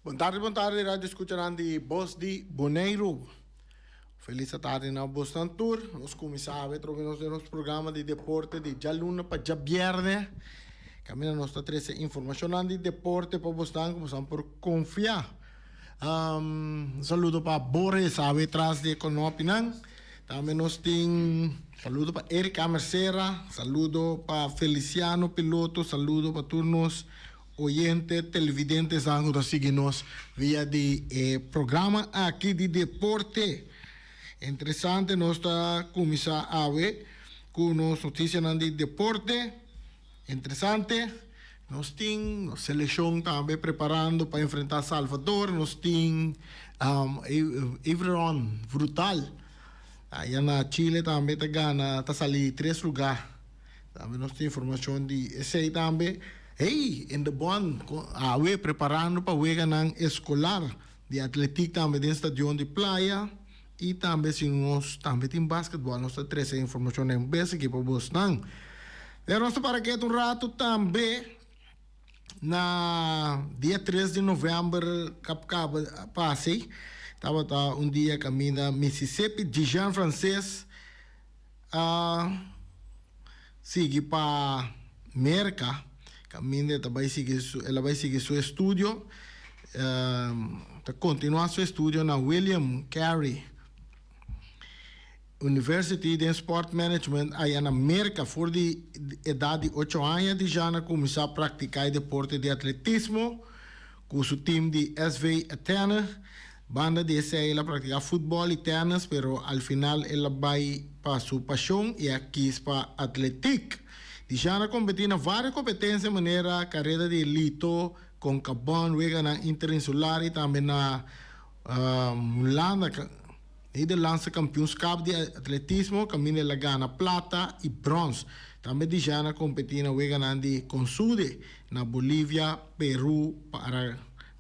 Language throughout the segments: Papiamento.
Bon tardi, bon tardi, radio escuchanan di Bos di Boneiru. Feliz tardi na bosnan tur. Nos cuminsa awe trobe nos den nos programa di deporte di djaluna pa djabierne. Caminda nos ta trece informacionnan di deporte pa bosnan cu bosnan por confia. Un saludo pa Boris awe tras di e konopinan. Tambe nos tin saludo pa Erika Mercera, saludo pa Feliciano Piloto, saludo pa tur nos oyente, televidentenan ku ta sigui nos via di e programa aki di deporte. Interesante nos ta kuminsá awe ku nos notisianan di deporte. Interesante, nos tin nos selekshon tambe preparando pa enfrentá Salvador, nos tin Everon Brutal aya na Chile tambe ta gana ta sali tres lugá. Tambe nos tin informashon di esei tambe. Hey, in de bon awe preparando pa weganan eskolar di atletik tambe den stadion di Playa. I tambe si nos tambe tin basketball nos ta trese informashon den bes aki pa bosnan. Pero nos ta para ketu un ratu tambe na dia tres di november kap kaba pase tabata un dia kaminda Mississippi Dijon Frances a sigui pa Merka kaminda e ta bai sigui su el a bai sigui su estudio ta kontinuá su estudio na William Carey University den Sport Management aya na Merka. For di edat di ocho aña Dijana a kuminsá praktiká e deporte di atletismo ku su tim di SV Athene. Banda di esei el a praktiká futbòl i tènis, pero al final el a bai pa su pashon i a kis pa atletik. Dijana a kompetí na vários kompetensia manera kareda di Lito, Concabon, weganan interinsular i tambe na Hulanda, Nederlandse Kampioenskap di Atletismo kaminda el a gana plata i bròns. Tambe Dijana a kompetí na weganan di Consude na Bolivia, Peru,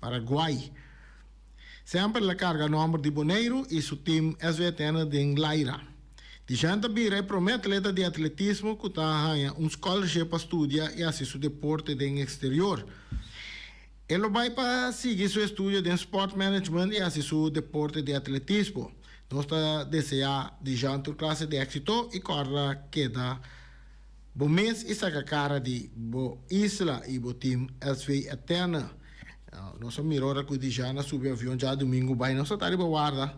Paraguay. Semper el a karga nòmber di Boneiru i su tim SVTN den laira. Dijan ta bira e promé atleta di atletismo ku ta haña un scholarship pa studia i hasi su deporte den eksterior. E lo bai pa sigui su estudio den sport management i hasi su deporte di atletismo. Nos ta deseá Dijan tur klase di éksito i kòrda keda bo mes i saka kara di bo isla i bo tim SVTN. Nos a mira ora ku Dijana subi avion djadumingu bai. Nos a ta riba warda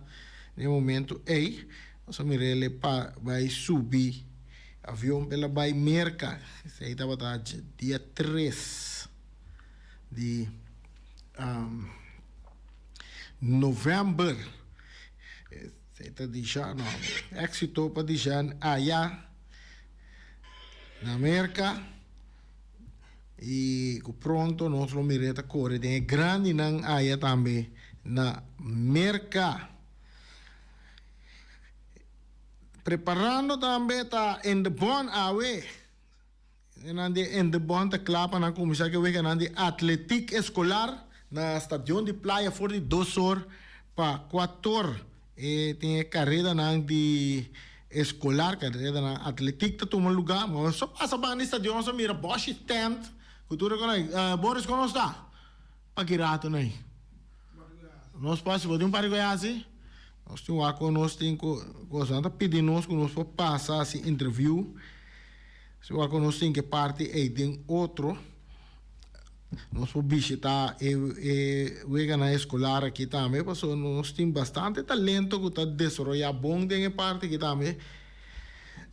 den e momento ei. Nos a mira el pa bai subi avion pa el a bai Merka. Esei tabata dia tres di novèmber. Esei ta Dijana. Éksito pa Dijana aya na Merka. I ku pronto nos lo mir'é ta kore den e grandinan aya tambe na Merka. Preparando tambe ta Indebon awe. Nan di Indebon ta kla pa nan kuminsá ku e weganan di atletik eskolar na stadion di Playa for di dos or pa kuator. E tin e karedanan di eskolar, karedanan atletik ta tuma lugá. Bo so pasa banda di stadion so mira bòshi tent ku tur e kos. Boris kon nos ta? Pa ki rato nei? Nos pasa, bo tin un par di kos hasi? Nos tin wak kon nos tin ku kos. Nan ta pidi nos ku nos por pasa hasi interview. Si wak kon nos tin ke parti ei den otro. Nos por bishita e e weganan eskolar aki tambe pasobra nos tin bastante talento ku ta desaroyá bon den e parti aki tambe.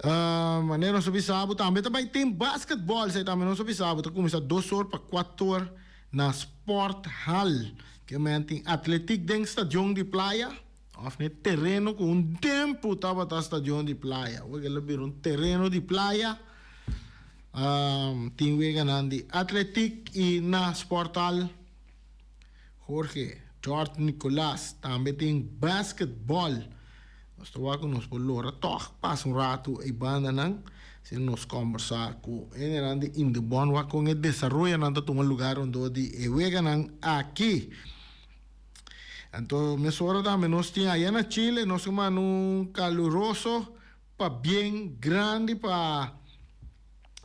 Manera nos a bisa bo tambe ta bai tin basketbòl esei tambe nos a bisa bo ta kuminsá dos or pa kuator na Sport Hal. Ke men tin atletik den stadion di Playa òf na e tereno ku un tempu tabata stadion di Playa. Awor el a bira un tereno di playa. Tin weganan di atletik i na sporthal Jorge George Nicolaas tambe tin basketball. Nos ta wak ku nos por lora tòg pasa un ratu ei bandanan si nos kòmbersá ku hendenan di Indebon wak kon e desaroyonan ta tuma lugá rondó di e weganan aki. Anto mesora tambe nos tin aya na Chile nos a manda un kaluroso Pabien grandi pa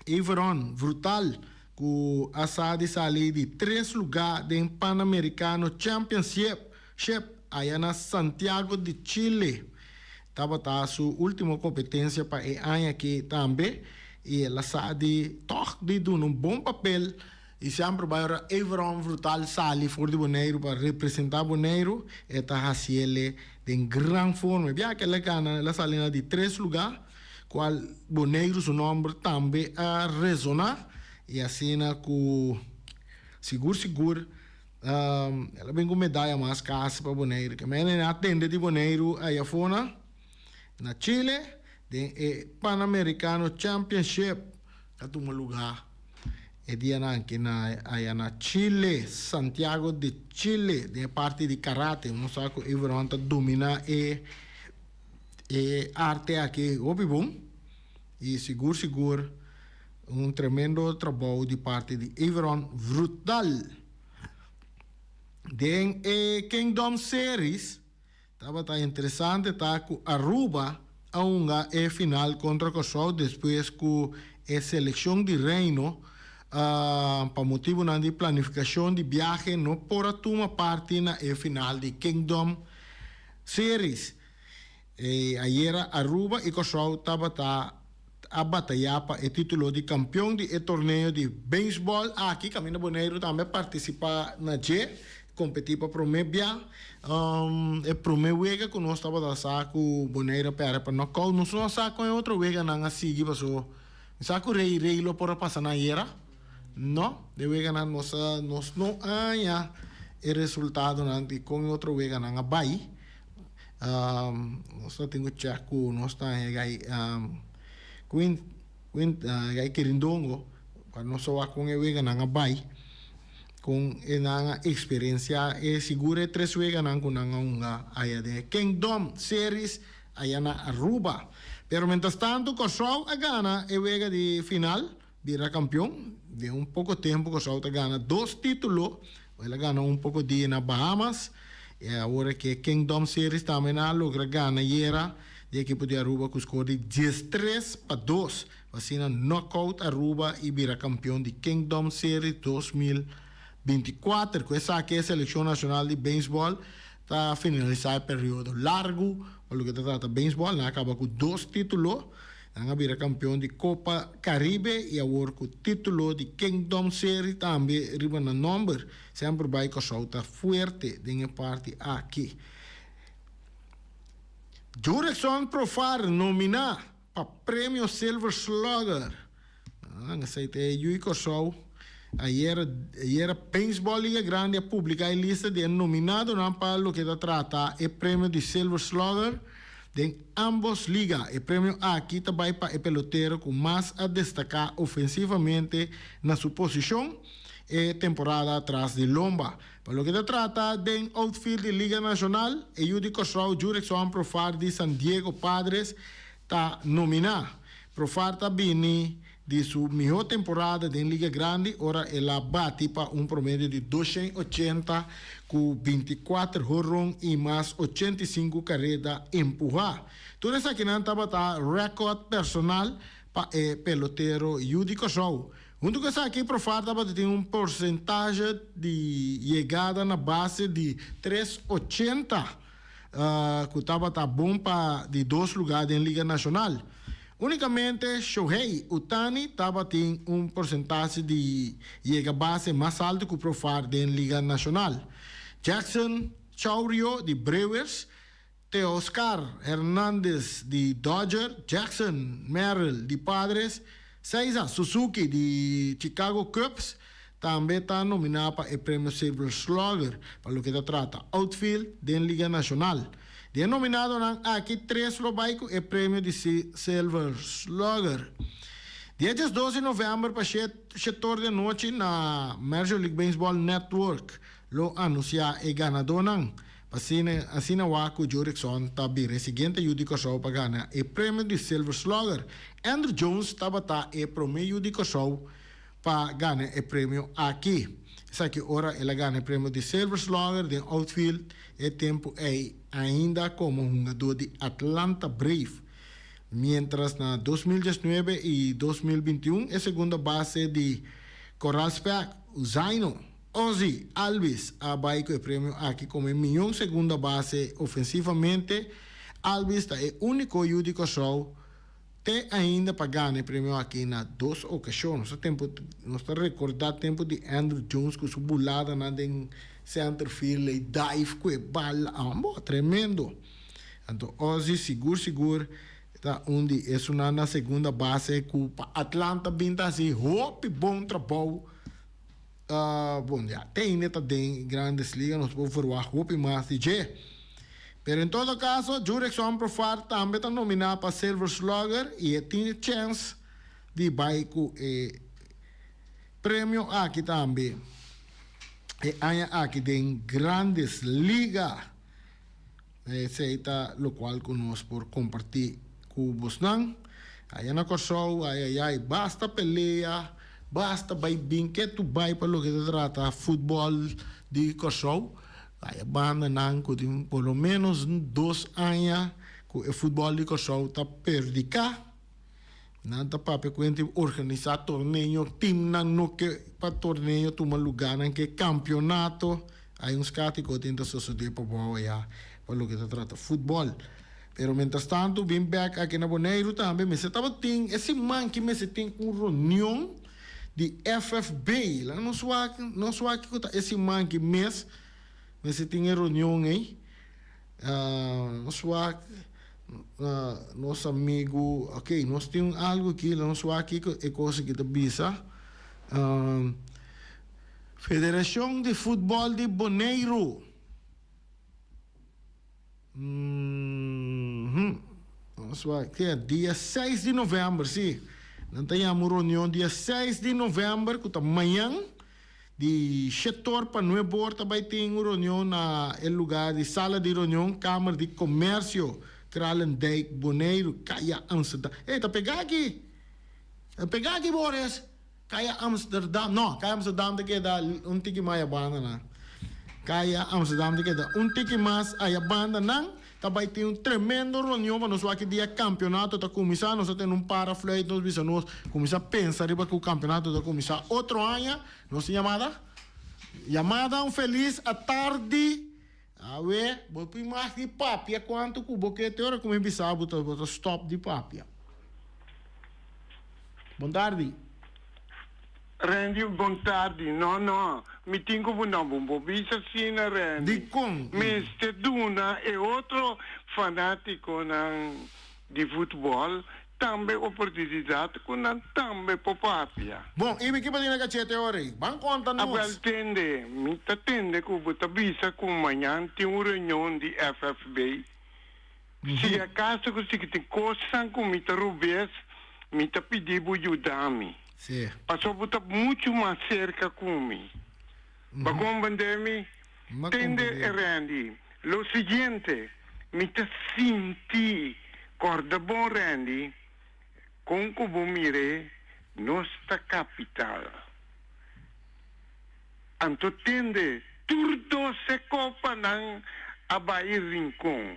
Everon Brutal. ku a sa di sali di tres lugá den Panamericano Championship aya na Santiago de Chile. Tabata su último kompetensia pa e aña aki tambe i el a sa di tòg di duna un bon papel i semper bai ora Everon Vrutaal sali for di Boneiru pa representá Boneiru e ta hasiel den gran forma. E biaha ku el a gana el a sali na di tres lugá kual Boneiru su nòmber tambe a resoná i asina ku sigur sigur El a bin ku medaya mas kasi pa Boneiru. Ke menen a tende di Boneiru aya afó-na na Chile den e Panamericano Championship a tuma lugá e dianan aki na aya na Chile, Santiago de Chile den e parti di karate. Nos sa ku Everon ta dominá e e arte aki hopi bon i sigur sigur Un tremendo trabou di parti di Everon Vrutaal. Den e Kingdom Series tabata interesante ta ku Aruba a hunga e final kontra Kòrsou despues ku e selekshon di Reino pa motibunan di planifikashon di biahe no por a tuma parti na e final di Kingdom Series. Ayera Aruba i Kòrsou tabata a batayá pa e título di kampion di e torneo di beisbòl aki. Kaminda Boneiru tambe a partisipá na dje, kompetí pa promé bia. E promé wega ku nos tabata sa ku Boneiru a pèrdè pa nòkout. Nos no a sa kon e otro weganan a sigui paso mi sa ku Rei Rei lo por a pasa na ayera. No, e weganan nos a nos no a haña e resultadonan di kon e otro weganan a bai. Nos ta tin ku chèk ku nos ta haña gai Quint Quint gai Kirindongo pa nos a wak kon e weganan a bai kon e nan a eksperensiá e sigur e tres weganan ku nan a hunga aya den e Kingdom Series aya na Aruba. Pero mientras tanto Kòrsou a gana e wega di final bira kampion den un poko tempu Kòrsou ta gana dos título. El a gana un poko dia na Bahamas i awor aki e Kingdom Series tambe nan a logra gana ayera di ekipo di Aruba ku skor di 13-2. Asina knockout Aruba i bira kampion di Kingdom Series 2024. Ku esaki e selekshon nashonal di beisbòl ta finalisá e periodo largu pa loke ta trata beisbòl. Nan a kaba ku dos título. Nan a bira kampion di Kopa Karibe i awor ku título di Kingdom Series tambe riba nan nòmber. Semper bai Kòrsou ta fuerte den e parti aki. Jurickson Profar nominá pa premio Silver Slugger. Esei ta e yu di Kòrsou. Ayera ayera Beisbòl Liga Grandi a publiká e lista di e nominadonan pa loke ta trata e premio di Silver Slugger den ámbos liga. E premio aki ta bai pa e pelotero ku mas a destaká ofensivamente na su posishon e temporada tras di lomba. Pa loke ta trata den outfield di Liga Nashonal, e yu di Kòrsou Jurickson Profar di San Diego Padres ta nominá. Profar ta bini di su mihó temporada den Liga Grandi ora el a bati pa un promedio di 280 ku 24 horon i mas 85 kareda empuhá. Tur esakinan tabata rèkòrt personal pa e pelotero yu di Kòrsou. Huntu ku esaki Profar tabata tin un porsentahe di yegada na base di 380 ku tabata bon pa di dos lugá den Liga Nashonal. Únikamente Shohei Ohtani tabatin un porsentahe di yega base mas altu ku Profar den Liga Nashonal. Jackson Chourio di Brewers, Teoscar Hernandez di Dodger, Jackson Merrill di Padres, Seiya Suzuki di Chicago Cubs tambe ta nominá pa e premio Silver Slugger pa loke ta trata outfield den Liga Nashonal. Di e nominadonan aki tres lo bai ku e premio di Silver Slugger. Dia 12 di novèmber pa shetor di anochi na Major League Baseball Network lo anunsiá e ganadónan. Asina asina wak ku Jurickson ta bira e siguiente yu di Kòrsou pa gana e premio di Silver Slugger. Andruw Jones tabata e promé yu di Kòrsou pa gana e premio aki. Esaki ora el a gana e premio di Silver Slugger den outfield e tempu ei ainda komo hungadó di Atlanta Brave. Miéntras na 2019 i 2021 e segunda base di. Coral Spek, Uzaino, Ozzie, Albies a bai ku e premio aki komo e mion segunda base ofensivamente. Albies ta e úniko yu di Kòrsou te ainda pa gana e premio aki na dos okashon. Nos ta tempu nos ta rekordá tempu di Andruw Jones ku su buladanan den center field ei dive ku e bal ambo tremendo. Anto Ozzie sigur sigur ta un di esunnan na segunda base ku pa Atlanta bin ta hasi hopi bon trabou. Bon ya te ainda ta den Grandes Ligas nos por verwagt hopi mas di dje. Pero en todo caso Jurickson Profar tambe ta nomina pa Silver Slugger y e tin e chens di bay cu e premio aki tambe e aña aki den Grandes Liga. Esey ta locual cu nos por comparti cu bosnan. Aya na Corsou, ayayay, basta pelea, basta bay bin ke tu bay pa loke ta trata futbol di Corsou. Aya bandanan cu tin por lo menos dos aña cu e futbol di Corsou ta perdica. Nan ta papia cu hende organisa torneo, teamnan no ke pa torneo tuma lugar, nan ke campeonato. Hay un scatico tin ta sosode pa bou aya pa loke ta trata futbol. Pero mientras tanto bin bek aki na Boneiru tambe mester tabatin e siman ki mester tin un reunion di FFB. Laga nos wak nos wak kiko ta e siman ki mes mester tin e reunion ey. Nos wak nos amigu ok nos tin algu aki laga nos wak kiko e kos aki ta bisa. Federashon di Futbòl di Boneiru. Nos wak ke dia seis di novèmber, si. Nan ta yama un reunion dia seis di novèmber ku ta mañan di shetor pa nuebor ta bai tin un reunion na e lugá di sala di reunion Kamer di Komersio Kralendijk Boneiru Kaya Amsterdam. Ey ta pegá aki! Ta pegá aki Boris! Kaya Amsterdam, no, Kaya Amsterdam ta keda un tiki mas ayabanda nan. Kaya Amsterdam ta keda un tiki mas ayabanda nan. Ta bai tin un tremendo reunion pa nos wak ki dia kampionato ta kuminsá. Nos ta tene un para fluit, nos bisa nos kuminsá pensa riba ku kampionato ta kuminsá otro aña. Nos tin yamada? Yamada un felis atardi. Awe, bo por mas di papia kuantu ku bo ke te ora ku mi bisa bo ta bo ta stòp di papia. Bon tardi. Randy, bon tardi. No, no, mi tin ku bo no bo bo bisa asina, Randy. Dikon? Mester duna e otro fanatikonan di futbòl Tambe oportunidat ku nan tambe por papia. Bon, i mi ki pa dina kachete ora ei? Ban konta nos. Abel, tende, mi ta tende ku bo ta bisa ku mañan tin un reunion di FFB. Si akaso ku si tin kosnan ku mi ta rubes, mi ta pidi bo yuda mi. Sí. Pasobra bo ta muchu mas serka ku mi. Bo komprende mi? Tende, Randy, lo siguiente, mi ta sinti, corda bon Randy, con cu bo mir'é, nos ta capital. Anto tende, tur doce copanan a bai Rincon.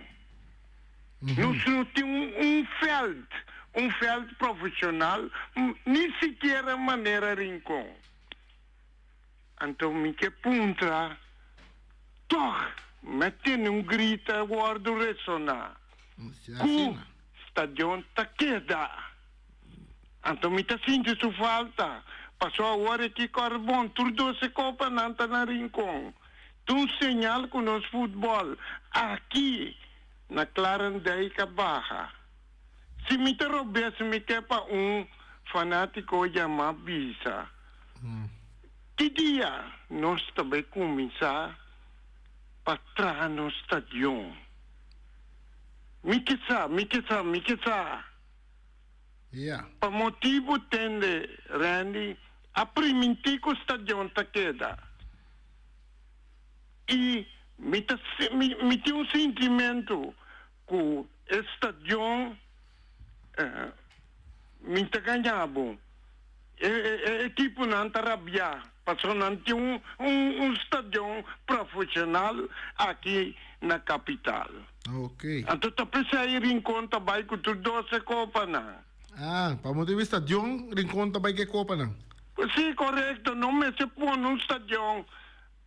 Nos no tin un veld, un veld profesional, ni sikiera manera Rincon. Anto mi ke puntra, tòg mi a tende un grita wòrdu resoná, ku stadion ta keda. Anto mi ta sinti su falta, pasobra awor e ki kòrda bon, tur doce kopanan ta na Rincon. Ta un señal ku nos futbòl aki na Klarendijk a baha. Si mi ta robes mi ke pa un fanátiko yama bisa. Ki dia nos ta bai kuminsá pa traha nos stadion? Mi ke sa, mi ke sa, mi ke sa. Pa motibu tende Randy a primintí ku stadion ta keda. I mi ta mi tin un sintimentu Ku e stadion mi ta gaña bo. E ekiponan ta rabiá pasobra nan tin un stadion profesional aki na kapital. Anto ta p'esei Rincon ta bai ku tur doce kopanan. Ah, pa motibu di stadion Rincon ta bai ku e kopanan. Si, korekto, no mester pone un stadion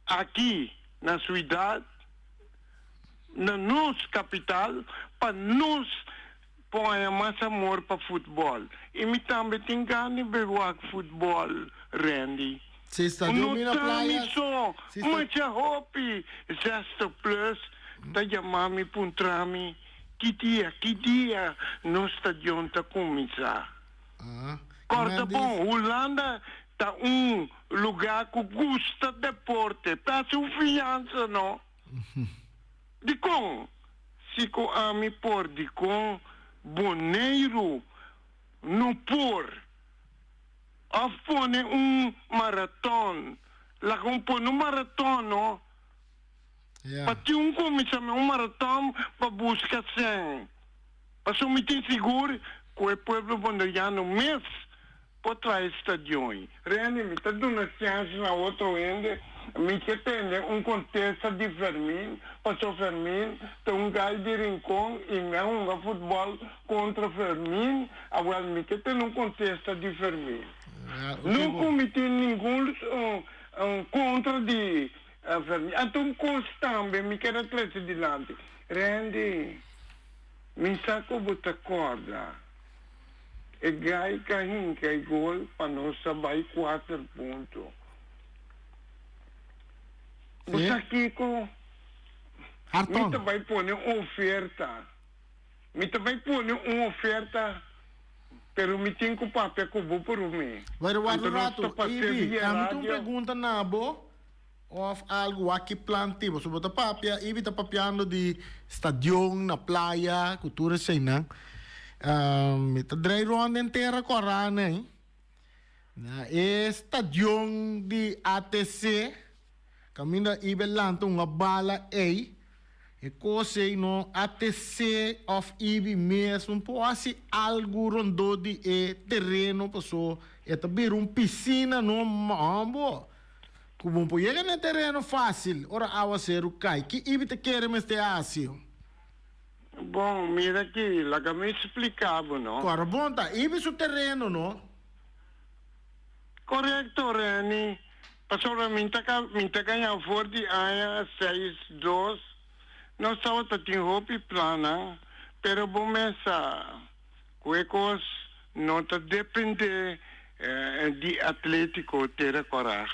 aki na suidat, na nos kapital, pa nos por haña mas amor pa futbòl. I mi tambe tin gana di bai wak futbòl, Randy. Si stadion No mi na ta mi playa, so, si sta. masha hopi 60 plus ta yama mi puntra mi ki dia, ki dia nos stadion ta kuminsá. Ah, Kòrda men di. bon, Hulanda ta un lugá ku gusta deporte. Ta hasi un fiansa, no? Dikon? Si ku ami por, dikon Boneiru no por? Òf pone un maraton. Laga un pone un maraton, no? Ja. Pa tin un kuminsá un maraton pa buska sèn. Pasobra mi tin sigur ku e pueblo boneriano mes por traha e stadion. Rene, mi ta duna chèns na otro hende. Mi ke tende un kontesta di Fermin, pasobra Fermin ta un gai di Rincon i mi a hunga futbòl kontra Fermin. Awèl, mi ke tende un kontesta di Fermin. No ku mi tin ningun kontra di Fermin. Anto un kos tambe mi ker a trese dilanti. Randy, mi sa ku bo ta kòrda e gai ka hinka e gol pa nos a bai kuater punto. Bo sa kiko? Mi ta bai pone un oferta. Mi ta bai pone un oferta, pero mi tin ku papia ku bo promé. Pero warda Anto un nos ta ratu, pas'é Ibi, via ami tin un radio. pregunta na bo. Of algu wak ki plan tin. Pasobra bo ta papia, Ibi ta papiando di stadion na playa ku tur eseinan. Mi ta drei rond den tera kòrá nei. Na e stadion di ATC, kaminda Ibi a lanta un bala ei, e kos ei no ATC of Ibi mes un por hasi algu rondó di e tereno paso e ta bira un pisina no mambo. Ku bo por yega na e tereno fásil ora awaseru kai. Ki Ibi ta kere mester hasi? Bon, mira aki, laga mi splika bo, no? Kòrda bon ta Ibi su tereno, no? Korekto, Renny. Pasobra mi ta mi ta gaña for di aña seis dos. Nos tabata tin hopi plannan, pero bo mes sa ku e kos no ta depende di Atletico Tera Kòrá.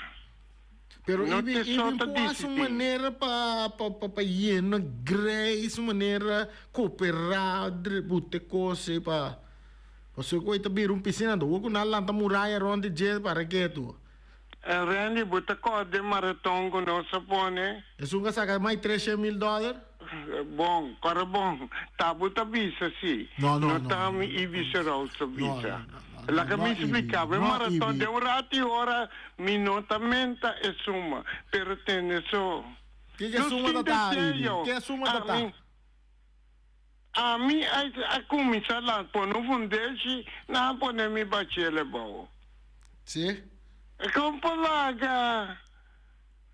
Pero No Ibi, te Ibi so ta por hasi un disidí. manera pa pa pa pa yena greis, un manera kooperá, bute kos ei pa pasobra ku ei ta bira un pisina anto wou ku nan lanta muraya rònt di dje para ketu. Randy, bo ta kòrda e maraton ku nos a pone? Esun ka saka mai 300,000 dòler? Bon, kòrda bon, ta bo ta bisa si. No, no, No no, ta no, mi no, Ibi Serou ta no, bisa. no, no, no, Laga no, mi Ibi, splika bo, e no, maraton Ibi. den un ratu i ora mi no ta menta e suma, pero tende so. Ke ke Nos suma tin ta ta, Ibi? deseo. Ke suma ta ta? Ami, ami a, a kuminsá lan pone un fundeshi, nan a pone mi bachele bou. Sí. Kon por laga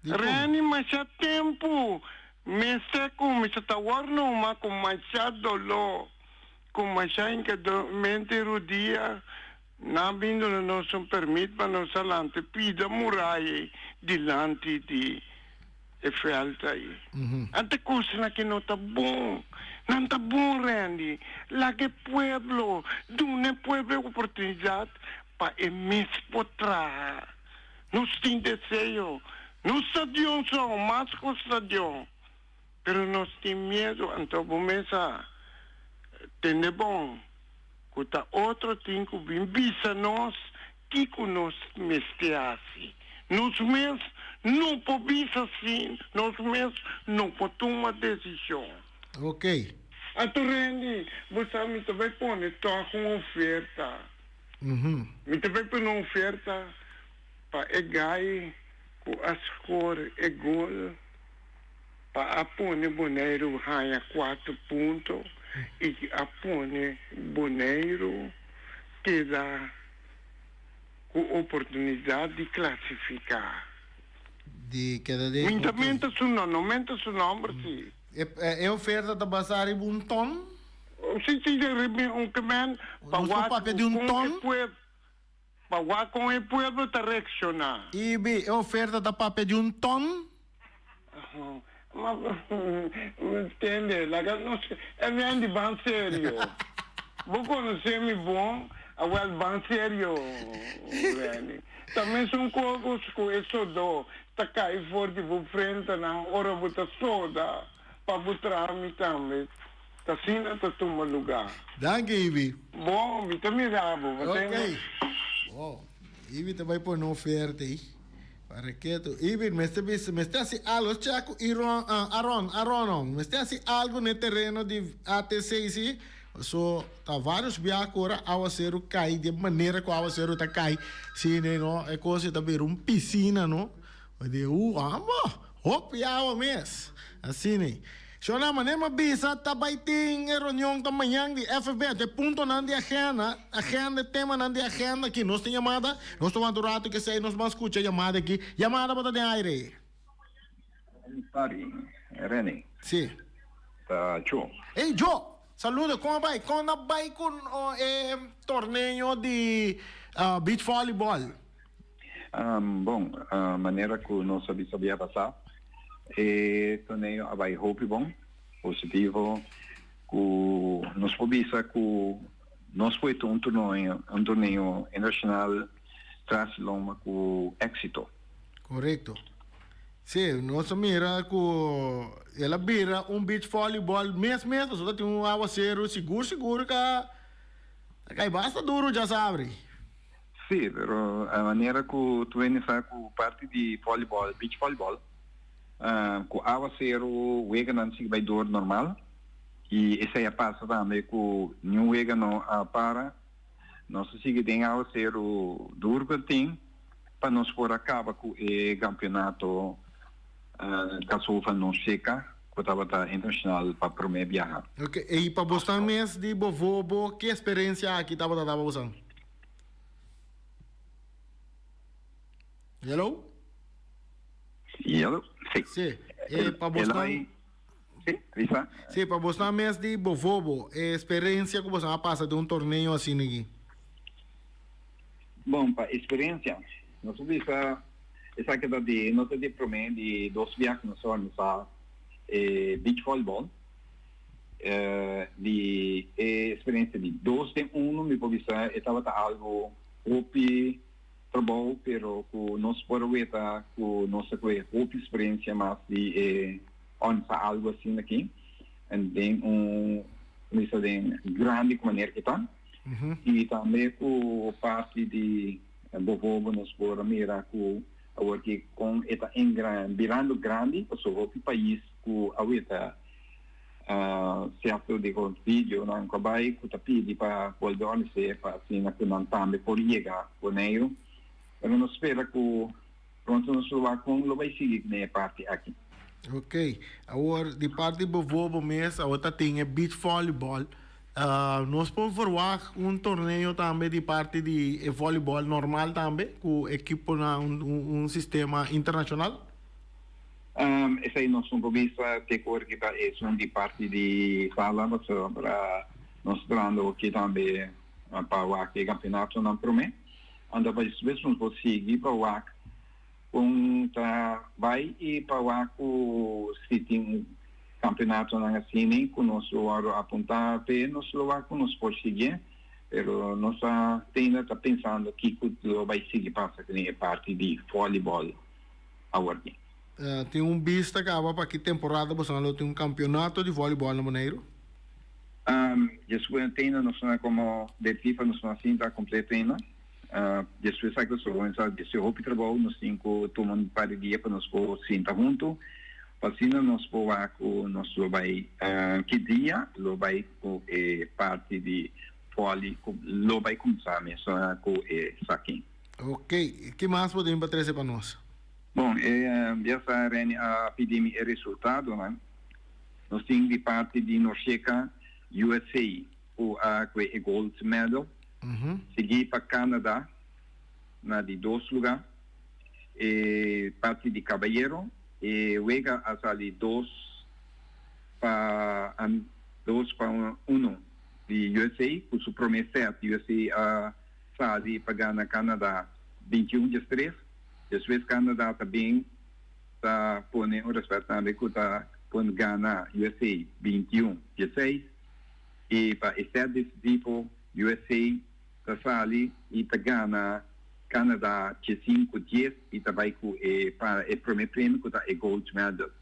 Di kon? Reni masha tempu mester kuminsá ta wòrdu numa ku masha doló, ku masha hinkadormente rudia. Nan bin duna nos un permit pa nos a lanta pida muraya ei dilanti di e vèlt ei. Ante kosnan aki no ta bon. Nan ta bon, Randy. Laga e pueblo, duna e pueblo e oportunidat pa e mes por traha. Nos tin deseo. No stadion so, mas ku stadion. Pero nos tin miedu, anto bo mes a tende bon ku ta otro tin ku bin bisa nos kiko nos mester hasi. Nos mes no por bisa si, nos mes no por tuma desishon. Ok. Anto Randy, bo sa mi ta bai pone tòg un oferta. Mi ta bai pone un oferta pa e gai ku a skor e gol pa a pone Boneiru haña kuater punto i a pone Boneiru keda ku oportunidat di klasifiká. Di keda den. Mi ta menta su no, no menta su nòmber si. E oferta ta basá riba un ton? Si, si, riba un kemen pa Nos por wak papia di un kon ton? e pueblo. Pa wak kon e pueblo ta reakshoná. Ibi, e oferta ta papia di un ton? Ma, tende, laga nos e Randy ban serio. Bo konosé mi bon, awel ban serio, Randy. Ta mesun kos ku e sodó ta kai for di bo frentanan ora bo ta soda pa bo traha mi tambe. Ta asina ta tuma lugá. Danki, Ibi. Bon, mi ta mira bo. Bo Ok. Wow. Ibi ta bai pone oferta ei. Para ketu. Ibi, mester bisa, mester hasi algo. Check ku Iron, Aron, Aronon. Mester hasi algo n'e tereno di ATC si. So, ta varios biaha ku ora awaseru kai, di e manera ku awaseru ta kai, si ne no, e kos ei ta bira un pisina no. Bo di, amo, hopi awa mes. Asina ei. Shona, manera mi a bisa, ta bai tin e reunion ta mañan di FFB. Anto e puntonan di agenda, agenda, e temanan di agenda aki. Nos tin yamada, nos ta wanta un rato kesei nos ban skucha yamada aki. Yamada bo ta den aire. Pari, Rene. Si. Ta Joe. Ey Joe! Saludo, kon a bai? Kon a bai ku e torneo di beach volleyball? Bon, manera ku nos a bisa bia pasá, e torneo a bai hopi bon, positivo, ku nos por bisa ku nos por ta un torneo, un torneo internashonal tras lomba ku éksito. Korekto. Sí, nos a mira ku el a bira un beach volleyball mes mes, pasobra tin un awaseru sigur sigur ka a kai basta duru djasabri. Sí, pero a manera ku tu hende sa ku parti di volleyball, beach volleyball, ku awaseru weganan sigui bai door normal i esei a pasa tambe ku niun wega no a para. Nos a sigui den awaseru duru ku tin pa nos por a kaba ku e kampeonato Kasofa no seka ku tabata internashonal pa promé biaha. Ok, i pa bosnan mes di Bovobo ki eksperensia aki tabata daba bosan? Hello? Hello, si. Si, e pa bosnan. Si, bisa. Si, pa bosnan mes di Bovobo, e experiencia cu bosnan a pasa den un torneo asina aki. Bon, pa experiencia, nos a bisa esaki ta di, no ta di prome, di dos biaha cu nos a organisa e beach volleyball. Di e experiencia di dos den uno mi por bisa e tabata algo hopi trabou pero cu nos por a weta cu nos a coge hopi experiencia mas di e organisa algo asina aki en den un bisa den grandi cu manera cu ta y tambe cu parti di bovobo nos por a mira cu awor ki con e ta birando grandi pasobra hopi pais cu a weta Cierto di con videonan cu a bay cu ta pidi pa bolbe organise pa asina cu nan tambe por yega Boneiru. Pero nos spera cu pronto nos lo wak con lo bay sigui den e parti aki. Ok, awor di parti Bovobo mes awor ta tin e beach volleyball. Nos por verwagt un torneo tambe di parti di e volleyball normal tambe cu ekiponan un sistema internacional? Esei nos no por bisa te ku ora ki ta esun di parti di sala pasobra nos ta trahando aki tambe pa wak e kampionatonan promé. Anto pa despues nos por sigui pa wak kon ta bai i pa wak ku si tin kampionatonan asina ku nos lo wòrdu apuntá p'e nos lo wak ku nos por siguié. Pero nos ta tenda ta pensando kiko lo bai sigui pasa den e parti di vòlibòl. Awor di. Tin un bista kaba pa ki temporada boso lo tin un kampionato di vòlibòl na Boneiru? Despues tenda nos na komo de FIFA nos no a sinta kompleto ainda. Despues aki nos lo kuminsá desi hopi trabou nos tin ku tuma un par di dia pa nos por sinta huntu pa asina nos por wak ku nos lo bai ki dia lo bai ku e parti di vòli ku lo bai kuminsá mesora ku e sakin. Ok, ki mas bo tin pa trese pa nos? Bon, e biasa Rene a pidi mi e resultadonan. Nos tin di parti di Norceca USA ku a kue e gold medal, sigui pa Canada na di dos luga. E parti di kabayero e wega a sali dos pa dos pa uno di USA ku su prome set USA a. sali pa gana Canada 21-13. Despues Canada ta bin ta pone un respet tambe ku ta pon gana USA 21-16 i pa e set decisivo USA ta sali i ta gana Canada 15-10 i ta bai ku e pa e prome premio ku ta e gold medal.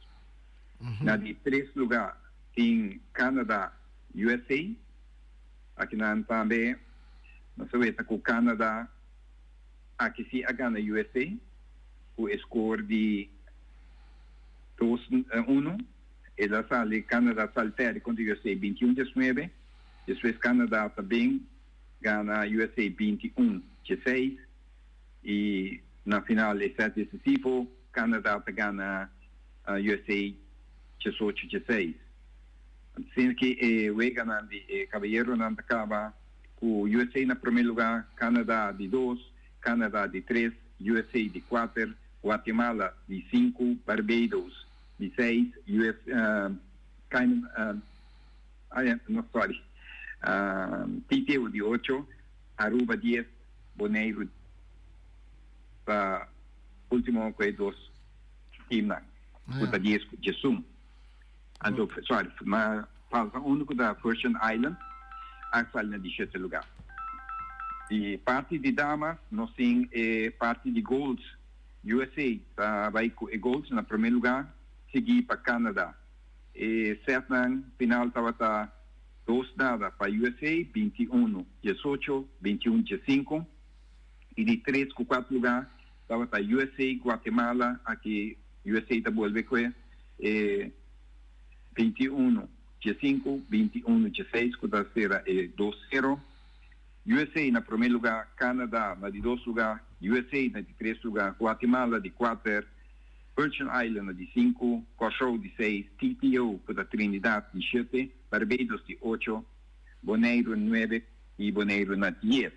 Na di tres lugá tin Canada USA. Akinan tambe nos a weta ku Canada aki si a gana USA ku e score di 2-1. El a sali Canada sali pèrdè kontra USA 21-19. Despues Canada ta bin gana USA 21-16 i na final e set desisivo Canada ta gana USA 18-16. Sin ki e weganan di e kabayeronan ta kaba ku USA na promé lugá, Canada di dos, Canada di tres, USA di kuater, Guatemala di sinku, Barbados di seis, US Cayman ay no sorry TTO di ocho, Aruba dies, Boneiru ta ultimo ku e dos teamnan ku ta dies ku diesun. Anto, sorry, ma falta unu ku ta Virgin Island a sali na di shete lugá. Di parti di damas nos tin e parti di golds, USA ta bai ku e golds na promé lugá, sigui pa Canada. E sètnan final tabata dos nada pa USA, 21 18, 21 15, i di tres ku kuater lugá tabata USA, Guatemala, aki USA ta bolbe ku e e 21 15, 21 16 ku ta sera e dos sero. USA na promé lugá, Canada na di dos lugá, USA na di tres lugá, Guatemala di kuater, Virgin Island na di sinku, Kòrsou di seis, TTO ku ta Trinidad di shete, Barbados di ocho, Boneiru nuebe i Boneiru na dies.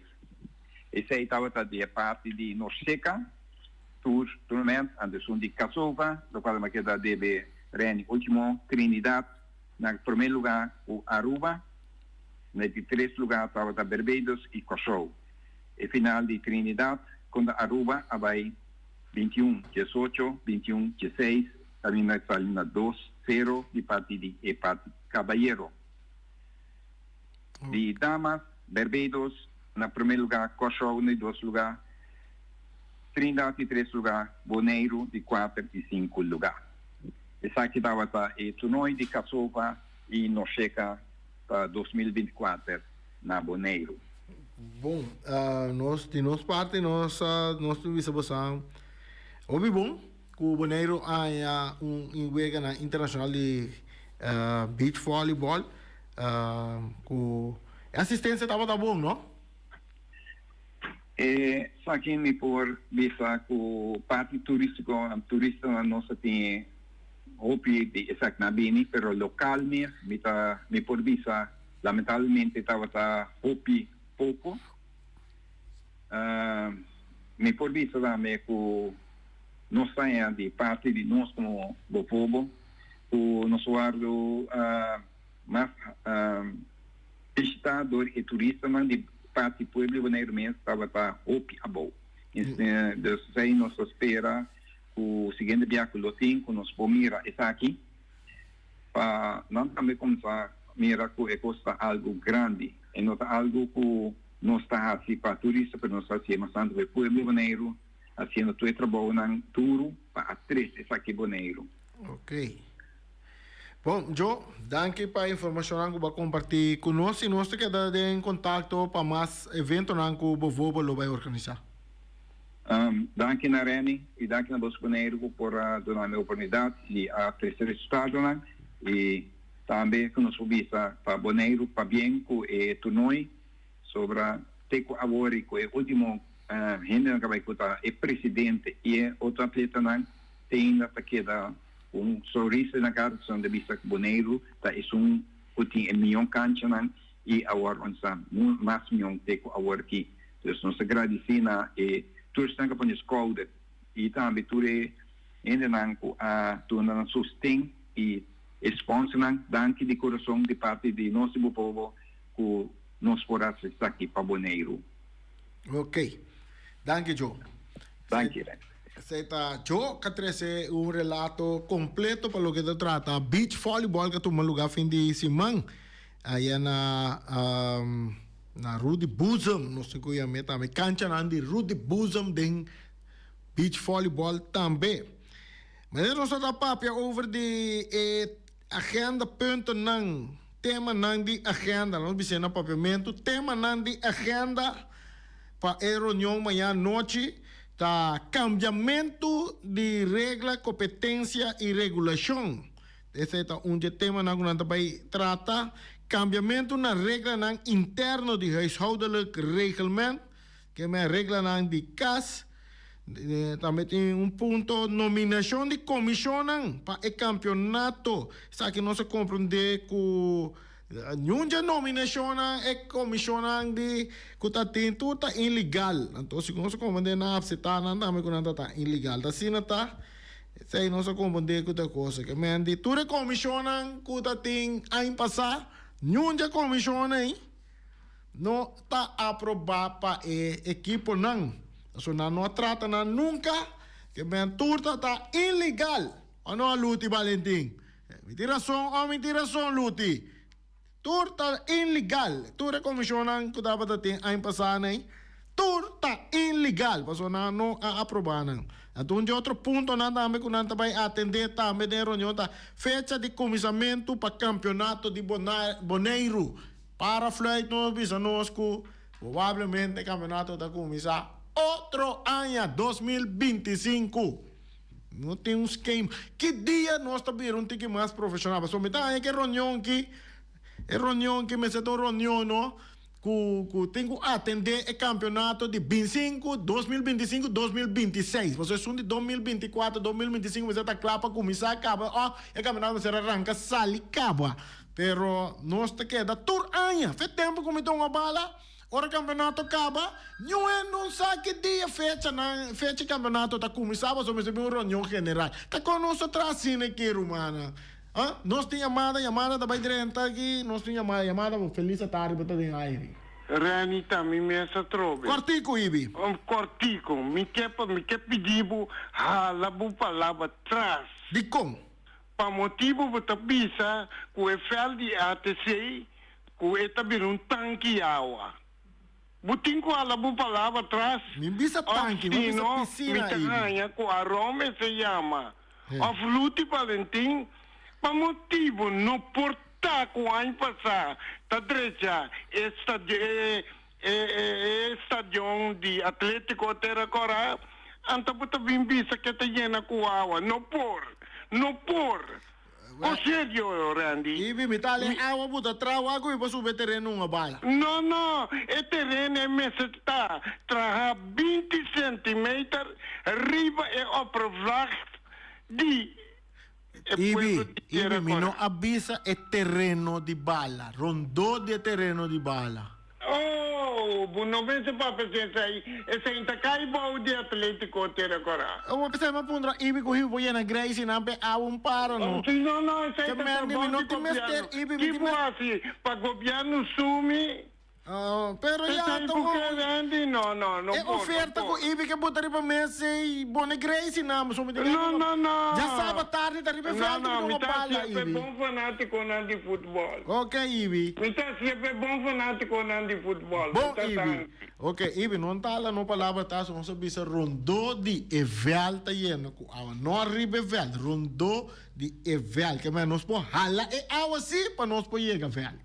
Esei tabata di e parti di Norseka. Tur tournament anto esun di Casova, locual a keda debe Reni ultimo, Trinidad na prome luga cu Aruba, na di tres luga tabata Berbados y Corsou. E final di Trinidad contra Aruba a bay 21, 18, 21, 16, caminda sali na dos, sero di parti di e parti Caballero. Di damas, Berbados na prome luga, Corsou na di dos luga. Trinidad di tres lugá, Boneiru di kuater i sinku lugá. Esaki tabata e toernooi di Casova i Norseka pa 2024 na Boneiru. Bon, nos di nos parti nos nos tin bisa boso hopi bon ku Boneiru a haña un weganan internashonal di beach volleyball ku e asistensia tabata bon no? Esaki mi por bisa ku parti turístiko, turistanan nos a tin hopi di esaki nan a bini, pero lokal mes mi ta mi por bisa lamentablemente tabata hopi poko. Mi por bisa tambe ku nos ta haña di parti di nos komo Bofobo ku nos wòrdu mas bishitá dor e turistanan di parti pueblo di Boneiru mes tabata hopi abou. Dus esei nos ta spera ku siguiente bia ku lo tin ku nos por mira esaki pa nan tambe kuminsá mira ku e kos ta algu grandi. E no ta algu ku nos ta hasi pa turista pero nos ta hasié mas tantu pa e pueblo di Boneiru hasiendo tur e trabounan duru pa a trese esaki Boneiru. Oké. Bon, Joe, danki pa e informashonnan ku bo a kompartí ku nos i nos ta keda den kontakto pa mas eventonan ku Bovobo lo bai organisá. Danki na Renny i danki na boso Boneiru ku por a duna mi oportunidat di a trese resultadonan i tambe ku nos por bisa pa Boneiru pabien ku e toernooi sobra te ku awor i ku e ultimo hendenan ku a bai ku ta e presidente i e otro atletanan te ainda ta keda Un sonrisa na cara pasobra nan ta bisa cu Boneiru ta esun cu tin e miyon canchanan y awor nos ta mas miyon te cu awor aki. Dus nos ta gradici na e tur esnan cu a pone schouder y tambe tur e hendenan cu a duna nan sosten y e sponsornan. Danki di curason di parti di nos di Bupobo cu nos por haci esaki pa Boneiru. Ok. Danki Joe. Danki Ren. Esei ta Joe ka trese un relato completo pa loke ta trata beach volleyball ka tuma luga fin di siman aya na na Rudy Boezem nos tin ku yam'e tambe kanchanan di Rudy Boezem den beach volleyball tambe. Manera nos ta papia over di e agenda puntonan temanan di agenda nos bis'e na papiamentu temanan di agenda pa e reunion maña anochi ta cambiamentu di regla competencia y regulacion. Esei ta un dje temanan ku nan ta bai trata, cambiamentu na reglanan interno di huishoudelijk reglement, ke men reglanan di kas. Tambe tin un punto nominacion di comisionnan pa e campeonato. Esaki nos a comprende cu Niun dje nominashonnan e komishonnan di ku ta tin tur ta ilegal. Anto si nos a komprendé nan a apseptá nan tambe ku nan ta ta ilegal. Ta asina ta? Esei nos a komprendé ku ta kosa. Ke men di tur e komishonnan ku ta tin aña pasá, niun dje komishonnan ei no ta aprobá pa e ekiponan. Pasobra nan no a trata nan nunka. Ke men tur ta ta ilegal. O no, Luti Valentin? Mi tin rason o mi tin rason Luti? Tur ta inlegal. Tur e comisionnan cu tabata tin aña pasa nan, tur ta inlegal pasobra nan no a aproba nan. Anto un di otro puntonan tambe cu nan ta bay atende tambe den e reunion ta fecha di cuminsamento pa campeonato di Boneiru. Para fluit nos bisa nos cu probablemente e campeonato ta cuminsa otro aña 2025. No tin un skema. Ki dia nos ta bira un tiki mas profeshonal? Pasobra mi ta haña ku e reunion ki, e reunion ki mester ta un reunion no, ku ku tin ku atendé e kampionato di binsinku, 2025, 2026. Pasobra esun di 2024, 2025 mester ta kla pa kuminsá kaba òf e kampionato mester a ranka sali kaba. Pero nos ta keda tur aña, fe tempu ku mi ta hunga bala. Ora campeonato caba, niun hende no sa ki dia fechanan, fecha campeonato ta cuminsa pasobra mester bin un reunion general. Ta con nos ta traha asina aki rumannan? Ah, nos tin yamada, yamada ta bay drenta aki, nos tin yamada, yamada bo feliz atardi bo ta den aire. Renny ta mi mes atrobe. Cortico Ibi. Cortico, mi ke pa mi ke pidi bo hala bo palabra tras. Dicon? Pa motibo bo ta bisa cu e veld di ATC Ku e ta bira un tanki awa. Bo tin ku hala bo palabra tras. Mi bisa Òf tanki, mi bisa sino mi pisina, ta Ibi. haña ku Aron mester yama òf Luti Valentin pa motibu no por ta ku aña pasá ta drecha e e e stadion di Atletico Tera Kòrá, anto bo ta bin bisa ku e ta yena ku awa. No por! No por! O serio, Randy? Ibi, mi ta ale awa bu ta traha ku mi pa subi e tereno un bala. No, no, e tereno e mester ta traha 20 centimeter riba e oppervlak di e Ibi, pueblo di Ibi, mi no Tierra a bisa e tereno di bala, rondó di e tereno di bala. Oh, bo no mester papia si esei, esei ta kai bou di Atletico Tierra Cora. Oh, p'esei mi a puntra Ibi ku hibi por yena grei si nan p'e awa un para no. No, no, esei Ke ta merdi mi trabou no di tin mester, gobièrnu. Ibi, mi Ki tin bo mester. hasi pa gobièrnu sumi? Oh, pero ya Esei ta bo un ke Randy? No, no, no e por, no oferta ku por. Ibi ke buta riba mesa ei bone grei si nan, so mi tin No, no, no. Ya saba tardi ta riba e No, vèlt no, mi mi tin un ta bala, hasié p'e Ibi. bon fanátikonan di futbòl. Ok, Ibi. Mi ta hasié p'e bon fanátikonan di futbòl. Mi Bon, ta Ibi. danki. Ok, Ibi, no tala no palabra ta, so nos a bisa rondó di e vèlt ta yena ku awa. No ariba e vèlt, rondó di e vèlt. Ke manera nos por hala e awa si pa nos por yega vèlt.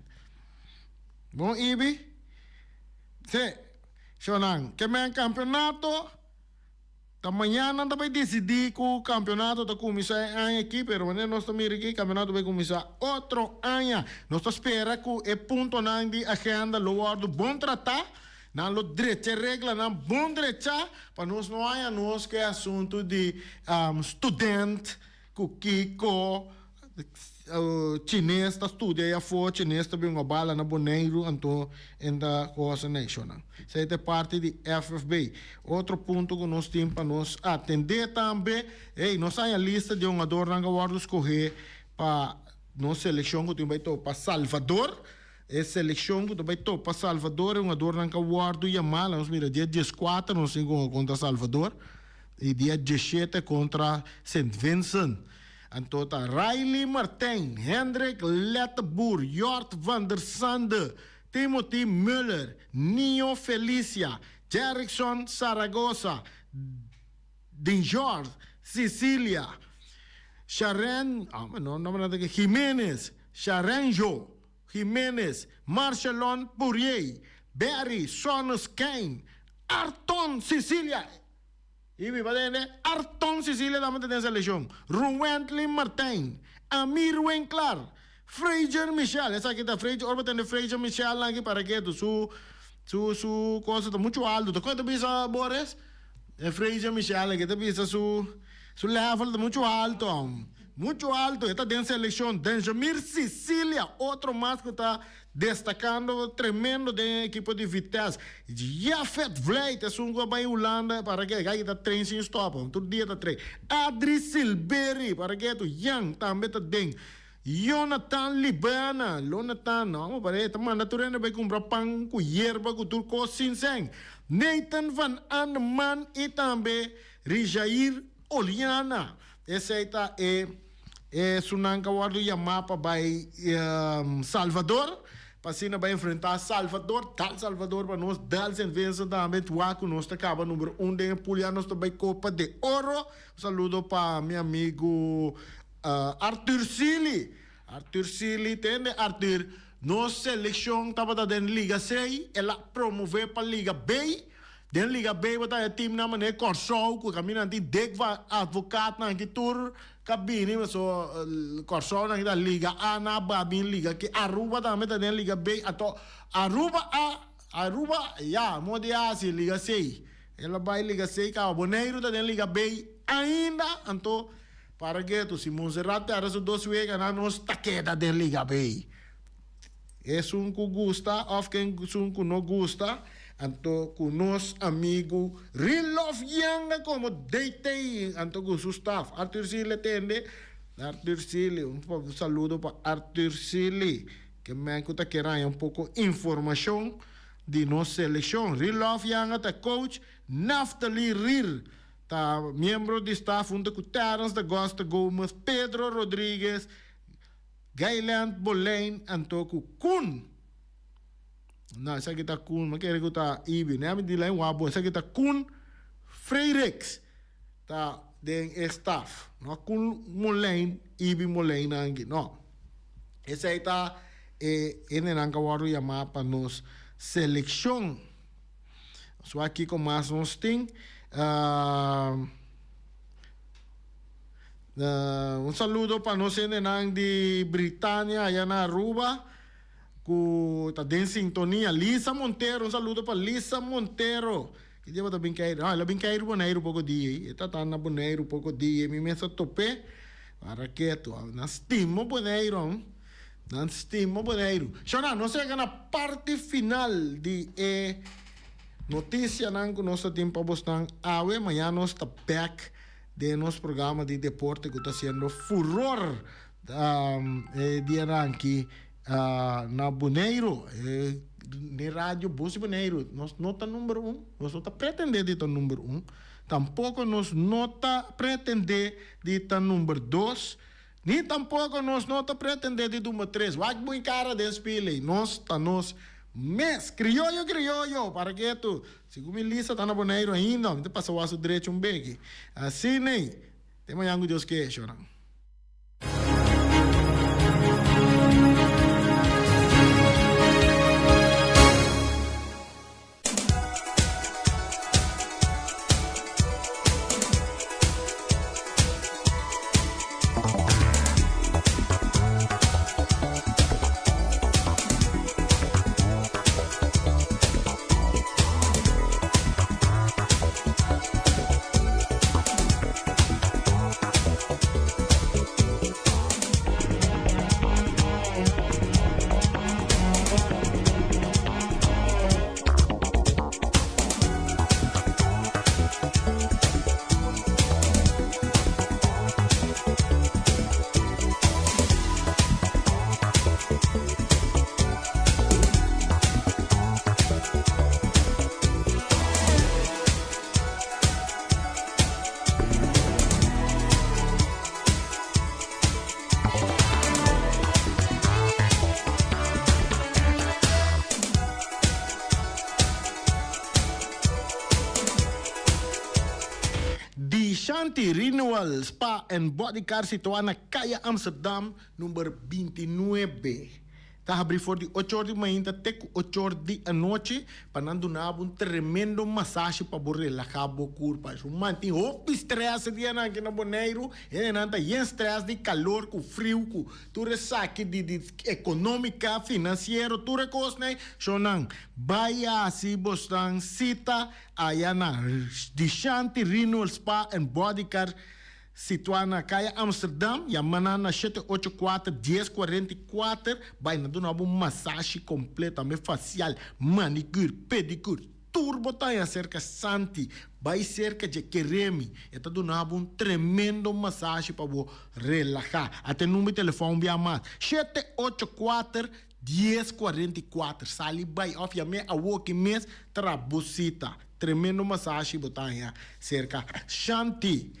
Bon, Ibi. Sí, shownan, ke men kampeonato. Ta mañana nan ta bay dicidi cu campeonato ta cuminsa e aña aki, pero wanneer nos ta mira aki campeonato bay cuminsa otro aña. Nos ta spera cu e puntonan di agenda lo wordo bon trata, nan lo drecha e reglanan bon drecha pa nos no haya nos cu e asunto di student Ku kiko chines ta studia ei afó, chines ta bin bala na Boneiru, anto en ta kosa nashonal. Esei ta e parti di FFB. Otro punto ku nos tin pa nos atendé tambe, ei, nos haña lista di hungadornan ku a wòrdu skohé pa nos selekshon ku tin bai topa Salvador. E selekshon ku ta bai topa Salvador, e hungadornan ku a wòrdu yamá, laga nos mira dia dieskuater nos tin ku hunga kontra Salvador i dia dieshete kontra Sint Vincent. Anto ta Riley Martijn, Hendrik Letteboer, Jort van der Sande, Timothy Muller, Nio Felicia, Jerickson Saragoza, Dinjord, Cecilia, Sharen, no nomber nan ta Jimenez, Sharenjo, Jimenez, Marcelon Pourier, Barry Sonneskein, Arton Cecilia, y mi pa tende Arton Cecilia tambe ta den seleccion, Ruwentley Martijn, Amir Winklaar, Fraser Michel, esaki ta Fraser, ora bo tende Fraser Michel nan aki para ketu su su su cosa ta mucho alto, ta con ta bisa Boris? E Fraser Michel aki ta bisa su su level ta mucho alto. Mucho alto, e ta den seleccion. Denjamir Cicilia, otro mas cu ta destacando tremendo den e ekipo di Vitesse. Jafet Vlijt, esun cu a bay Hulanda, para ke aki ta train sin stop, tur dia ta train. Adri Silberi, para ke tu Jan tambe ta den. Jonathan Libana, Lonathan, no, para e ta manda tur hende bay cumpra pan cu yerba cu tur cos sin sen. Nathan van Anneman y tambe Rijair Oliana, esei ta e esunnan ku a wòrdu yamá pa bai Salvador, pa asina bai enfrentá Salvador, dal Salvador pa nos, dal Sint Vincent tambe, wak ku nos ta kaba number un den e pool, ya nos ta bai Copa de Oro. Un saludo pa mi amigu Arthur Sealy, Arthur Sealy, tende Arthur, nos selekshon tabata den Liga C, el a promové pa Liga B. Den Liga B bo ta e teamnan manera Kòrsou ku kaminda nan tin dik va advokatnan aki tur ka bini paso Kòrsou nan ta Liga A nan a ba bin Liga ki Aruba tambe ta den Liga B ato Aruba a Aruba ya mo di hasi Liga C el a bai Liga C kaba Boneiru ta den Liga B ainda anto para ketu si Monserrat pèrdè su dos wega nan nos ta keda den Liga B. Esun ku gusta òf ken esun ku no gusta, anto ku nos amigu Rilov Yanga komo DT, anto ku su staf. Arthur Sealy tende? Arthur Sealy, un saludo pa Arthur Sealy, ke men ku ta kier haña un poko informashon di nos selekshon. Rilov Yanga ta coach, Naftali Rir ta miembro di staf hunto ku Terence Dagosta Gomez, Pedro Rodriguez, Gailand Boleyn anto ku Koen. No, esaki ta Koen, mi kere ku ta Ibi. Ne, mi di lei wak bon. Esaki ta Koen Freriks ta den e staf. No Koen Moleyn, Ibi Moleyn anki, no. Esei ta e hendenan ku a wòrdu yamá pa nos selekshon. Nos wak kiko mas nos tin. Un saludo pa nos hendenan di Britania aya na Aruba cu ta den sintonia. Lisa Montero, un saludo pa Lisa Montero. Ki dia bo ta bin keiru? Ah, el a bin keiru Boneiru poco dia ei. E ta ta na Boneiru poco dia ei. Mi mes a top'é. Para ketu. Nan stima Boneiru. Nan stima Boneiru. Shona, nos a yega na parti final di e noticianan cu nos ta tin pa bosnan awe. Mañana nos ta back. Den nos programa di deporte cu ta haciendo furor e dianan aki na Boneiru, den radio Bos di Boneiru, nos no ta number un, nos no ta pretende di ta number un, tampoco nos no ta pretende di ta number dos, ni tampoco nos no ta pretende di number tres. Wak bo cara den spiel ey, nos ta nos mes. Crioyo, crioyo, para ketu. Segun mi lista ta na Boneiru ainda, mi ta pasa wasu drechi un beki. Asina, te mañan ku Dios ke, shornan. Di Shanti Renewal Spa and Body Care situá na Kaya Amsterdam number bintinuebe. Ta habrí for di ocho or di mainta te ku ocho or di anochi pa nan duna bo un tremendo masashi pa bo relahá bo kurpa. Ruman tin hopi strès e dianan aki na Boneiru, hendenan ta yen strès di kalor ku friu ku tur esaki di di ekonómika, finansiero, tur e kosnan. Shownan, bai hasi bosnan sita aya na di Shanti Renewal Spa and Body Care. Situá na Kaya Amsterdam, yama nan na shete ocho kuater dies kuarenta i kuater, bai nan duna bo un masashi kompleto, tambe fasial, manikur, pedikur, tur bo ta haña serka Santi, bai serka dje Keremi, e ta duna bo un tremendo masashi pa bo relahá. Ata e number di telefòn un bia mas, shete ocho kuater dies kuarenta i kuater, sali bai òf yam'é awoki mes tra bo sita. Tremendo masashi bo ta haña serka Shanti.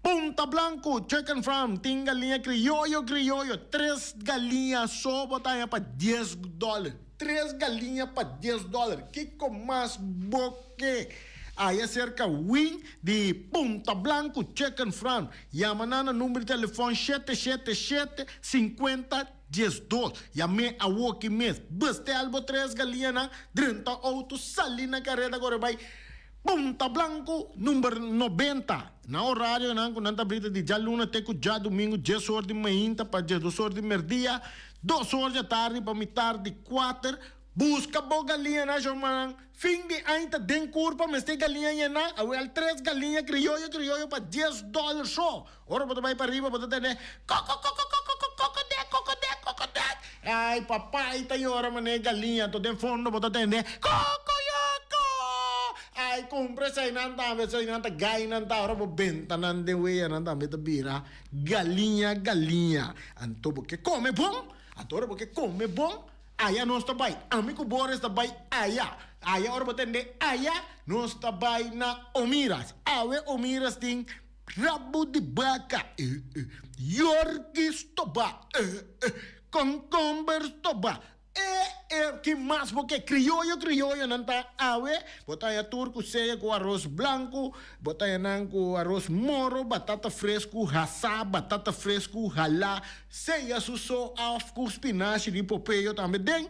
Punta Blanco Chicken Farm tin galiña crioyo crioyo tres galiña so bo ta haña pa dies dollar. Tres galiña pa dies dollar. Kiko mas bo ke? Aya serka Win di Punta Blanco Chicken Farm. Yama nan na number di telefon shete shete shete sinkuenta. 12. Yam'é awoki mes. Bestel bo tres galiñanan, drenta outo, sali na kareda kore bai Punta Blanco number 90. Na orarionan ku nan ta brita di djaluna te ku djadumingu dies or di mainta pa diesdos or di merdia, dos or di atardi pa mitar di kuater. Buska bo galiñanan shormanan. Fin di aña ta den kurpa mester galiña yená. Awel tres galiña krioyo krioyo pa dies dòler so. Ora bo ta bai pariba bo ta tende kokokokokokokokokode kokode kokode. Ai papai ta yora manera galiña anto den fondo bo ta tende kokoyoko. Ai kumpra eseinan tambe eseinan ta gainan ta ora bo benta nan den weyanan tambe ta bira galiña galiña. Anto bo ke kome bon anto ora bo ke kome bon aya nos ta bai ami ku Boris ta bai aya aya ora bo tende aya nos ta bai na Omiras awe Omiras tin Rabu di baka, eh eh. Yorki stoba, eh eh. Konkomber stoba, eh eh. Ki mas bo ke? Krioyo, krioyonan ta awe. Bo ta haña tur ku sea ku aros blanku, bo ta haña nan ku aros moro, batata fresku hasá, batata fresku halá, sea su so òf ku spinashi di popeyo tambe den.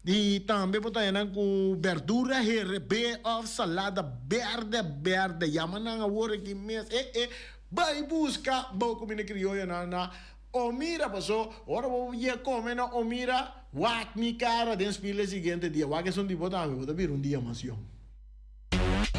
I tambe bo ta haña nan ku berdura herebé òf salada bèrdè bèrdè. Yama nan awor aki mes. E e, bai buska bo kuminda krioyonan na Omira. Paso ora bo yega kome na Omira, wak mi kara den spil e siguiente dia. Wak esun di bo tambe, bo ta bira un dia mas yòn.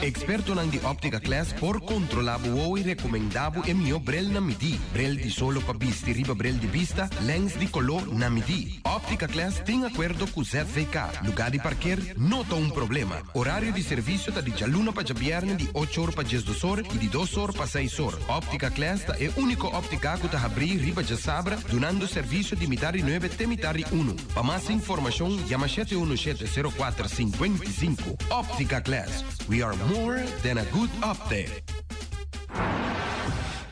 Expertonan di Optica Class por controla bo wowo y recomenda bo e miho bril na midi. Bril di solo pa bisti riba bril di bista, lens di colo na midi. Optica Class tin acuerdo cu ZVK. Lugar di parkeer no ta un problema. Horario di servicio ta di djaluna pa djabierne di ocho or pa diesdos or y di dos or pa seis or. Optica Class ta e unico optica cu ta habri riba djasabra dunando servicio di mitar di nuebe te mitar di uno. Pa mas informashon yama shete uno shete sero kuater sinkuenta i sinku. Optica Glass, we are more than a good optic.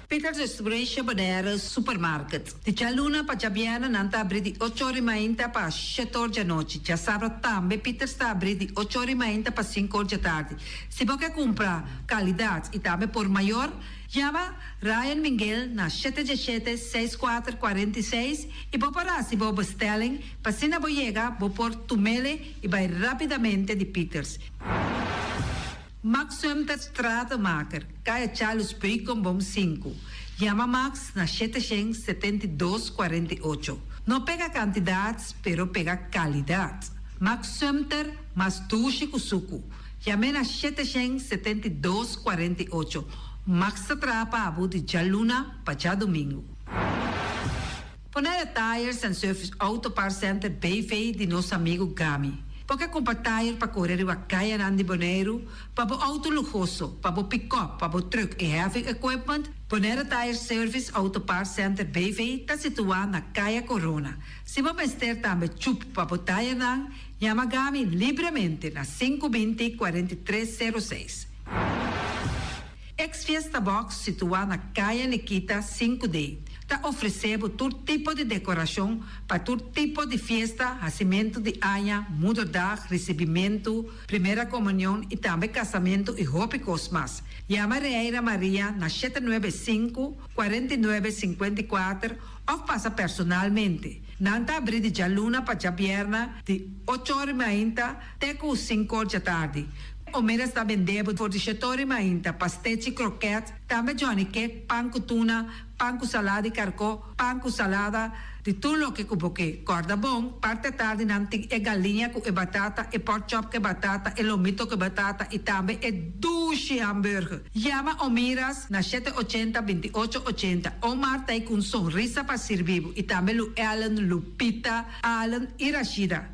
Peters Distribution Bonaire Supermarket. Di djaluna pa djabièrnè nan ta abrí di ocho or di mainta pa shete or djanochi. Djasabra tambe Peters ta abrí di ocho or di mainta pa sinku or djatardi. Si bo ke kumpra kalidat i tambe por mayor, Yama Ryan Minguel na shete djeshete seis kuater kuarenta i seis i bo por hasi bo bestelling pa asina bo yega bo por tumele i bai rapidamente di Pieters. Max Sumter Stratenmaker, Kaya Charles Beukenboom sinku. Yama Max na shete shen 72 48. No pega kantidat pero pega kalidat. Max Sumter mas dushi ku suku. Yam'é na shete shen 72 48. Max ta traha pa bo di djaluna pa djadumingu. Bonaire Tires and Service Auto Parts Center BV di nos amigu Gami. Bo ke kumpra tire pa kore riba kayanan di Boneiru, pa bo auto luhoso, pa bo pikòp, pa bo trùk i heavy equipment? Bonaire Tire Service Auto Parts Center BV ta situá na Kaya Corona. Si bo mester tambe chup pa bo tayernan, yama Gami libremente na sinku binti 43 sero seis. Ex Fiesta Box situá na Kaya Nikita sinku D. ta ofresé bo tur tipo di dekorashon pa tur tipo di fiesta, hasimentu di aña, moederdag, risibimentu, primera komunion i tambe kasamentu i hopi kos mas. Yama Reira Maria na 795 49 54 òf pasa personalmente. Nan ta abrí di djaluna pa djabièrnè di ocho or i mainta te ku sinku or djatardi. Omeras ta bende bo for di shete or i mainta pastechi, krokèt, tambe johnny cake, pan ku tuna, pan ku salada di karkó, pan ku salada, di tur loke ku bo ke. Kòrda bon, parti atardi nan tin e galiña ku e batata, e pork chop ku e batata, e lomito ku e batata i tambe e dushi hamburger. Yama Omiras na shete ochenta, 28 80. Omar ta ei ku un sonrisa pa sirbi bo i tambe Lu Ellen, Lupita, Allen i Rashida.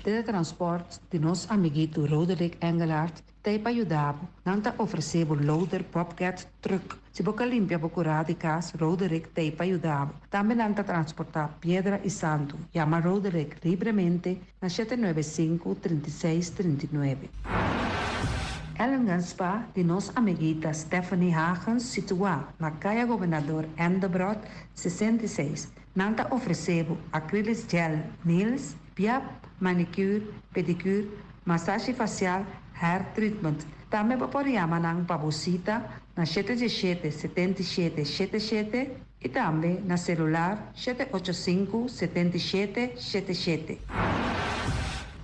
Teletransport di nos amiguito Roderick Engelhardt ta ei pa yuda bo. Nan ta ofresé bo loader, bobcat, truck. Si bo ka limpia bo kurá di kas, Roderick ta ei pa yuda bo. Tambe nan ta transportá piedra i santu. Yama Roderick libremente na 795 36 39. Ellingen Spa di nos amiguita Stephanie Hagens situá na Kaya Gobernador Endebrot 66. Nan ta ofresé bo acrylic gel nails, piap, manicure, pedicure, masashi fasial, hair treatment. Tambe bo por yama nan pa bo sita na 717 77 77 i tambe na selular 785 77 77.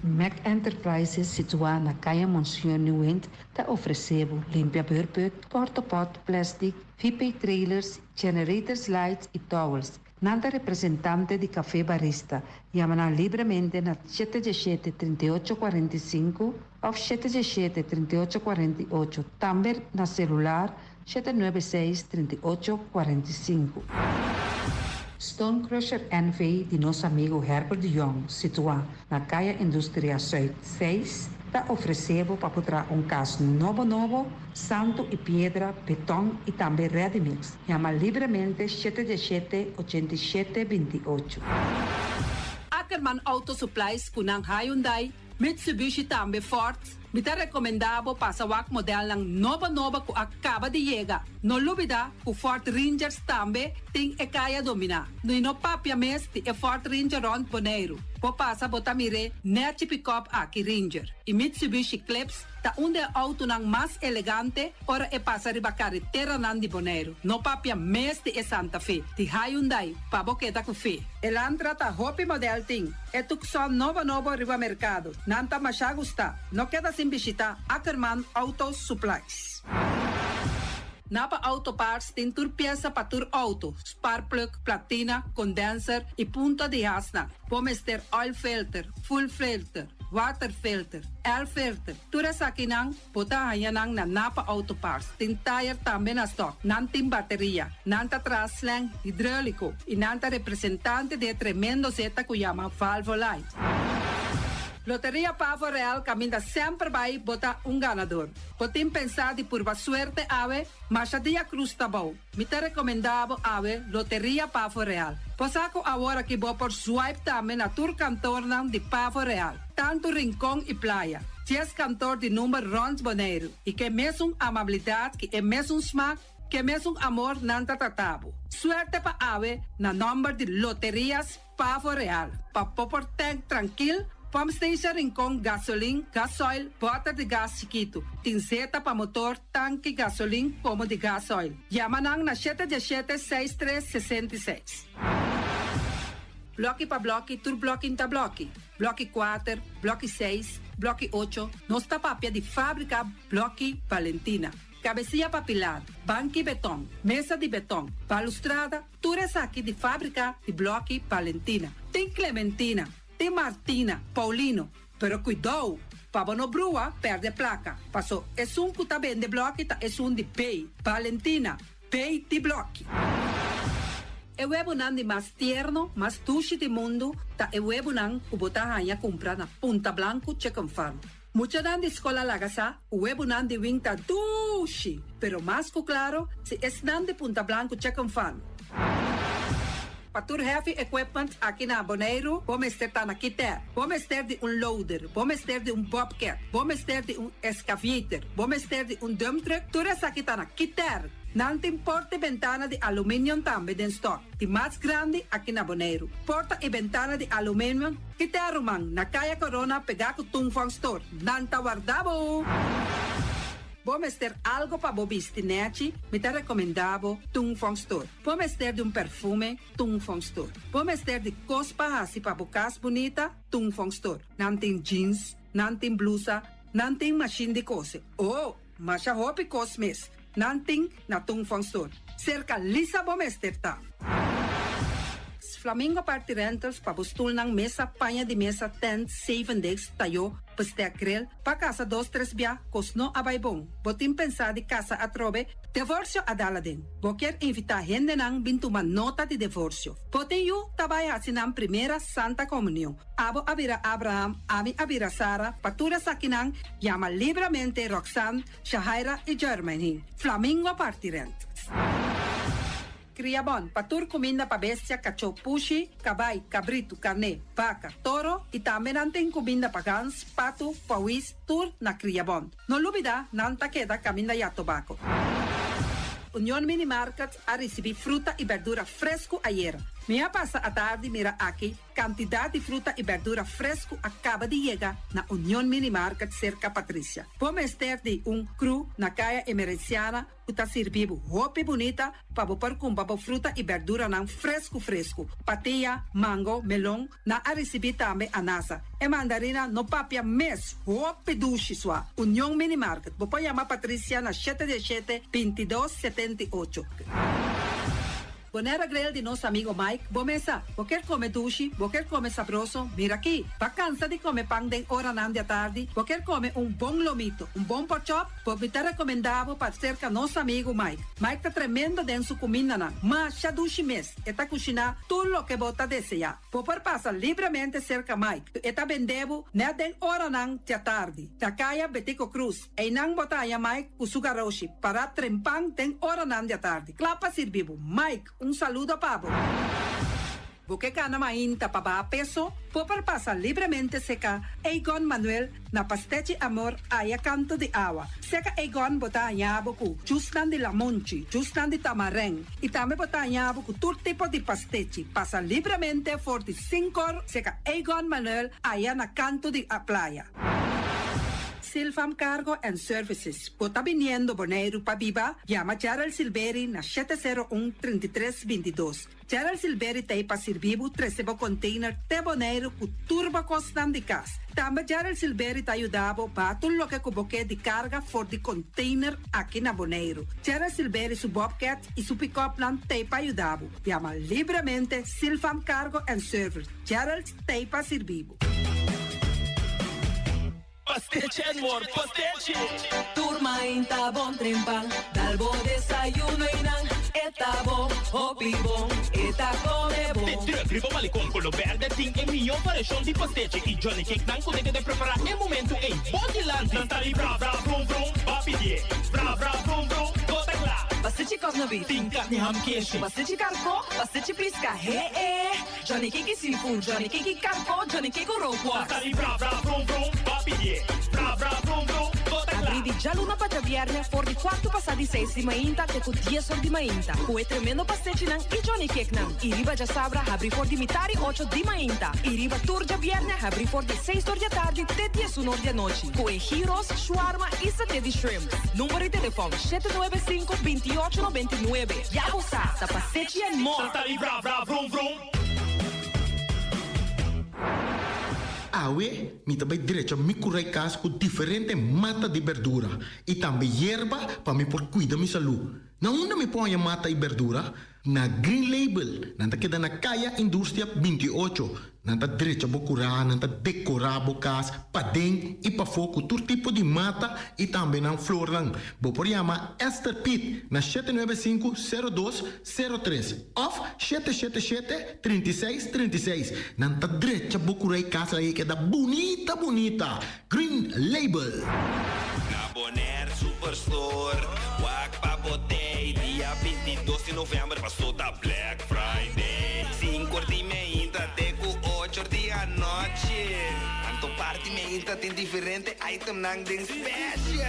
Mac Enterprises, situá na Kaya Monsieur Nieuwind, ta ofresé bo limpia beurput, portapot, plastic, VP trailers, generators lights i towels. Nan ta representante di Café Barista. Yama nan libremente na 717 38 45 òf 717 38 48. Tambe na selular 796 38 45. Stone Crusher NV di nos amigu Herbert de Jong, situá na Kaya Industria Zuid 6, ta ofresé bo pa traha un kas nobo nobo, santu i piedra, beton i tambe ready mix. Yama libremente 717 87 28. Ackerman Auto Supplies ku nan Hyundai, Mitsubishi tambe Ford. Mi ta rekomendá bo pasa wak modelnan nobo nobo ku a kaba di yega. No lubidá ku Ford Rangers tambe tin e kaya dominá. No no papia mes di e Ford Ranger rònt Boneiru. Bo pasa bo ta mir'é nèchi pick-up aki Ranger. I Mitsubishi Eclipse ta un di e outonan mas elegante ora e pasa riba kareteranan di Boneiru. No papia mes di e Santa Fe, di Hyundai, pa bo keda ku fe. Elantra ta hopi model tin. E Tucson nobo nobo riba merkado. Nan ta masha gusta. No keda sin bishitá Ackerman Auto Supplies. Napa Auto Parts tin tur piesa pa tur outo, spark plug, platina, condenser i punta di hasnan. Bo mester oil filter, fuel filter, water filter, air filter. Tur esakinan bo ta haña nan na Napa Auto Parts. Tin tire tambe na stock. Nan tin bateria. Nan ta traha slang hidráuliko i nan ta representante di e tremendo zeta ku yama Valvoline. Loteria Pavo Real kaminda semper bai bo ta un ganadó. Bo tin pensá di purba suerte awe, masha dia krus ta bou. Mi ta rekomendá bo awe Loteria Pavo Real. Bo sa ku awor aki bo por swipe tambe na tur kantornan di Pavo Real. Tantu Rincon i Playa. 10 kantor di number rònt Boneiru. I ku e mesun amabilidat, ku e mesun smak, ku e mesun amor nan ta trata bo. Suerte pa awe na nòmber di Loterias Pavo Real. Pa bo por tank trankil, pump station Rincon, gasolin, gasoil, bòter di gas chikitu. Tin zeta pa motor, tanki, gasolin, komo di gasoil. Yama nan na 717 6366. Blòki pa blòki, tur blòki ta blòki. Blòki 4, blòki 6, blòki 8. Nos ta papia di fábrika Blòki Valentina. Kabesia pa pilar, banki beton, mesa di beton, balustrada, tur esaki di fábrika di Blòki Valentina. Tin Clementina, tin Martina, Paulino, pero kuidou, pa bo no brua, pèrdè plaka. Paso, esun ku ta bende blòki ta esun di B, Valentina, B di blòki. E webunan di mas tierno, mas dushi di mundu, ta e webunan ku bo ta haña kumpra na Punta Blanco Chicken Farm. Muchanan di skol a laga sa, webunan di Wing ta dushi, pero mas ku klaro, si esnan di Punta Blanco Chicken Farm. Pa tur heavy equipment aki na Boneiru, bo mester ta na Kiter. Bo mester di un loader, bo mester di un bobcat, bo mester di un excavator, bo mester di un dump truck, tur esaki ta na Kiter. Nan tin porta i bentana di aluminium tambe den stock, di mas grandi aki na Boneiru. Porta i bentana di aluminium ki te ruman na Kaya Corona pegá ku Tung Fong Store. Nan ta warda bo! Bo mester algo pa bo bisti nèchi? Mi ta rekomendá bo Tung Fong Store. Bo mester di un perfume? Tung Fong Store. Bo mester di kos pa hasi pa bo kas bunita? Tung Fong Store. Nan tin jeans, nan tin blusa, nan tin mashin di kose. Oh! Masha hopi kos mes nan tin na Tung Fong Store. Serka Lisa bo mester ta. Flamingo Party Rentals pa bo stulnan, mesa, paña di mesa, tent, zeven desk, tayó, bestek, grill, pa kasa dos tres bia, kos no a bai bon. Bo tin pensá di kasa atrobe? Devorsio a dal aden. Bo kier invitá hendenan bin tuma nota di devorsio. Bo tin yu ta bai hasi nan primera Santa Komunion. Abo a bira Abraham, ami a bira Sara, pa tur esakinan Yama libramente Roxanne, Shahaira i Jermaine. Flamingo parti rent. Kria bon pa tur kuminda pa bestia, kachó, pushi, kabai, kabritu, karné, baka, toro i tambe nan tin kuminda pa gans, patu, pawis, tur na Kria Bon. No lubida nan ta keda kaminda ya tobako. Union Mini Market a risibí fruta i berdura fresku ayera. Mi a pasa atardi mira aki Kantidat di fruta i bèrdura fresku a kaba di yega na Union Mini Market serka Patricia. Bo mester di un kru na Kaya Emerenciana ku ta sirbi bo hopi bunita pa bo por kumpra bo fruta i bèrduranan fresku fresku. Patia, mango, melon, nan a risibí tambe anasa. E mandarina no papia mes, hopi dushi sua. Union Mini Market, bo por yama Patricia na shete diesshete, bintidos, setenti'ocho. Bonaire Grill di nos amigo Mike, bo mesa. Bo kier come dushi, bo kier come sabroso, mira aki. Ba cansa di come pan den oranan di atardi, bo kier come un bon lomito, un bon porkchop, bo mi ta recomenda bo pa cerca nos amigo Mike. Mike ta tremendo den su cumindanan, masha dushi mes, e ta cushina tur loke bo ta desea. Bo por pasa libremente cerca Mike, e ta bende bo net den oranan di atardi, na caya Betico Cruz. Einan bo ta haña Mike ku su garoshi pará trempan den oranan di atardi, kla pa sirbi bo. Mike, un saludo pa bo. Bo ke gana mainta pa baha peso? Bo por pasa libremente seka Egon Manuel na Pastechi Amor aya kanto di awa. Seka Egon bo ta haña bo ku jusnan di lamonchi, jusnan di tamarèn i tambe bo ta haña bo ku tur tipo di pastechi. Pasa libremente for di sinkor seka Egon Manuel aya na kanto di playa. Silfam Cargo and Services, Bo ta biniendo Boneiru pa biba? Yama Gerald Silberi na shete sero un, 33 bintidos. Gerald Silberi ta ei pa sirbi bo trese bo container te Boneiru ku tur bo kosnan di kas. Tambe Gerald Silberi ta yuda bo baha tur loke ku bo ke di karga for di container aki na Boneiru. Gerald Silberi su bobcat i su pick-upnan ta ei pa yuda bo. Yama libremente Silfam Cargo and Service. Gerald ta ei pa sirbi bo. Pastechi and more, pastechi! Tur mainta bon trempan, dal bo desayuno y nan e ta bon, hopi bon, e ta come bon. De truck riba Malecon Colo Berde tin e miyo variacion di pastechi y Johnny Cake nan cu ta keda prepara e momento ey bo dilanti. Nan ta di bra bra vrum vrum, ba pidie, bra bra vrum vrum, bo ta cla. Pastechi cosna beef. Tin carni ham keshi. Pastechi carco, pastechi pisca, he e. Johnny Cake seafood, Johnny Cake carco, Johnny Cake rookworst. Ta di bra bra vrum vrum, ba pidié. Bra bra vrum vrum, bo ta kla. Abrí di djaluna pa djabièrnè for di kuartu pasá di seis di mainta te ku dies or di mainta ku e tremendo pastechinan i Johnny Cakenan. I riba djasabra habrí for di mitar i ocho di mainta. I riba tur djabièrnè habrí for di seis or di atardi te diesun or di anochi ku e gyros, shawarma i saté di shrimp. Number di telefòn, shete nuebe sinku, bintiocho nobenta i nuebe. Ya bo sa, ta pastechi and more! Ta di bra bra vrum vrum. Awe mi ta bai drecha mi kurai kas ku diferente mata di berdura i tambe yerba pa mi por kuida mi salú. Na unda mi por haña mata i berdura? Na Green Label. Nan ta keda na Kaya Industria 28. Nan ta drecha bo kurá, nan ta dekorá bo kas paden i pafó ku tur tipo di mata i tambe nan flornan. Bo por yama Esther Piet na shete nuebe sinku, sero dos, sero tres òf shete shete shete, 36, 36. Nan ta drecha bo kurá i kas laga e keda bunita bunita. Green Label. Na Bonaire Superstore, wak pa bo tei dia 22 di november paso ta Black Friday. Sinku or di meinta te ku ocho or di anochi. Anto parti meinta tin diferente itemnan den special.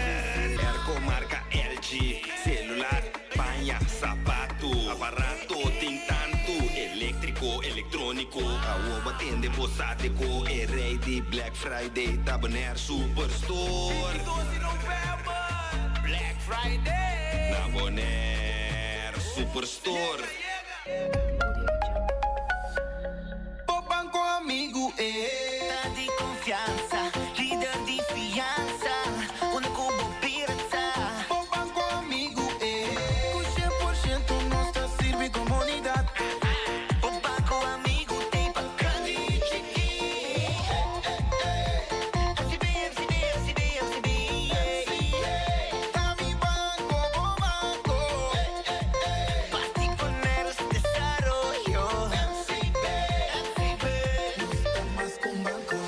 Airco marka LG, celular, paña. Paña, sapatu, aparato tin tantu, eléktriko, elektróniko. Awor bo tende bo sa di ku e rei di Black Friday ta Bonaire Superstore. 22 di novèmber, Black Friday! Na Bonaire Superstore. Bo banko amigu e. Ta di konfiansa, lider di fiansa, unda ku bo bira ta. Bo banko amigu e. Ku 100% nos ta sirbi komunidat. Bo banko amigu t'ei pa grandi i chikí. MCB, MCB, MCB, MCB, yeah. Ta mi banko, bo banko. Parti Bonaire su desaroyo. MCB, MCB. Nos ta mas ku un banko.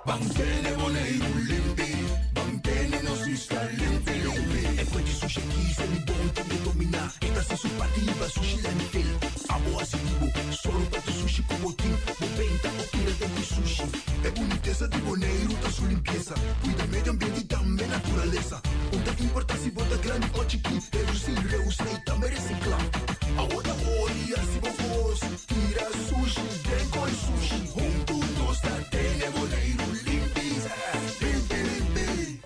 Ban tene Boneiru limpi, ban tene nos isla limpi limpi. E fuente sushi aki se mi bon tin ke dominá. E ta hasi su parti riba sushi landfill. Abo hasi di bo, solo pa tu sushi ku bo tin. Bo benta o tira den di sushi. E bunitesa di Boneiru ta su limpiesa. Kuida medio ambiente i tambe naturalesa. Un ta importá si bo ta grandi o chikí, redusí, reusá i tambe resiklá. Awor ta ora di hasi bo kos, tira sushi den koi sushi. Huntu nos ta tene Boneiru limpi, limpi, limpi.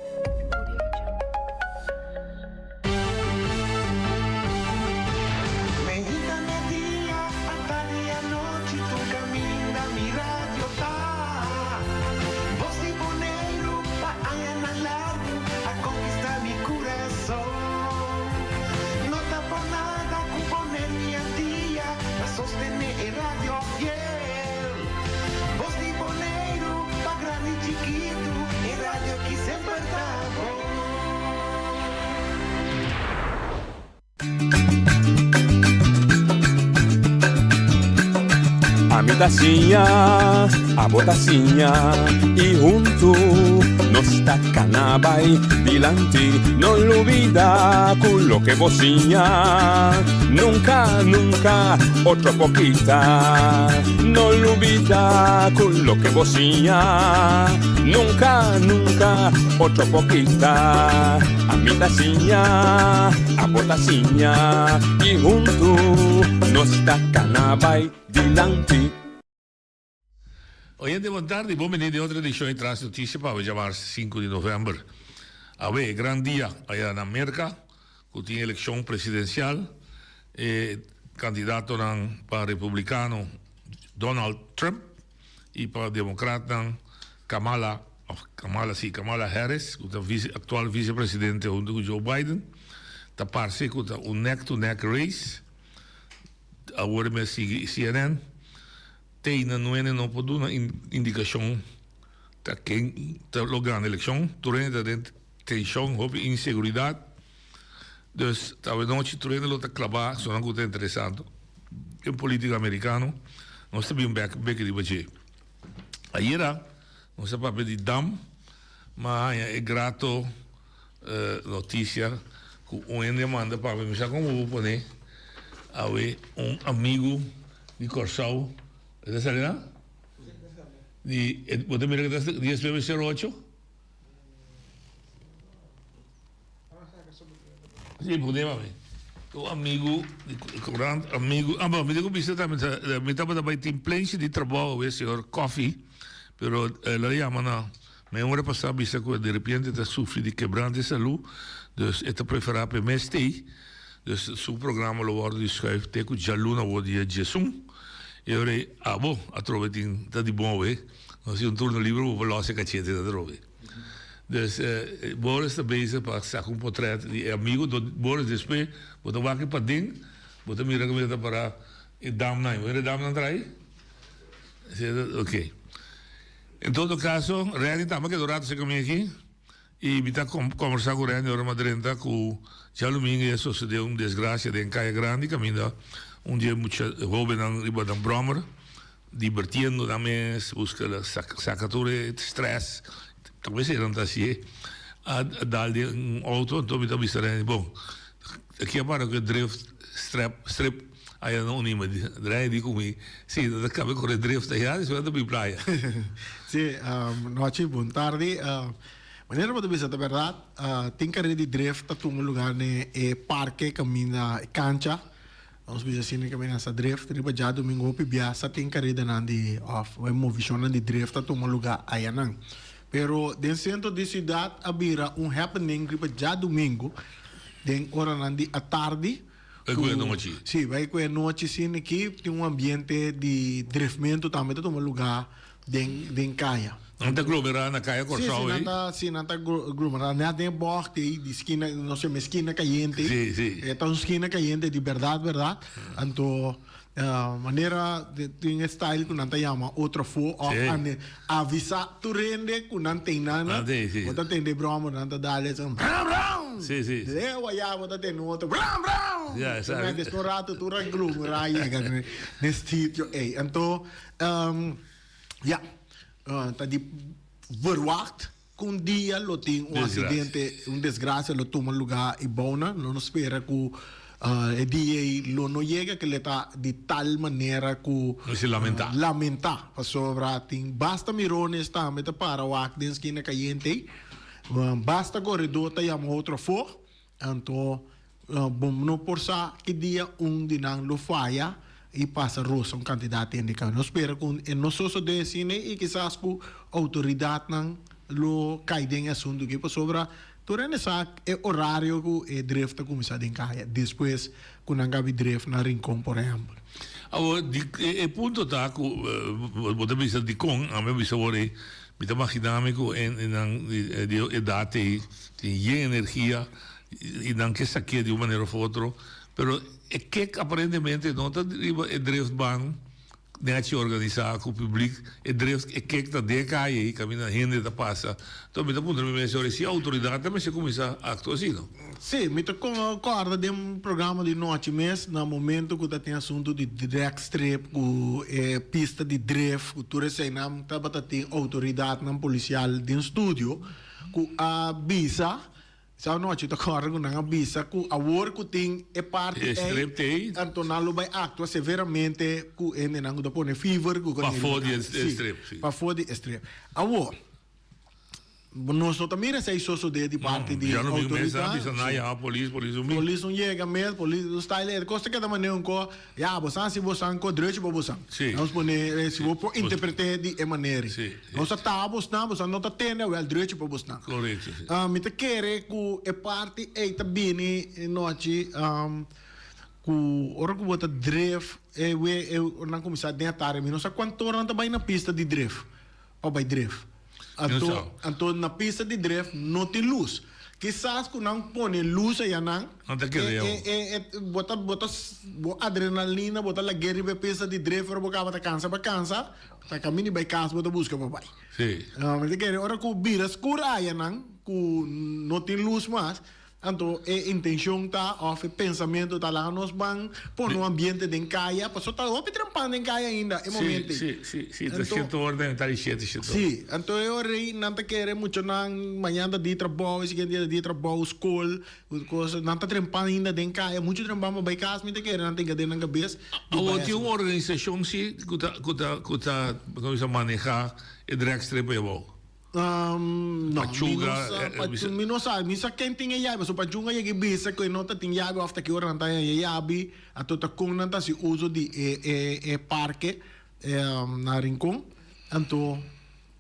Meinta media, atardi anochi, tur kaminda mi radio ta. Bos di Boneiru pa añanan largu a konkistá mi kurason. No ta por nada ku Boneiru i Antia ta sostené e radio fiel. Bos di Boneiru pa grandi i chikitu, e radio ki semper ta bon. Ami ta siña, abo ta siña i huntu nos ta kana bai dilanti. No lubida ku loke bo siña nunka, nunka otro por kita. No lubida ku loke bo siña nunka, nunka otro por kita. Ami ta siña, abo ta siña i huntu nos ta kana bai dilanti. Oyente bon tardi, bon bini den otro edicion di Tras Noticia pa awe djamars sinku di november. Awe e gran dia aya na Merca cu tin eleccion presidencial. E candidatonan pa republicano Donald Trump y pa democratnan Kamala of Kamala si Kamala Harris cu ta vice actual vice presidente hunto cu Joe Biden ta parce cu ta un neck to neck race awor mi a sigui CNN te na nuene no por duna indicacion ta ken ta lo gana eleccion tur hende ta den tension hopi inseguridad dus ta awenochi tur hende lo ta claba esnan cu ta interesado den politica americano nos ta bin bek bek riba dje. Ayera nos a papia di dam, ma haña e grato noticia cu un hende a manda pa mi. Mi sa como bo pone awe un amigo di Corsou, e ta sali na? Di, bo ta mira cu ta 19 08? Sí, pone pa mi. Un amigu di courant, amigu, ah, bon, mi tin cu bisa tambe, mi tabata bay tin plenchi di trabou awe, señor Coffee, pero el a yama na mi ora pasa bisa cu de repente ta sufri di quebrante salud, dus e ta prefera pa e mes tey, dus su programa lo wordo di schuif te cu djaluna awor dia diesun, e ora ey abo atrobe tin ta di bon awe, nos tin un turno liber bo por los e cachete atrobe. Dus Boris ta bezig pa saka un potret di e amigo, do Boris despues bo ta wak e paden, bo ta mira kaminda ta para e damnan, bo mira e damnan tra'i? Ok. En todo caso Renny tambe a keda un rato cerca mi aki y mi ta combersa cu Renny ora mi a drenta cu djalumingo ya sucede un desgracia den Caya Grandi kaminda un di e mucha hobennan riba nan brommer Dibertiendo nan mes, busca saca tur e stress, tal bes nan ta hacié, a dal den un auto, anto mi ta bisa Renny, bon, aki a para cu e drift strep, strip, aya na unima, Renny di cu mi, si, nan ta caba core drift aya, despues nan ta bin playa. Si, nochi, bon tardi. Manera bo ta bisa ta berdad, tin careda di drift ta tuma lugar den e parke caminda e cancha, nos bisa asina caminda sa drift riba djadomingo hopi bia sa tin caredanan di of e movicionnan di drift ta tuma lugar ayanan. Pero den centro di ciudad a bira un happening riba djadomingo den oranan di atardi. Bai cu e nochi. Si, bai cu e nochi sin aki tin un ambiente di driftmento tambe ta tuma lugar den den kaya. Nan ta aglomerá na Kaya Kòrsou ei? Si, si, nan ta, si, nan ta aglomerá net den e bògt ei di skina, nos yama e skina kayente. Si, si. E ta un skina kayente di bèrdat, bèrdat. Anto manera tin e style ku nan ta yama otro afó òf ane avisá tur hende ku nan ten nan. Nan ten, si. Bo ta tende e bròmer, nan ta dal esei bram bram! Si, si. Leu ayá bo ta tende un otro bram bram! Ya, esaki. Despues un rato tur aglomerá yega n'e sitio ei. Anto. Ya, ta di verwacht ku un dia lo tin un asidente, un desgrasia lo tuma lugá i bounan. Lo no spera ku e dia ei lo no yega, ke lo ta di tal manera ku. Mester lamentá. Lamentá, pasobra tin basta mirones tambe ta para wak den skina kayente ei. Basta koredó ta yama otro afó. Anto bo no por sa ki dia un di nan lo faya i pasa rosa un kantidat hende ka. Nos spera ku e no sosodé asina i kisas ku outoridatnan lo kai den e asuntu aki pasobra tur hende sa e orario ku e drif ta kuminsá den kaya despues ku nan gabi drif na Rincon por ehèmpel. Awor di e punto ta ku bo ta bisa dikon ami a bisa awor ei mi ta magina mi ku e nan di e edat ei Tin yen energia y nan ke saké di un manera of otro, pero e kek aparentemente no ta riba e driftbaan nechi organisa cu publiek, e drift e kek ta den e caye y caminda hende ta pasa. Enton mi ta puntra mi mes ora si autoridad ta mester cuminsa actua asi no? Sí, mi ta corda den un programa di nochi mes na momento cu ta tin asunto di dragstrip cu e pista di drift cu tur eseinan tabata tin autoridadnan policial den studio. Ku a bisa, sa anochi ta kòrda ku nan a bisa ku awor ku tin e parti ei, anto nan lo bai aktua severamente ku e hendenan ku ta pone fever ku Pafó di e strip, si. Pafó di e strip. Awor, nos no ta mira esei sosodé di parti di outoridat. Ya no bin mes a bisa nan a yama polis, polis no bin. Polis no yega mes, polis no style e kos ta keda manera un ko. Ya, bosan hasi bosan ko drechi pa bosan. Sí. Nos pone, si bo por interpreté di e manera ei. Sí. Nos a taha bosnan, bosan no ta tende, awel drechi pa bosnan. Korekto, sí. Mi ta kere ku e parti ei ta bini nochi ku ora ku bo ta dref, e we e nan kuminsá den atardi, mi no sa kuantu ora nan ta bai na pista di dref. pa bai dref. Anto, anto na pista di dref no tin lus. Kisas ku nan pone lus ayanan, Nan ta kere e, e, e, e, bo ta, bo ta, bo adrenalina, bo ta lag'é riba e pista di dref ora bo kaba ta kansa pa kansa, ta kaminda di bai kas bo ta buska pa bai. Sí. Mi ta kere ora ku bira skur ayanan, ku no tin lus mas, Anto e intencion ta of e pensamento ta laga nos ban pone un ambiente den caya pasobra ta hopi trempan den caya ainda e momento ei. Si, si, si, ta shete ora den ta di shete, shete ora. Si, anto e ora ei nan ta kere muchanan mañana ta di trabou, e siguiente dia ta di trabou, skol, cos, nan ta trempan ainda den caya, mucho trempan pa bai cas mi ta kere nan tin den nan cabes di bai. Awor tin un organisacion si cu ta, cu ta, cu ta, como bisa, maneha e dragstrip ei abou? No, mi no sa, Pachuga, mi no sa, mi sa ken tin e yabi, pasobra Pachuga yega i bisa ku e no ta tin yabi òf ta ki ora nan ta haña e yabi, anto ta kon nan ta hasi uso di e e e parke na Rincon, anto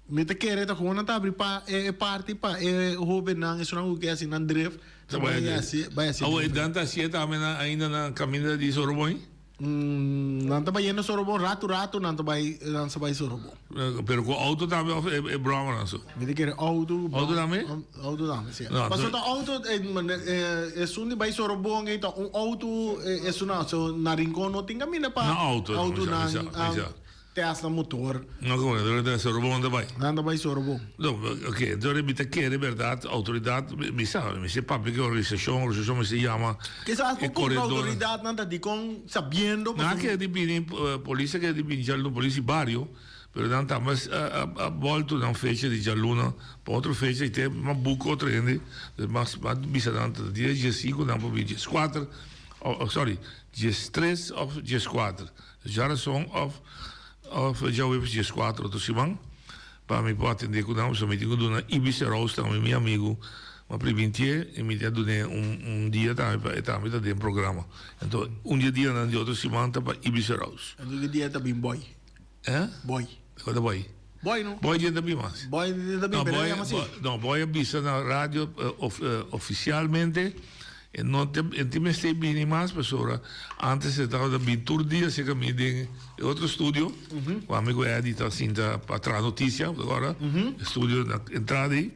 mi ta kere ta kon nan ta abri pa e parti pa e hobennan esunnan ku ke hasi nan drif ta bai hasi bai hasi Awor e dan ta hasié tambe na ainda na kaminda di Sorobon? Nan ta bai yendo Sorobon ratu ratu nan ta bai nan sa bai Sorobon. Pero ku auto tambe of e brommernan so? Mi ta kere auto. Auto tambe? Auto tambe si. Pasobra ta auto esun di bai Sorobon ei ta un auto esun so na Rincon no tin kaminda pa Na auto autonan Tesla motor. No como nan ta Sorobon ta bai. Nan ta bai Sorobon. No, ok, entonces mi ta kere berdad autoridad mi sa, mi se papia cu organisacion, organisacion mester yama Kisas e por puntra corredor. autoridadnan ta dicon sabiendo Nan a pasobra. kere di bini polis a kere di bini djaluna, polis di bario, pero nan tambe a a bolto nan fecha di djaluna pa otro fecha y te mas buka otro hende, mas mas bisa nan ta dia diesinku nan por bini dieskuater, sorry, diestres of dieskuater. Djarason of of djaweps dieskuater otro siman. Pa mi por atendé ku nan, pasobra mi tin ku duna Ibis Roos tambe, mi amigu, mi a primintié i mi tin a dun'é un un dia tambe pa e tambe ta den programa. Anto un di e dianan di otro siman ta pa Ibis Roos. Anto ki dia ta bin Boy? Eh? Boy. Kua ta Boy? Boy no. Boy dia ta bin mas. Boy dia ta bin, No, pero e Boy, yama si. Boy, no, Boy a bisa na radio of ofisialmente e no te e tin mester bini mas pasobra antes e tabata bin tur dia cerca mi den e otro studio cu ami cu Eddy ta sinta pa traha noticia ora e studio na entrada ey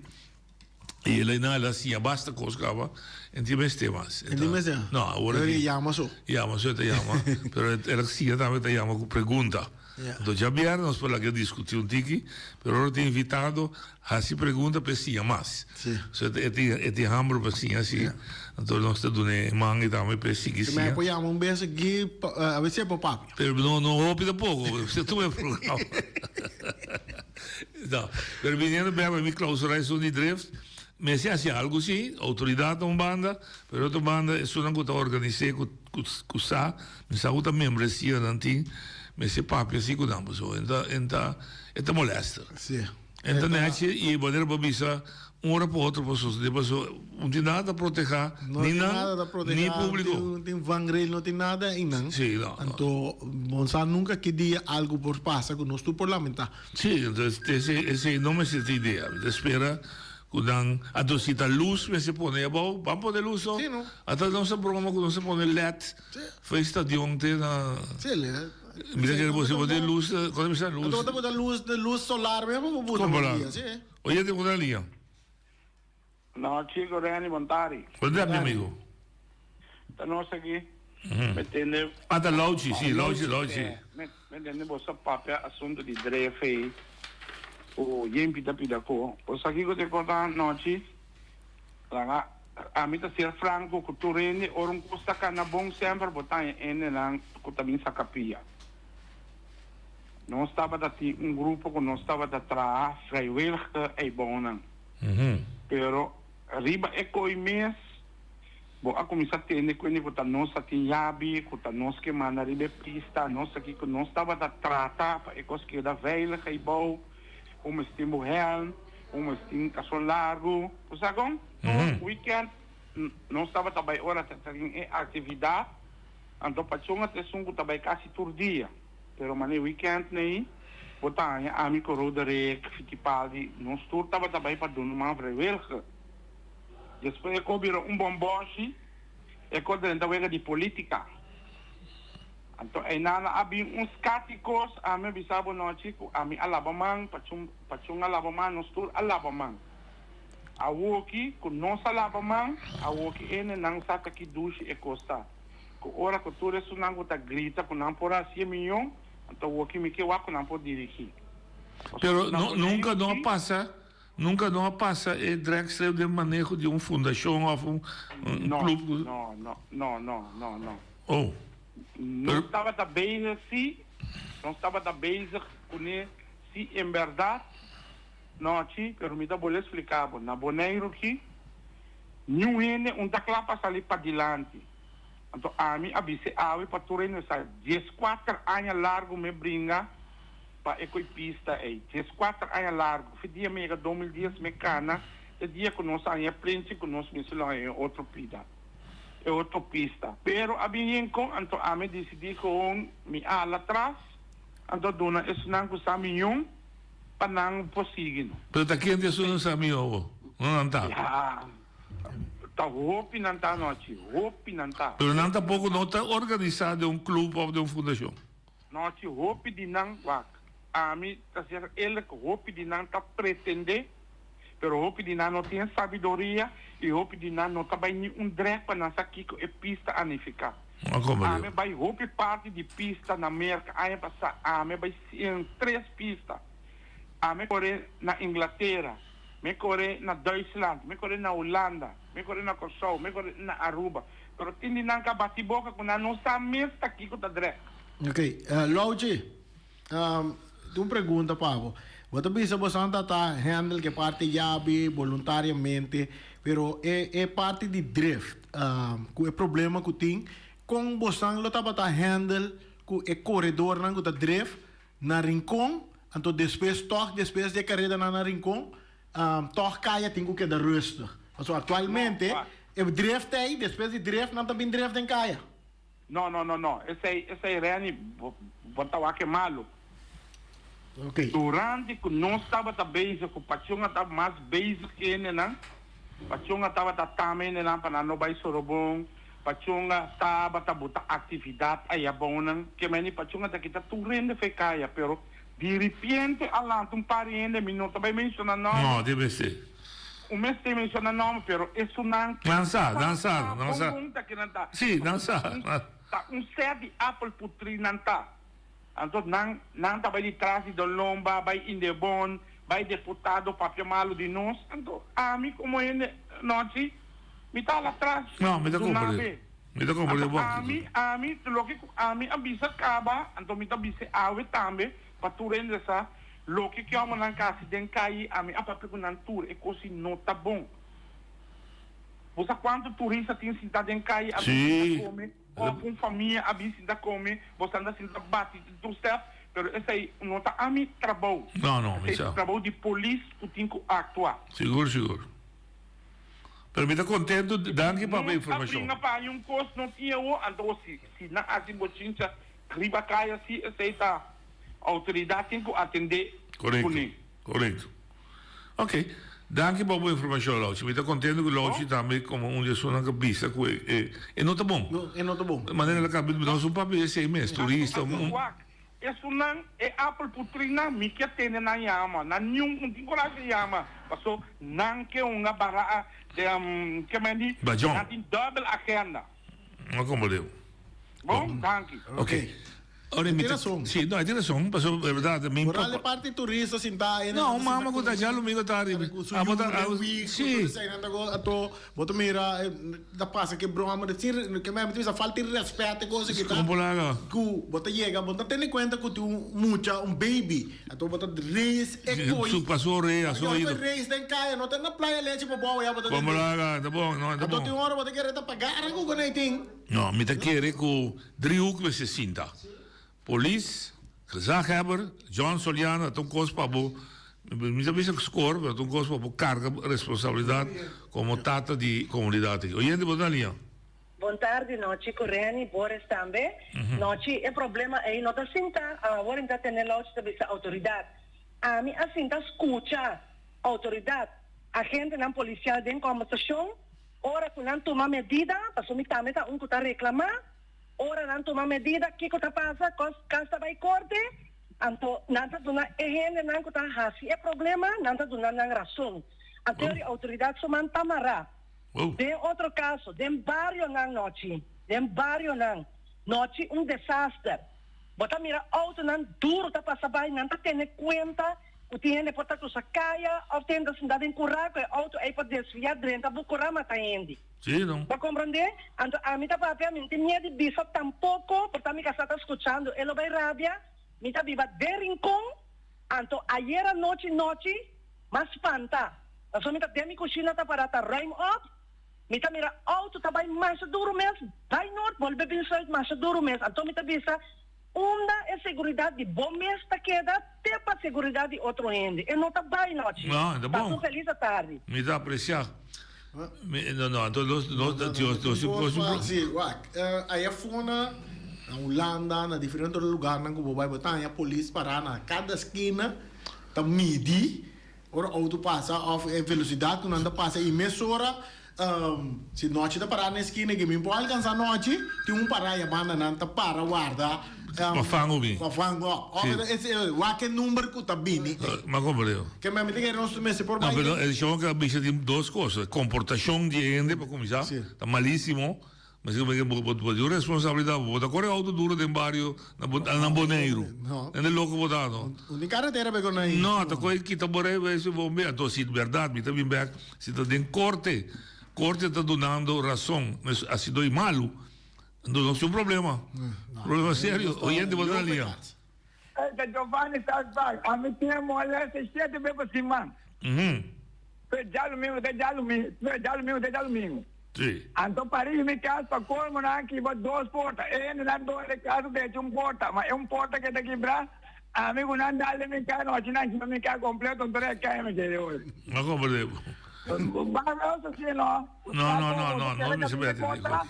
y el a el a siña basta cos caba e tin mester mas. E tin mester? No, awor Pero e yama so. Yama so e ta yama pero el a siña tambe ta yama cu pregunta. Anto djabièrnè nos por laga diskutí un tiki, pero ora tin invitado hasi pregunta pa e siña mas. So e tin e tin hamber pa siña si, anto nos ta dun'é e man i tambe pa e sigui Si mi siña. por yama un bes aki a ver si e por papia. Pero no no hopi tampoco, si tuma e programa. No, pero biniendo bèk pa mi clausura esun di drift, mester hasi algu si, outoridat na un banda, pero otro banda esunnan ku ta organis'é ku Ku sa, mi sa ku ta membresia nan tin, mester papia si ku nan pasobra e ta e ta e ta molester. Sí. E ta nechi i manera bo bisa un ora pa otro por sosode pasobra no tin nada ta proteha No ni tin nan nada ta proteha, ni no publico. tin no tin vangrail, no tin nada einan. Sí, no, no. Anto bo sa nunca ki dia algo por pasa ku nos tur por lamenta. Sí, entonces esei esei no mester ta idea. Mi ta spera Ku nan anto si ta lus mester pone abou, ban pone lus no. Sí no. Ata nos ta broma ku nos ta pone led for e stadion te na. Sí led. Mi ta kere bo si pone lus, kono mi sa lus. Anto bo ta pone lus, lus solar mesmo bo buta Kompa bo la. dia, sí. Oye te pone liña. No chico Renny bon tardi. Bon tardi mi amigo. Ta nos aki. Me tende. Ah ta Lauchi, si, Lauchi, Lauchi. Me tende boso papia asunto di dref ei ku yen pida pida ko. Bo sa kiko te konta anochi? Laga ami ta ser franco ku tur hende ora un kos ta kana bon semper bo ta haña hendenan ku ta bin saka pia. Nos tabata tin un grupo ku nos tabata traha vrijwillige eibounan. Pero riba e koi mes Bo a kuminsá tende ku hende ku ta nos a tin yabi, ku ta nos ke manda riba e pista, nos aki ku nos tabata trata pa e kos keda veilig eibou, bo mester tin bo hèlm, bo mester tin kason largu. Bo sa kon? Tur wikènt nos tabata bai ora ta tin e aktividat, anto pachon a ta esun ku ta bai kasi tur dia, pero manera wikènt nei bo ta haña ami ku Roderick, Fitipaldi, nos tur tabata bai pa duna man vrijwilliger. Despues e ko bira un bombòshi, e ko drenta wega di politica. Anto einan a bin un skat di kos, ami a bisa bo nochi ku ami a laba man, pachun pachun a laba man, nos tur a laba man. Awoki ku nos a laba man, awoki ene nan sa ta ki dushi e kos ta. Ku ora ku tur esunnan ku ta grita ku nan por hasi e miyon, anto awoki mi ke wak ku nan por dirigí. Pero no nunka no a pasa Nunca no a pasa e dragstrip den maneho di un fundacion of un club? No, no, no, no, no, no. Oh. Nos tabata bezig si, nos tabata bezig cune si en berdad, nochi, pero mi ta bolbe splica bo, na Boneiru ki, niun hende un ta cla pa sali padilanti. Anto ami a bis'e awe pa tur hende sa, diescuater aña largo mi bringa pa e koe pista ei. Dieskuater aña largu, fi dia mi yega 2010 mi kana te dia ku nos a haña e plenchi ku nos mester lo haña e otro pida, e otro pista. Pero a bin rincon, anto ami disidí gewoon mi ala tras, anto a duna esunnan ku sa miyon pa nan por sigui no. Pero ta ken di esunnan sa miyon awor? No nan ta? Ya, ta hopi nan ta anochi, hopi nan ta. Pero nan tampoko no ta organisá den un club of den un fundashon? Nochi hopi di nan wak. Ami ta ser eerlijk hopi di nan ta pretende pero hopi di nan no tin e sabidoria y hopi di nan no ta bay ni un drek pa nan sa kico e pista a nifica. Ami bay hopi parti di pista na Merca aña pasa ami bay tres pista. Ami core na Inglatera, mi core na Duitsland, mi core na Hulanda, mi core na Corsou, mi core na Aruba. Pero tin di nan ka bati boka ku nan no sa mes ta kiko ta drek. Ok, Louchi, tin un pregunta pa bo. Bo ta bisa bo santa ta handle ke parti yabi boluntariamente, pero e e parti di drift, ku e problema ku tin, kon bosan lo tabata handle ku e koredornan ku ta drift na Rincon? Anto despues tòg despues di e karedanan na Rincon tòg kaya tin ku keda rustig. Pasobra aktualmente e drift ei despues di drift nan ta bin drift den kaya. No no no no esei esei Renny bo bo ta wak e malu. Durante ku nos tabata bezig ku Pachonga ta mas bezig ku hendenan, Pachonga tabata tama hendenan pa nan no bai Sorobon, Pachonga tabata buta aktividat ayabounan, ke meni Pachonga ta kita tur hende fe kaya, pero diripiente a lanta un par di hende, mi no ta bai menshona nòmber. No, tin mester. Un mester menshona nòmber, pero esunnan ke Nan sa, nan sa, nan sa. bon bon ta kinan ta. Si, nan sa. Ta un sèt di apel putrí nan ta. Anto nan nan ta bai di tras di Don Lomba, bai Indebon, bai deputado papia malu di nos. Anto ami komo hende nochi mi ta hala tras No, mi ta duna komprende. be. Mi ta komprende Anto bo actitud. ami, ami, loke ku ami a bisa kaba, anto mi ta bisa awe tambe pa tur hende sa, loke ki homonan ka hasi den kai, ami a papia ku nan tur, e kosi no ta bon. Bo sa kuantu turista tin sinta den kai a bin Sí. sinta kome? Of un famia a bin sinta come, boso anda sinta bati tur step, pero esey no ta ami trabou. No, no, mi Esey sa. ta trabou di polis cu tin cu actua. Sigur, sigur. Pero mi ta contento, danki pa bo Nos a informacion. bringa pa haña un cos, no tin awo, anto si si nan haci bochincha riba caya si, esey ta autoridad tin cu atende Corecto, cune. corecto. Ok, danki pa bo informacion Louchi. Mi ta contento cu Louchi tambe como un di esunnan cu bisa cu e e e no ta bon. No, e no ta bon. Manera el a caba di nos un papia esey mes, turista, un. Wak, esunnan e apel putrinan mi ke tene nan yama, nan niun un tin coraje yama, paso nan ke hunga bara de ke men di, Bajon. nan tin dubbel agenda. No comprende. Bon, danki. Ok. Ora mi Tin ta, rason. si, no, e tin rason, pasobra e berdad, mi Por ale papa. parti turista sintá ei No, un mama ku ta dja lumingo ta riba. Ku su Abo yu ta, den abo, wik, ku si. tur esei nan ta go, ato bo ta mira ta pasa ke broma de sin, ke mi ta bisa falta di rèspèt e cosa ki ta. Kon por laga? Ku bo ta yega, bo no ta tene kuenta ku tin un mucha, un baby, ato bo ta raise e koi. Su pa su orea, su oido. Raise den kaya, no ta na playa lechi pa bou ya bo ta Kon por tende. laga, ta bon, no, ta Ato bon. tin ora bo ta kere ta paga ku ku nan tin. No, mi ta kere ku driehoek mester sinta. Polis, gezaghebber, John Soliano ta un kos pa bo, mi ta bisa skor, pero ta un kos pa bo karga responsabilidat komo tata di komunidat aki. Oyente bo ta na liña. Bon tardi nochi cu Renny, Boris tambe. Nochi e problema ey no ta sinta awor in ta tene lochi ta bisa autoridad. Ami a sinta scucha autoridad, agentenan policial den conversacion. Ora ku nan tuma medida, pasobra mi tambe ta un ku ta reklamá, ora nan tuma medida, kiko ta pasa? Kos kas ta bai korte, anto nan ta duna e hendenan ku ta hasi e problema, nan ta duna nan rason. Anto e outoridat su man ta mará. Den otro kaso, den barionan nochi, den barionan nochi un desaster. Bo ta mira outonan duru ta pasa bai, nan ta tene kuenta Ku tin hende por ta krusa kaya òf tin hende ta sinta den kurá ku e outo ei por desviá drenta bo kurá mata hende. Sí, no. Bo komprondé? Anto ami ta papia, mi no tin miedu di bisa tampoko, por ta mi kasá ta skuchando, e lo bai rabia, mi ta biba den Rincon, anto ayer anochi nochi m'a spanta, pasobra mi ta den mi kushina ta pará ta ruim op, mi ta mira outo ta bai masha duru mes, bai nort bolbe bin sùit masha duru mes, anto mi ta bisa, Unda e seguridad di bo mes ta keda te pa seguridad di otro hende. E no ta bay nochi. No, e ta Pasa bon. un feliz atardi. Mi ta aprecia. Mi, no, no, anto nos, nos, nos, nos, nos, nos, nos, Sí, wak, aya fona na Hulanda, na diferente otro lugarnan ku bo bai, bo ta haña polis pará na kada skina ta midi ora outo pasa òf e velosidat ku nan ta pasa i mesora Si nochi ta pará na eskina ke mi por alkansá nochi, tin un pará ya banda nan ta para warda. Pa fango mi. Pa fango. Òf wak e number ku ta bini. Ma komprendé. Ke mi ta kere nos mester por No, bai. pero e shon ke a bisa tin dos kos. Komportashon di e hende pa kuminsá ta malísimo. Mester ku bo bo tin un responsabilidat. Bo ta kore outo duro den bario na na Boneiru. Hende loko bo ta no. Un di karetera be ku nan. No, ta koe kita bo rijbewijs bo bon bia. Anto si bèrdat mi ta bin bèk si ta den korte, korte ta dunando rason mes a sido i malu, anto nos tin un problema. Problema serio. Oyente bo ta na liña. Ey, ta Giovanni Salzbach. Ami tin e molestia shete be pa siman. Fe djalumingu te djalumingu, fe djalumingu te djalumingu. Sí. Anto Paris mi cas pa colmo nan a kiba dos porta. E hendenan dor e cas a drecha un porta, ma e un porta ke ta kibra. Ami ku nan dal den mi kai nochi nan kiba mi kai kompleto un tres kai mi kere hoy. Ma como de bo? Ba no si no. No no no no no mi se bete di ko.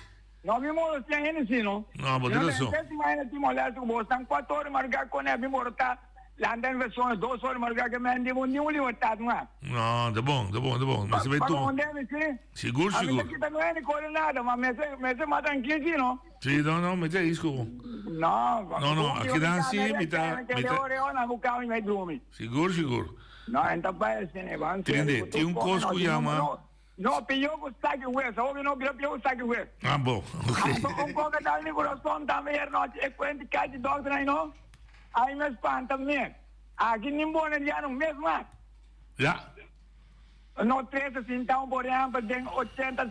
No mi modo si hende si no. No bo tin rason. Si ma hende ti molesto ku bo stan cuatro ora marga kone mi boro ta landa en versiones dos ora marga ke men di bo ni un libertad mas. No, ta bon, ta bon, ta bon. Mi se bai tuma. Pa mi si. Sigur, sigur. Ami ta kita no hende kore nada, ma mester mester mas trankil si no. Si, no, no, mi ta is ku bo. No, No, no, aki nan si mi ta, mi ta. Sigur, sigur. No, en ta bai asina, ban Tende, tin un kos ku yama. No, pió ku saki wes, hopi no bira pió ku saki wes. Ah, bo, ok. Anto un kos a dal mi kurason tambe ayer nochi, e kuenti kachi dòkter ai no, ai me spanta mes. Aki nin boneriano mes mas. Ya. No trese sintao por ehempel den ochenta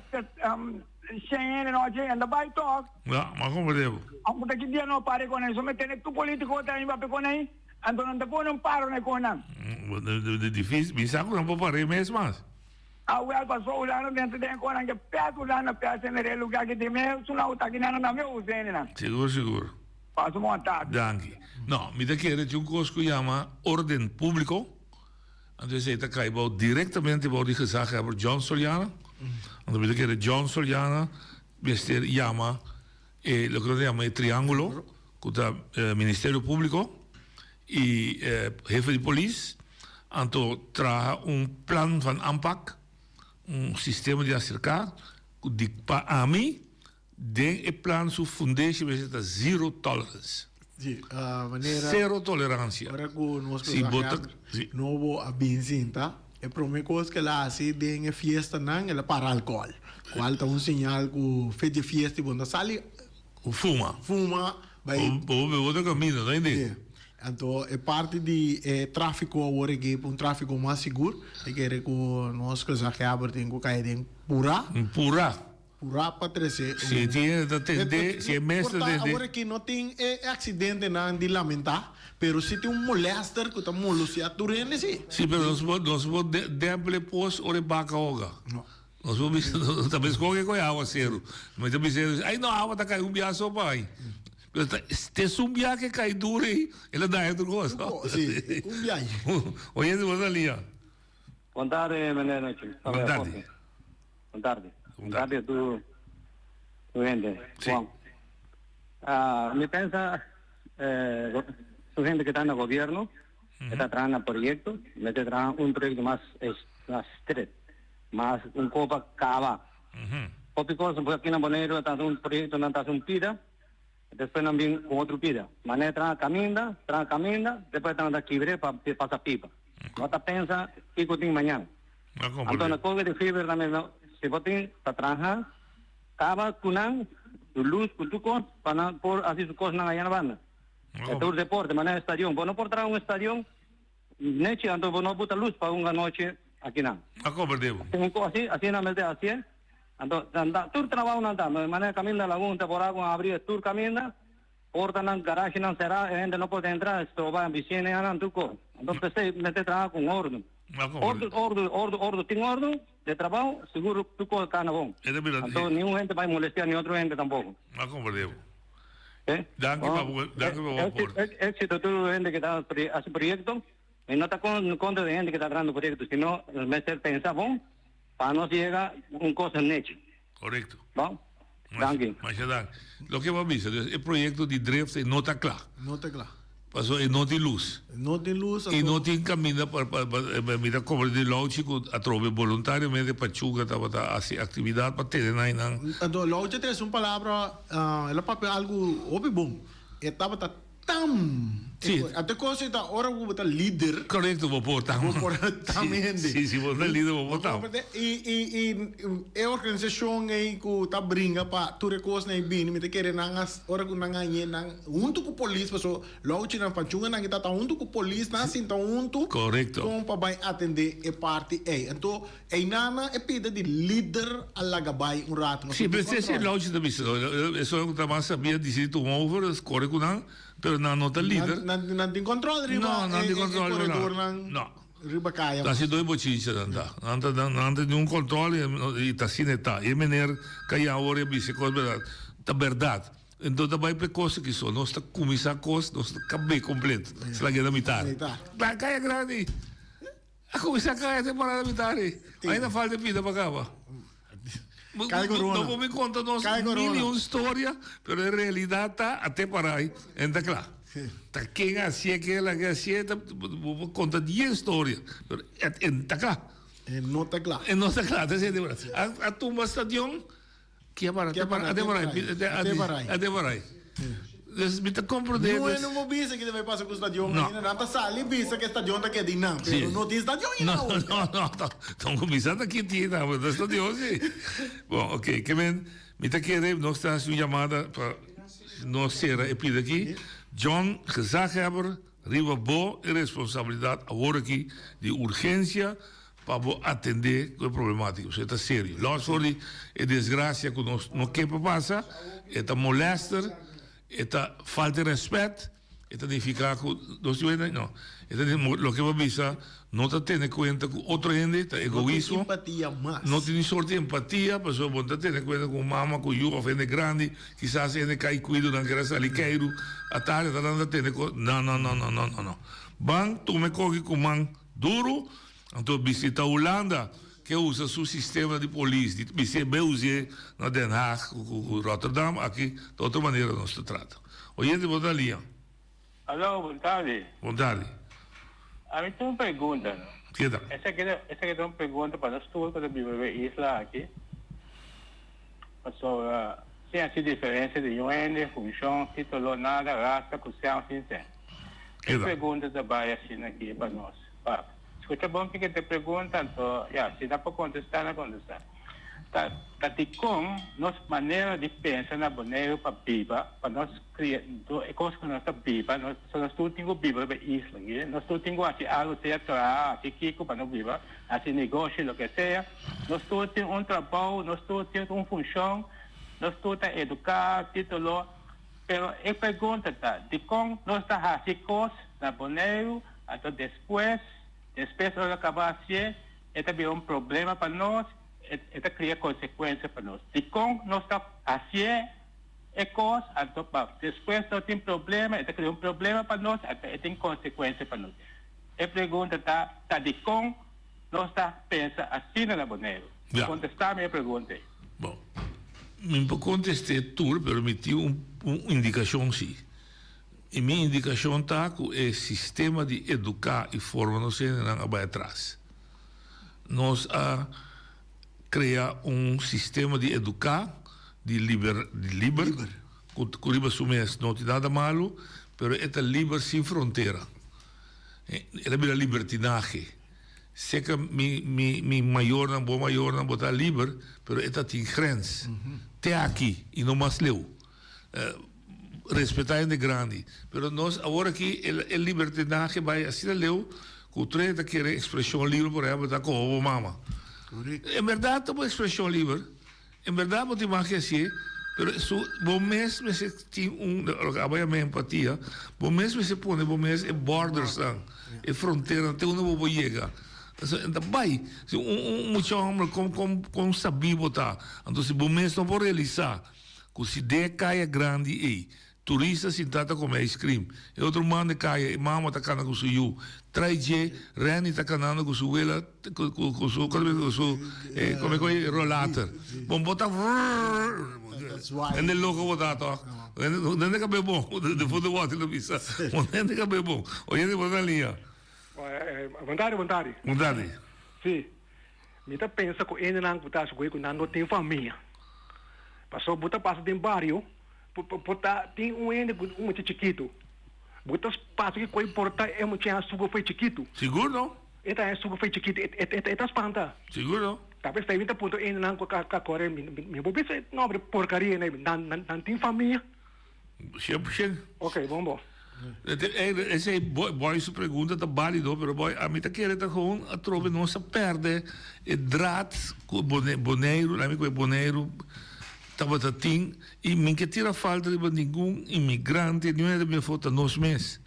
shen hende nochi en ta bai tok. Ya, ma comprende bo. Anto ta ki dia no pare con nan, so me tene tur politico ta bin papia con nan, anto nan ta pone un paro na con nan. Dificil, mi sa cu nan por pare mes mas. A wel paso Hulanda den ta den con nan ke pes Hulanda pes en e lugar ki tin me su nan ta ki nan nan me usa hende nan. Sigur sigur. Paso bon tardi. Danki. No, mi ta kere tin un cos cu yama orden publico. Anto esei ta kai bou direktamente bou di gezaghebber John Soliana. Anto mi ta kere John Soliana mester yama e loke nan ta yama e triangulo ku ta Ministerio Públiko i hefe di polis. Anto traha un plan van aanpak, un sistema di aserká ku di pa ami Den e plan su fundeshi mester ta zero tolerance. Sí, manera. Zero tolerancia. Ora cu nos si bo ta nobo a bin sinta, e prome cos cu el a haci den e fiestanan, el a para alcohol. Cual ta un señal cu fe di fiesta y bo no ta sali. Fuma. Fuma. Bay. Bo bebe otro camino, no indi? Sí. Anto e parti di e trafico awor aki pa un trafico mas sigur, e kere cu nos gezaghebber tin cu cay den pura. Pura. Purá pa trese un. Si tin ta tende, si e mes ta tende. Por ta awor aki no tin e accidentenan di lamentá, pero si tin un molester cu ta moloseá tur hende si. Si, pero nos por, nos por dempel e pos ora e baka hoga. No. Nos por bisa, ta meskos ke awa seru. Mi ta bisa ellos, ay no, awa ta kai un bia so pa ay. Pero ta, te es un bia ke kai duro ei, el a daña tur kos. Si, un bia. Oyente, bo ta lia. Bon tarde, meneer Nochi. Bon tarde. Bon tarde. Bon tarde tu tu hende. Sí. Juan. Ah, mi pensa eh, su hende que ta na gobierno, que ta traha na proyecto, mester traha un proyecto mas mas stret, mas un copa caba. Hopi cosa, porque aki na Boneiru ta un proyecto nan ta haci un pida, despues nan bin cu otro pida. Manera traha caminda, traha caminda, despues nan ta kibre pa pasa pipa. No ta pensa kico tin mañan. Anto na koke di fiber tambe no, si bo tin pa traha, kaba ku nan, su lus ku tur kos, pa nan por hasi su kosnan aya na banda. E tur deporte, manera stadion. Bo no por traha un stadion nechi, anto bo no buta lus pa un anochi akinan. A komprende bo. Así, asina mester hasié. Anto, nan ta, tur trabou nan ta, manera kaminda lagun temporada ku abri tur kaminda. Portanan, garashinan será, e hende no por entra, stroba bisiñanan tur kos. Anto p'esei mester traha ku un ordu. Ordu, ordu, ordu, ordu. Tin ordu de trabou, sigur tur kos ta na bon. Anto niun hende bai molestia ni otro hende tampoko. A komprende bo. Danki pa bo, danki pa bo aporte. Éxito tur hende ke ta hasi proyekto. Mi no ta kontra di hende ke ta trahando proyekto, sino mester pensa bon pa nos yega un kos nechi. Korekto. Bon. Danki. Masha danki. Loke bo a bisa, dus e proyekto di Drift e no ta kla. No ta kla. Pasobra e no tin lus. No tin lus. I no tin kaminda pa pa pa mi ta kobra di Louchi ku atrobe boluntariamente Pachuca tabata hasi aktividat pa tene nan einan. Anto Louchi a trese un palabra, el a papia algu hopi bon. E tabata Tam! Sí. Ate cosa ta ora ku bo ta lider. Korekto, bo por tam. Bo por tam hende. Sí, sí, bo ta lider, bo por tam. I, i, i e organisashon ei ku ta bringa pa tur e kosnan ei bini, mi ta kere nan a, ora ku nan a hañ'é nan huntu ku polis, paso louchinan, panchunganan ki ta ta huntu ku polis, nan a sinta huntu. Korekto. Kon pa bai atendé e parti ei. Anto, einan e pida di lider a laga bai un rato. Sí, pero esei Louchi ta bisa. Esun ku ta mas sabia disidi tuma over, kore ku nan, pero nan no ta lider. Nan tin control riba e koredornan riba kaya. Ta hasi doi bochincha nan ta. Nan ta nan ta tin un control i ta asina e ta. E meneer kaya awor e bisa e kos bèrdat. Ta bèrdat. Enton ta bai pa e kos aki so. Nos ta kuminsá kos, nos ta kab'é kompleto. Nos laga na mitar. La kaya grandi a kuminsá kaya te para na mitar ei. Ainda falta e pida pa kaba. No por mi konta nos mil i un storia, pero e realidat ta a te para ei en ta kla. Ta ken a hasié, ken a laga hasié, bo por konta dies storia, pero en ta kla. E no ta kla. E no ta kla. A tumba stadion. Kia para, te para, te para, te para. Dus mi ta comprende. No, no mo bisa que debe pasa cu stadion. No. Nan ta sali bisa que stadion ta keda nan, pero no tin stadion no. No, no, no, no. Ton bisa ta ki tin nan, pero stadion si. Bon, oké, ke men mi ta kere nos ta haci un llamada pa nos cera e pida aki. John, gezaghebber, riba bo e responsabilidad awor aki di urgencia Pa bo atendé ku e problemátika, pasobra e ta serio. Lòs for di e desgrasia ku nos no ke pa pasa, e ta molèster, e ta falta di rèspèt, e ta nifiká ku nos tin wende, no. E ta loke bo a bisa no ta tene kuenta ku otro hende, ta egoismo. No tin empatia mas. No tin ni sorti di empatia, pasobra bo no ta tene kuenta ku un mama, ku yu òf hende grandi, kisas hende kai kuido nan kere sali keiru atardi, ata nan ta tene ku, no, no, no, no, no, no. Ban tuma e koki ku man duru. Anto bisita Hulanda ke usa su sistema di polis di bis'é be us'é na Den Haag ku Rotterdam aki ta otro manera nos ta trata. Oyente bo ta lia. Alo, bon tardi. Bon tardi. Ami tin un pregunta no. Keda. Esaki ta esaki ta un pregunta pa nos tur ku ta biba riba e isla aki. Pasobra sin hasi diferensia di niun hende, funshon, titulo, nada, rasa, ku sèn o sin sèn. E pregunta ta bai asina aki pa nos. Pa scucha bon kiko te pregunta anto ya si nan por contesta nan contesta. Ta ta dicon nos manera di pensa na Boneiru pa biba pa nos cria e cos cu nos ta biba nos pasobra nos tur tin cu biba riba e isla aki nos tur tin cu haci algo sea traha haci kiko pa nos biba haci negoshi loke sea nos tur tin un trabou nos tur tin un funcion nos tur ta educa titulo pero e pregunta ta dicon nos ta haci cos na Boneiru Anto despues, despues ora kaba hasié, e ta bira un problema pa nos, e e ta kria konsekuensia pa nos. Dikon nos ta hasié e kos, anto pa despues no tin problema, e ta kria un problema pa nos, anto e tin konsekuensia pa nos. E pregunta ta, ta dikon nos ta pensa asina na Boneiru? Ja. Kontestá mi e pregunta ei. Bon, mi por kontest'é tur, pero mi tin un un indikashon sí. I mi indikashon ta ku e sistema di eduká i forma nos hendenan a bai atras. Nos a krea un sistema di eduká di liber di liber ku ku riba su mes no tin nada malu, pero e ta liber sin frontera. El a bira libertinahe. Seka mi mi mi mayornan, bo mayornan bo ta liber, pero e ta tin grens. Te aki i no mas leu. Respetá hende grandi. Pero nos awor aki e libertinahe bai asina leu ku tur hende ta kere ekspreshon liber, por ehèmpel ta koho bo mama. En bèrdat ta bo ekspreshon liber, en bèrdat bo tin mag di hasié, pero su bo mes mester tin un, loke abo yama empatia, bo mes mester pone bo mes e bordersnan, e fronteranan te unda bo por yega. Pasobra ta bai, si un mucha hòmber kon kon kon sabí bo ta, anto si bo mes no por realisá Ku si den e kaya grandi ei, turista sintá ta kome ice cream, e otro man den kaya, e mama ta kana ku su yu, trai dje, Renny ta kanando ku su wela, ku su, ku su, kome ku e rolater. Bon, bo ta vrrrr, hende loko bo ta tòg. Hende kabe bon, de voet de wòrtel ta bisa, hende kabe bon. Oyente bo ta na liña. Bon tardi, bon tardi. Bon tardi. Si. Mi ta pensa ku hendenan ku ta hasi ku nan no tin famia. Pasobra bo ta pasa den bario, por ta tin un hende ku un mucha chikitu. Bo ta pasa ki koi por ta e mucha haña suku fo'i chikitu. Sigur no. E ta haña suku fo'i chikitu, e ta spanta. Sigur no. Ta p'esei mi ta puntra hendenan ku a kore, mi por bisa e nomber porkaria nei, nan tin famia? 100%. Ok, bon bon. Esei Boy su pregunta ta bálido, pero Boy, ami ta kere ta gewoon atrobe nos a pèrdè e draad ku Boneiru, lami ku e Boneiru tabata tin i mi ke tira falta riba ningun imigrante, niun hende mi afó, ta nos mes.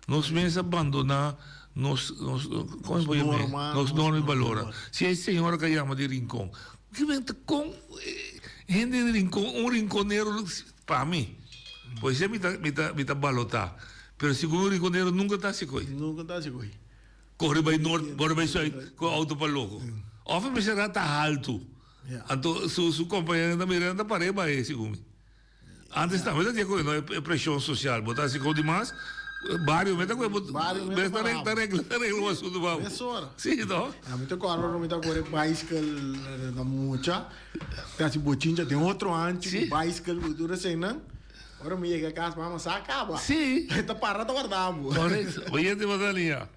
Nos mes a bandoná nos, nos, kon bo yam'é? Nos norma i balornan. Si e señora ka yama di Rincon, ki men ta kon hende di Rincon, un rinconero, pa mi. Pues mi ta mi ta mi ta balotá. Pero segun un rinconero nunka ta hasi koi. Nunka ta hasi koi. Kore bai nort, kore bai zuid ku auto pa loko. Òf e mester ta haltu. Anto su su kompañeronan ta mira nan ta par'é bai segun mi. Antes tambe ta tin koe no e preshon sosial. Bo ta hasi kou di mas, bario meta koe bo ta ta regla ta regla bo asuntu pa bo. Mesora. Si no. A mi ta kòrda ora mi ta kore baiskel na mucha, ta hasi bochincha den otro hanchi ku baiskel ku tur eseinan. Ora mi yega kas mama sa kaba. Si. Ta para ta warda bo. Korekto. Oyente bo ta liña.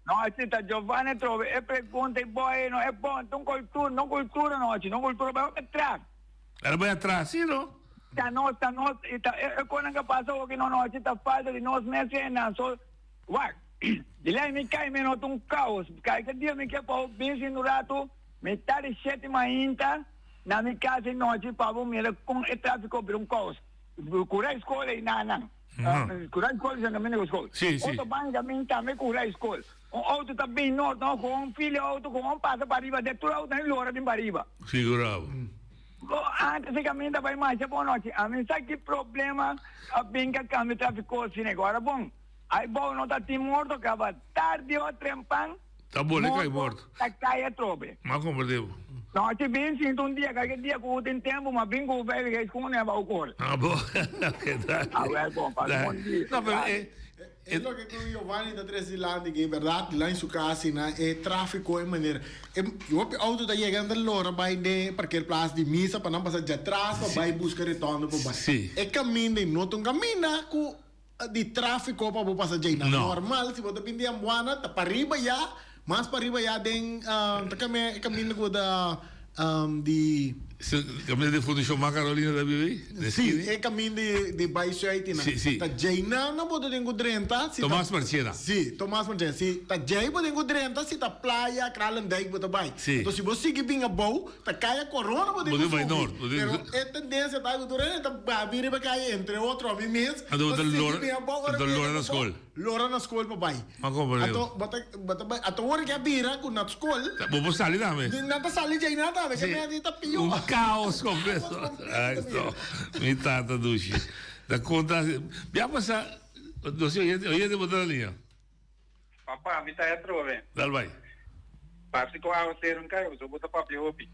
No, si ta Giovanni trobe e pregunta y boy no e bon, ta un cultura, no cultura no, no cultura bai atras. Era bai atras, si no? Ta nos, ta nos, y ta e e conan que pasa hoki no no, si ta falta di nos mes hendenan, so, wak, di lei mi cay mi no ta un caos, cay ke dia mi ke pa bin sin un rato, mi ta di shete mainta na mi cas e nochi pa bo mira con e trafico bira un caos, cura e school ey nanan. Ku rai skol dicen caminda ku skol. Sí, sí. Otro banda caminda tambe ku rai skol. Un auto ta bin nort, no, ku un fila auto ku un pasa pa riba, de tur auto nan lora bin pa riba. Figurabo. Bo antes e caminda bai masha bon nochi. A mi sa ki problema a bin ka cambia trafico asina. Ora bon, ai bou no ta tin morto caba tardi o trempan. Ta bole kai morto. Ta kai atrobe. Ma comprende bo. No, si bin sinti un dia, kalke dia ku tin tempu, ma bin ku veiligheid ku un neba okor. Ah, bo. Oké, dale. Ah, wel bon, pasa bon dia. No, pero e E loke ku Giovanni ta trese dilanti ke bèrdat dilanti su kas asina e tráfiko e manera e hopi outo ta yega nan ta lora bai den e parkeerplaats di misa pa nan pasa djatras pa bai buska retondo pa bai. E kaminda ei no ta un kaminda ku di tráfiko pa bo pasa djei. Na normal si bo ta bin di Ambuana ta pariba ya, mas pariba ya den ta kame e kaminda ku ta di. Kaminda di Fundashon Ma Carolina ta bibi? Si, e kaminda di bai Zuid i nan. Ta djei nan nan bo ta den ku drenta. Tomas Marchena. Si, Tomas Marchena. Si, ta djei bo den ku drenta si ta Playa Kralendijk bo ta bai. Anto si bo sigui bin abou. Ta kaya corona bo tin ku subi. Pero e tendencia ta ku tur hende ta babi riba kaya entre otro ami mes. Anto bo ta lora na skol. Lora na skol pa bai. Anto bo ta bo ta bai anto ora ke a bira ku na skol. Bo por sali tambe. Nan ta sali djei nan tambe ke menti ta pio. Un kaos kompleto. Ai no mi tata dushi ta konta bia pasa nos oyente oyente bo ta na liña. Papa, mi ta atrobe. Dal bai. Parse ku awa sero un kai, pasobra bo ta papia hopi.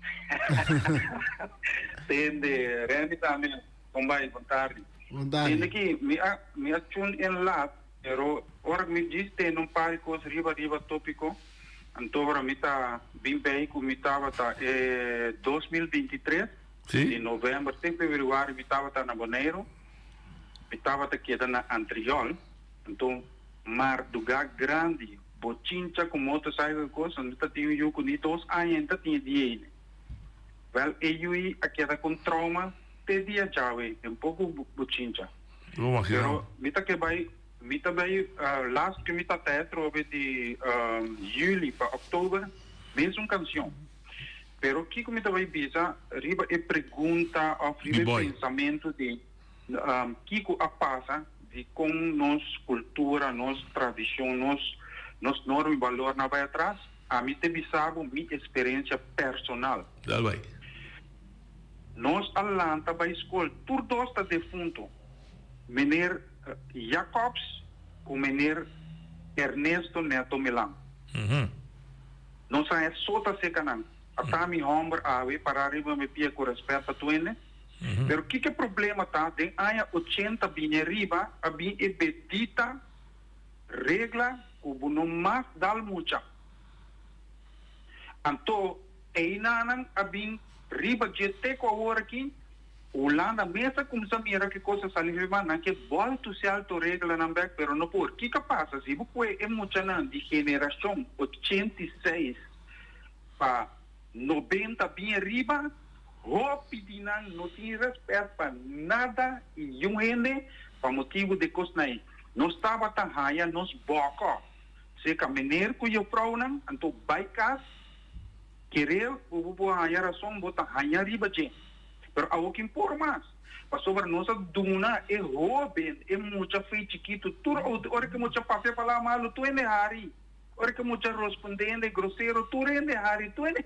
Tende, Randy tambe, kon bai? Bon tardi. Bon tardi. Tende ki, mi a, mi a tune in laat, pero ora ku mi djis tende un par di kos riba riba topiko, anto ora mi ta bin bei ku mi tabata e 2023, di november te februari mi tabata na Boneiru, mi tabata keda na Antriol, anto Mardugá grandi, bochincha ku motorcycle i kos, mi ta tin un yu ku ni dos aña e ta tin e dia ei. Wèl, e yu ei a keda ku un trauma te dia djawe, den poko bochincha. Pero mi ta ke bai, mi ta bai last ku mi ta ta atrobe di juli pa òktober, mes un kanshon. Pero kiko mi ta bai bisa riba e pregunta òf riba e pensamentu di Kiko a pasa di kon nos kultura, nos tradishon, nos nos norma i balornan a bai atras? Ami te bisa bo mi eksperensia personal. Dal bai. Nos a lanta bai skol, tur dos ta defunto, meneer Jacobs ku meneer Ernesto Neto Melan. Nos a haña sota seka nan. Ata mi hòmber awe pará riba mi pia ku rèspèt pa tuende. Pero kiko e problema ta, den aña ochenta bini ariba a bin e bedita regla ku bo no mag dal mucha. Anto einanan a bin riba dje te ku awor aki Hulanda mes a kumsa mira ke kos a sali riba, nan ke bòltu sèlto reglanan bèk pero no por. Kiko a pasa si bo kue e muchanan di generashon 86 pa 90 bin ariba? Hopi di nan no tin rèspèt pa nada i niun hende pa motibu di kosnan ei. Nos tabata haña nos bòkò serka meneer ku jufrounan, anto bai kas, kere ku bo por haña rason, bo ta haña riba dje. Pero awor kin por mas? Pasobra nos a duna e hóben, e mucha fei chikitu, tur ora ku e mucha papia palabra malu, tur hende hari. Ora ku mucha rospondé hende grosero, tur hende hari, tur hende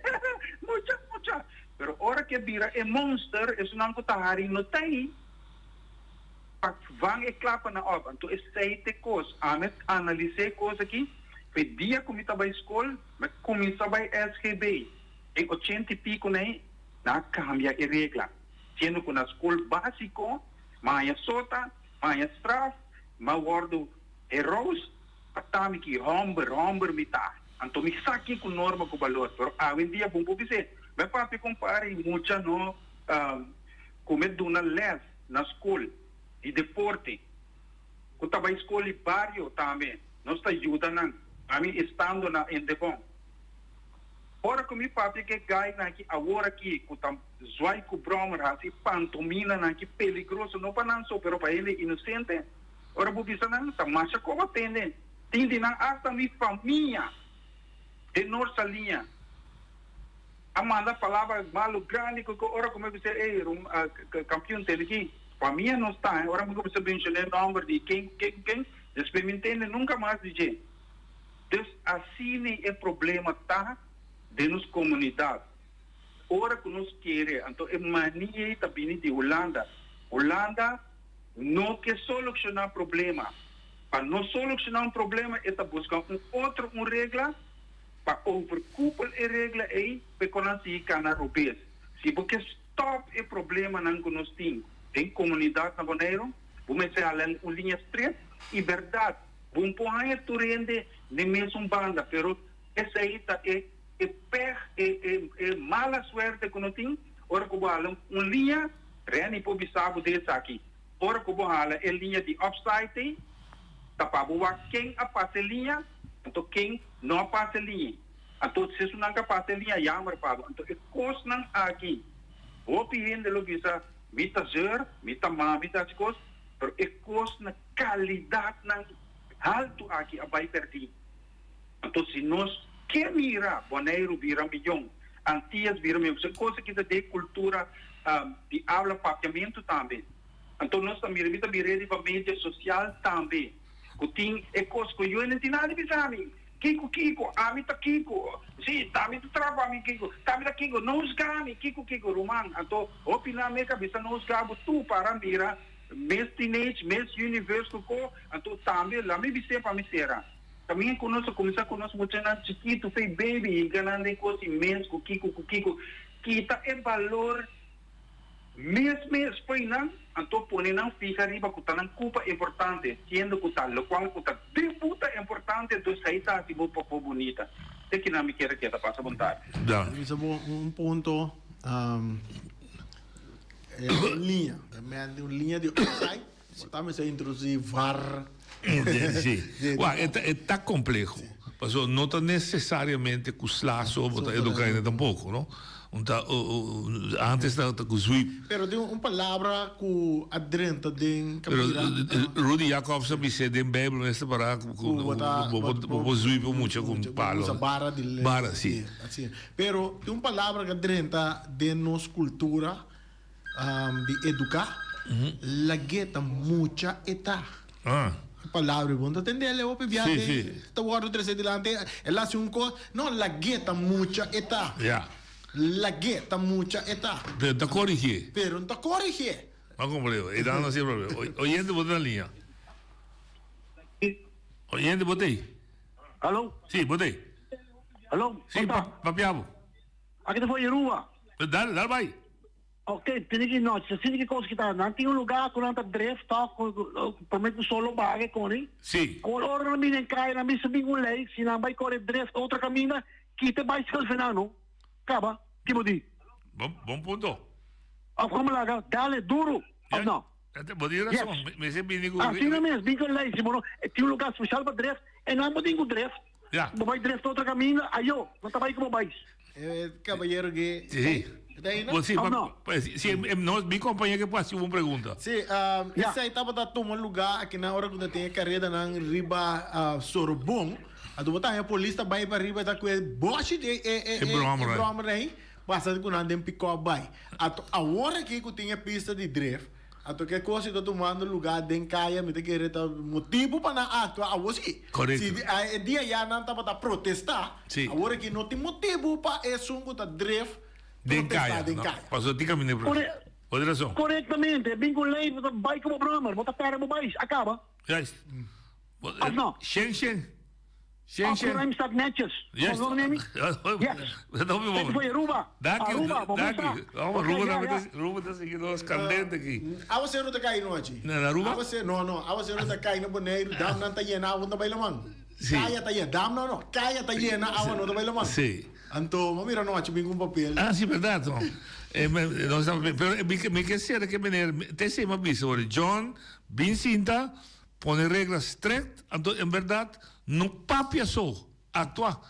mucha, mucha. Pero ora ku e bira e monster, esunnan ku ta hari no ta ei. Pa van e klapanan op. Anto esei ta e kos. Ami a analisá e kos aki. P'e dia ku mi ta bai skol, mi a kuminsá bai SGB. Den ochenta i piko nei, nan a kambia e regla. Siendo ku na skol básiko, mi a haña sota, mi a haña straf, mi a wòrdu heroos, pa ta mi ki hòmber, hòmber mi ta. Anto mi sa kiko norma ku balor. Pero awendia bon por bis'é, mi a papia ku un par di mucha no ku mi a duna lès na skol di deporte, ku ta bai skol di bario tambe, nos ta yuda nan. Ami estando na Indebon. Ora ku mi papia ku e gainan aki awor aki ku ta zwai ku bròmer hasi pantominanan ki peligroso no pa nan so pero pa hende inosente, ora bo bisa nan ta masha koba tende. Tin di nan asta mi famia den Noord Saliña a manda palabra malu grandi ku ora ku mi bisa ey kampion tende ki famia nos ta he ora mi kuminsa menshoná e nòmber di ken ku ken ku ken despues mi ntende nunka mas di dje. Dus asina e problema ta den nos komunidat. Ora ku nos kere anto e mania ei ta bini di Hulanda. Hulanda no ke solukshoná problema. Pa no solukshoná un problema e ta buska un otro un regla pa overkoepel e regla ei pa e kon nan sigui kana robes. Si bo ke stòp e problemanan ku nos tin den komunidat na Boneiru, bo mester hala un liña stret i bèrdat. Bo no por haña tur hende den mesun banda, pero esei ta e e pèg, e e e mala suerte ku no tin ora ku bo hala un liña, Renny por bisa bo di esaki, ora ku bo hala e liña di offside ei, ta pa bo wak ken a pasa e liña, anto ken no a pasa e liña. Anto si esunnan ka pasa e liña, jammer pa bo. Anto e kosnan aki, hopi hende lo bisa, mi ta zeur, mi ta mami, mi ta hasi kos, pero e kos na kalidatnan haltu aki a bai pèrdí. Anto si nos ke mira Boneiru bira miyon, Antias bira miyon, pasobra e kos aki ta den kultura di abla papiamentu tambe. Anto nos ta mira, mi ta mir'é riba media sosial tambe, ku tin e kos ku yu no tin nada di bisa mi, kiko kiko, ami ta kiko, si, ta mi ta traha pa mi kiko, ta mi ta kiko, no husga mi, kiko kiko, ruman. Anto hopi nan me ka bisa no husga bo tu para mira Mes teenage, mes universe ku ko, anto tambe la mi bis'é pa mi sera. Kaminda ku nos a kuminsá ku nos muchanan chikitu, fei baby, hinka nan den kos inmens ku kiko ku kiko, kita e balor mes mes fo'i nan, anto pone nan fiha riba ku ta nan kupa importante, siendo ku ta lokual ku ta den buta importante, dus ei ta hasi bo pafó bunita. Te kinan mi kier a keda. Pasa bon tardi. Mi bisa bo un punto. E liña, e men di un liña di offside, por ta mester introduci var. Sí. Wak, e ta, e ta compleho. Pasobra no ta necesariamente cu sla so bo ta educa hende tampoco, no? Un ta, antes ta cu sweep. Pero tin un palabra cu a drenta den Pero Rudy Jacobs a bis'é den Bijbel mester para cu bo bo por sweep un mucha cu un palo. Usa bara di Bara, sí. Así. Pero tin un palabra ku a drenta den nos kultura di eduká, lag'é ta mucha e ta. E palabra bo no ta tende el hopi bia den ta wòrdu tresé dilanti, el hasi un kos, no, lag'é ta mucha e ta. Lag'é ta mucha e ta. Pero no ta korigié. Pero no ta korigié. Bo a komprende. E dan hasi problema. Oyente bo ta na liña. Oyente bo ta ei? Alo? Sí, bo ta ei. Alo, Sí, kon ta? papia bo. Aki ta for Yeruba. Dal, dal bai. Ok, tene ki no, si ki kos ki ta, nan tin un lugar ku nan ta drift tok, prome ku solo baga e koni. Sí. Awor ora nan bini den kaya nan bisa bin un lei, si nan bai kore drift otro kaminda, kita e bicycle fe nan no. Kaba, ki bo di? Bon, bon punto. Of komo laga, dale duro, of no? Bo tin rason, mester bini ku. Asina mes, bin ku lei, si bo no, tin un lugar special pa drift, e nan bo tin ku drift. Ja. Bo bai dreft otro caminda, ayo, no ta bai como bais. E caballero que Sí. Está ahí, no? Bo, sí, Oh, pa, no. pa, sí, sí, em, no, mi compañero que puede hacer una pregunta. Sí, um, Ja. esei tabata tuma lugar aki na ora ku ta tin e karedanan riba ah, Sorbon. Anto bo ta haña polis ta bai pa riba ta kue boshi di e e E e brommer e ei. brommer ei, pasa ku nan den pick-up bai. Anto awor aki ku tin e pista di drift, Anto ke kos si ta tumando lugá den kaya mi ta kere ta motibu pa nan aktua awor si. Korekto. Si e dia ya nan tabata protestá, Si. awor aki no tin motibu pa esun ku ta dref Den protestá kaya, den no. kaya. Pasobra tin kaminda Ora protestá. Bo tin rason. Korektamente, bin ku lei bo ta bai ku bo bròmer, bo ta pèrdè bo bais, a kaba. Juist. Of no? Shen shen. Shen shen. Opgeruimd staat netjes. Juist. Wat wil nemen? Yes. Dat hopi Thank you for Aruba. Dank je. Aruba, bo Dank mesa. je. Oh, Oké, Aruba ja, tambe ja. ta Aruba ta sigui nos candente aki. Awaseru ta kai nochi. Na Aruba? Awaseru, no, no. Awaseru ta kai na Boneiru, damnan ta yena, awa no ta bai laman. Sí. Kaya ta yena, damnan no, kaya ta yena, awa no ta bai laman. Sí. Anto, m'a mira nochi bin ku un papel. Ah, sí, berdad, no. Eh, me, nos ta, pero eh, mi, mi ke sera ke meneer, te esei m'a bisa ora, John, bin sinta, pone regla strict, anto en berdad, no papia so, actua.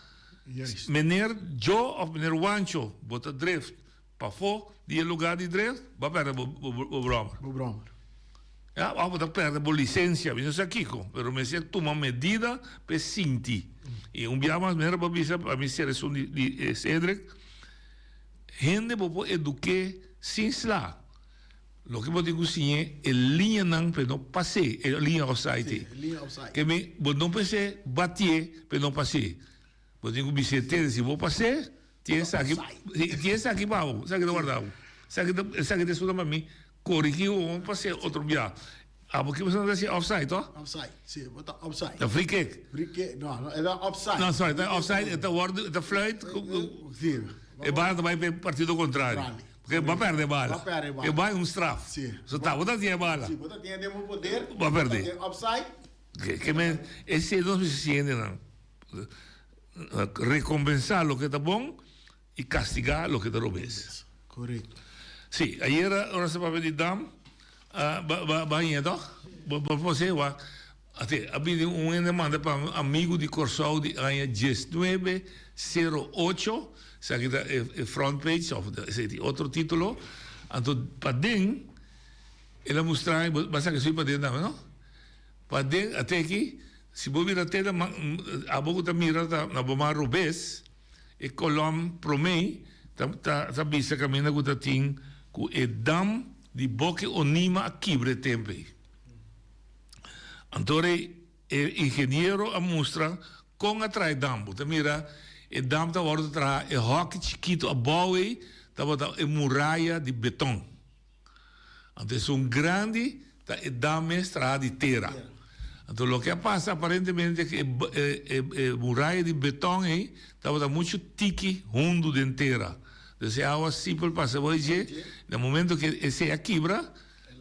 Juist. Meneer Joe of meneer Wancho, bo ta drift pafó di e lugar di drift, bo a perde bo, bo, bo brommer. Bo brommer. Ya, of bo ta perde bo licencia, mi no sa kiko, pero mester tuma medida p'e sinti. I un bia mas manera bo a bisa pa mi ser esun di, di Cedric, hende bo por eduké sin sla. Loke bo tin ku siñ'é e liñanan p'e no pas'é, e liña offside ei. Sí, e liña offside. Ke mi, bo no mester batié p'e no pas'é. Bo tin ku bis'é tende si bo pas'é, tin esaki, sí, tin esaki pa bo, esaki ta warda bo. Esaki ta, esaki ta esun pa mi korigí bo, bo pas'é otro bia. Abo ki boso ta hasi offside, toh? Offside, sí, bo ta offside. Ta free kick. Free kick, no, no, e ta offside. No, sorry, ta offside, e ta wordo, e ta fluit. Sí. E bala ta bai pa e partido contrario. Contrario. Porque bo a perde e bala. Bo a perde e bala. E bai un straf. Sí. So ta, bo ta tin e bala. Sí, bo ta tin e den bo poder. Bo a perde. Bo ta den offside. Ke, ke men, esei nos mester siña hendenan. Recompensá loke ta bon i kastigá loke ta robes. Korekto. Sí, ayera ora sa papia di dam, ba ba ba haña tòg? Bo bo por sey wak, ate a bini un hende manda pa mi, un amigu di Kòrsou di aña diesnuebe sero ocho, esaki ta e e front page òf esei tin otro título, anto paden el a mustra mi, bo a saka esei paden tambe no? Paden ate aki, si bo mira te na abo ku ta mira ta na bo man robes. E kolòm promé ta ta bisa kaminda ku ta tin ku e dam di Boke Onima a kibra e tempu ei. Anto rei e ingeniero a mustra kon a traha e dam. Bo ta mira e dam ta wòrdu traha e hòki chikitu abou ei tabata e muraya di beton. Anto esun grandi ta e dam mes traha di tera. Anto loke a pasa aparentemente ku e e muraya di beton ei tabata muchu tiki hundu den tera. Dus e awa sipel pasa bo dje, na momento ku esei a kibra,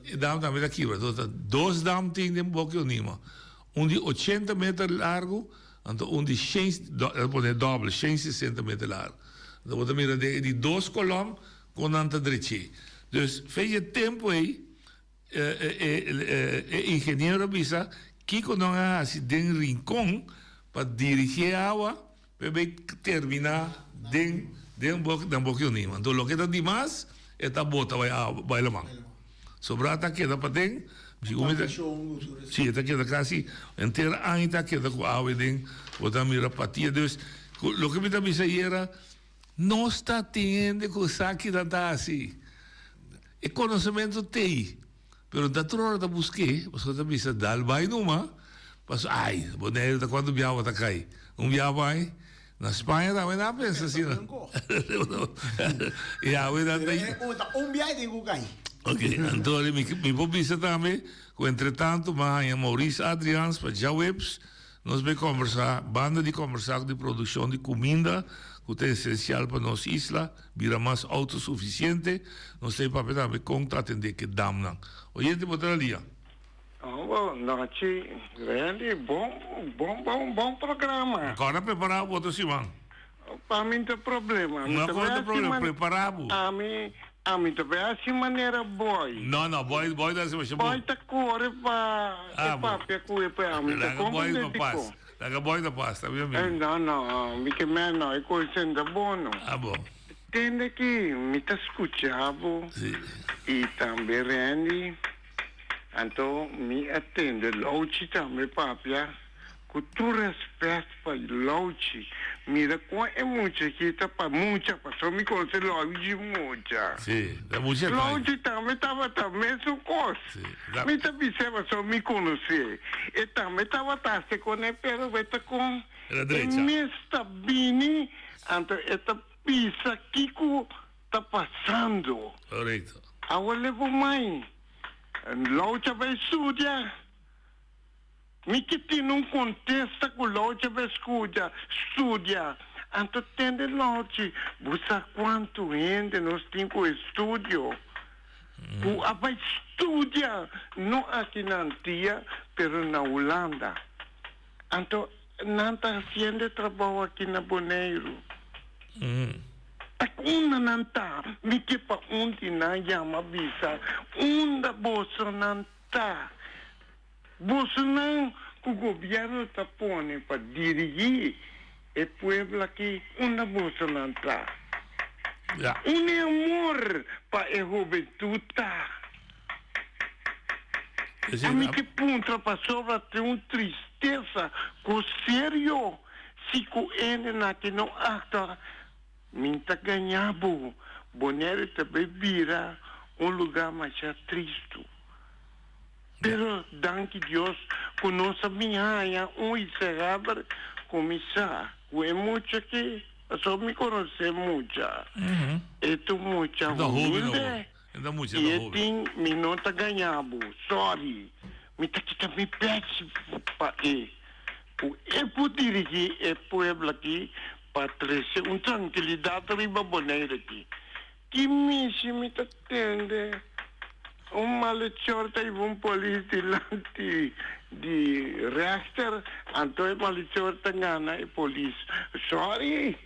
e dam tambe ta kibra. Anto ta dos dam tin den Boki Onima. Un di ochenta meter largu, anto un di shen, el a pone doble, shen sesenta meter largu. Anto bo ta mira den e di dos kolòm Kon nan ta drech'é. Dus fecha e tempu ei e ingeniero a bisa kiko nan a hasi den Rincon pa dirigí e awa pa e bai terminá den den den Boki Onima. Anto loke ta dimas e ta bota bai awa bai laman. Sobrá ta keda paden si e ta keda kasi henter aña ta keda ku awa den bo ta mira patia. Dus loke mi ta bisa ayera. Nos ta tin hende ku sa ki nan ta hasi. E konosementu t'ei, pero no ta tur ora ta busk'é, pasobra ta bisa dal bai numa, pasobra ai, Boneiru ta kuantu biaha bo ta kai? Un biaha bai na Spaña tambe nan a pensa asina. I awe nan ta. Ta un biaha e tin ku kai. Ok, anto mi por bisa tambe ku entretantu mi a haña Maurice Adriaans pa djaweps. Nos bay combersa banda di combersa di produccion di cuminda cu ta esencial pa nos isla bira mas autosuficiente. Nos ta papia tambe con ta atende cu e damnan. Oyente bo ta na lia. Bon nochi Randy, bon bon bon bon programa. Ancora prepara bo otro siman. Pa mi no ta problema. No ta problema, prepara bo. Ami Ami ta bay haci manera Boy. No, no, Boy, Boy ta haci masha bon. Boy ta core pa e papia cu e pe ami ta comprende di con. Laga Boy na pas, ta bien amigo. Eh, no, no, mi ke men no, e cos ta bon no. Ah, bon. Tende ki mi ta scucha bo. Si. Y tambe Randy. Anto mi a tende Louchi tambe papia. Ku tur respet pa Louchi, mira kon e mucha aki ta pa mucha, pasobra mi konose Louchi mucha. Sí, ta mucha ta. Louchi tambe tabata mesun kos. Sí, ta. Mi ta bis'é pasobra mi konos'é. E tambe tabata hasi kuné, pero bo ta kon El a e drecha. mes ta bini, anto e ta bisa kiko ta pasando. Korekto. Awor lebo mai. Loucha bai studia. Mi ke tin un kontesta ku Loucha bai skucha, studia. Anto tende Louchi, bo sa kuantu hende nos tin ku estudio? Ku a bai studia, no aki na Antia, pero na Hulanda. Anto nan ta hasiendo e trabou aki na Boneiru. Ta ku unda nan ta? Mi ke pa un di nan yama bisa, Unda bosonan ta? Bosonan ku gobièrnu ta pone pa dirigí e pueblo aki, unda bosonan ta? Unda e amor pa e hubentut ta? Ami ke puntra pasobra tin un tristesa ku serio si ku hendenan ke no aktua min ta gaña bo. Bonaire ta bay bira un luga masha tristu. Pero danki Dios ku nos a bin haña un Isehaber kuminsá ku e mucha aki pasobra mi konosé mucha. E ta un mucha humilde. I e tin mi no ta gaña bo, sorry, mi ta kita mi pèchi pa e, ku e por dirigí e pueblo aki pa trese un trankilidat riba Bonaire aki. Ki mishi mi ta tende un malechor ta hiba un polis dilanti di rechter, anto e malechor ta gana e polis. Sorry!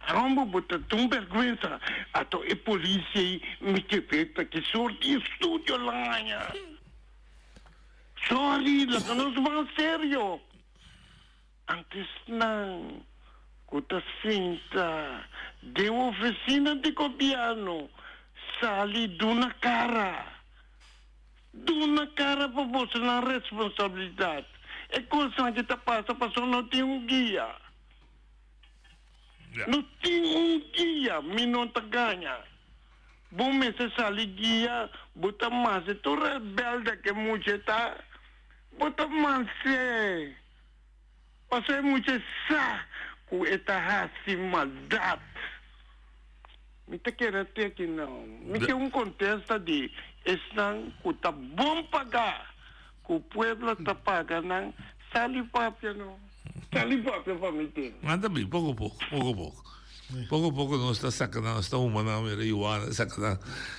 Rambo bo ta un berguensa ato e polis ei mi ke weta ki sort di estudio lan haña. Sorry laga nos ban serio. Antes nan ku ta sinta den ofisina di gobierno sali duna kara. Duna kara pa boso nan responsabilidad. E kosnan ki ta pasa pasobra no tin un guia. No tin un guia, mi no ta gaña. Bo mester sali guia, bo ta mase tur rebelde ke mucha ta, bo ta mase. Pasobra e mucha sa ku e ta hasi maldat. Mi ta kere te aki no. Mi ke un kontesta di esnan ku ta bon pagá, ku pueblo ta paga nan, sali papia no. Sali papia pa mi tin. Nan ta bin poko poko, poko poko. Poko poko nos ta saka nan, nos ta huma nan marihuana, saka nan.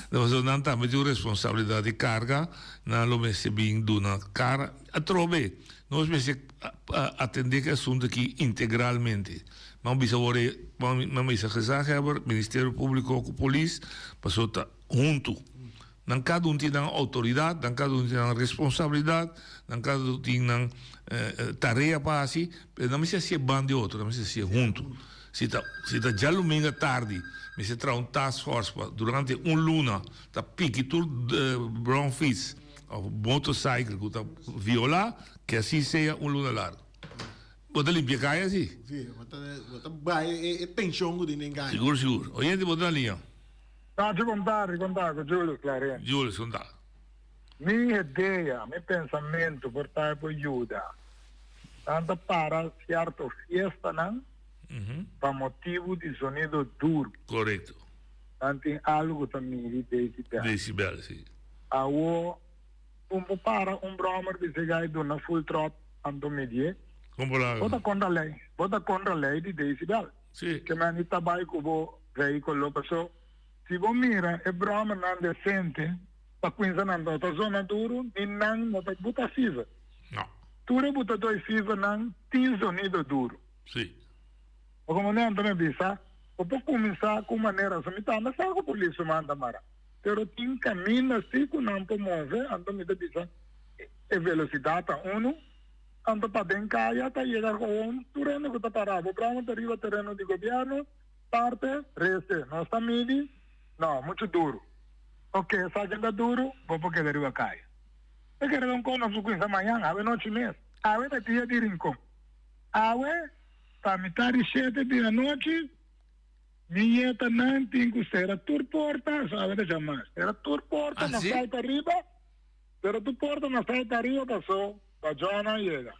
Pasobra nan tambe tin un responsabilidat di karga, nan lo mester bin duna kara. Atrobe, nos mester atendé ku e asuntu aki integralmente. Nan bisa wor e, nan bisa gezaghebber, Ministerio Públiko ku polis, pasobra ta huntu. Nan kada un tin nan outoridat, nan kada un tin nan responsabilidat, nan kada un tin nan tarea pa hasi, pero nan mester hasié ban di otro, nan mester hasié huntu. Si ta si ta djalumingu atardi mester traha un task force pa durante un luna ta piki tur bromfiets of motorcycle ku ta violá, ke asi sea un luna largu. Bo ta limpia kaya si? Si, bo ta bo ta bai e tenshon ku tin den kaya. Sigur sigur. Oyente bo ta na liña. Tachi bon tardi, kon ta ku Julius Clarence? Julius, kon ta? Mi idea, mi pensamentu por ta e por yuda. Nan ta para sierto fiestanan pa motibu di zonido duru. Korekto. Nan tin algu ku ta midi decibel. Decibel, si. Awo, un por para un bròmer bisa gai duna full trot anto midié. Kon por laga? Bo ta kontra lei. Bo ta kontra lei di decibel. Sí. Ke men di ta bai ku bo vehículo paso si bo mira e bròmernan decente pa kuinsa nan no ta zona duru ni nan no ta buta fever. No. Tur e butadó e fevernan tin zonido duru. Sí. Bo komo nan ta me bisa bo por kuminsá ku manera so mi tambe sa ku polis su man ta mara pero tin kaminda si ku nan por move anto mi ta bisa e velosidat ta unu. Anto pa den kaya ta yega gewoon tur hende ku ta pará. Bo broma ta riba tereno di gobièrnu, parte reste. Nos ta midi, no, muchu duru. Oke, esaki ta duru, bo por keda riba kaya. E kere don kon nos por kuminsá mañan, awe nochi mes. Awe ta dia di Rincon. Awe pa mitá di shete di anochi, mi ñetanan tin ku sera tur porta, so awe ta djamas, sera tur porta, nos sal pa riba, sera tur porta, nos sal pa riba paso. Pa John a yega.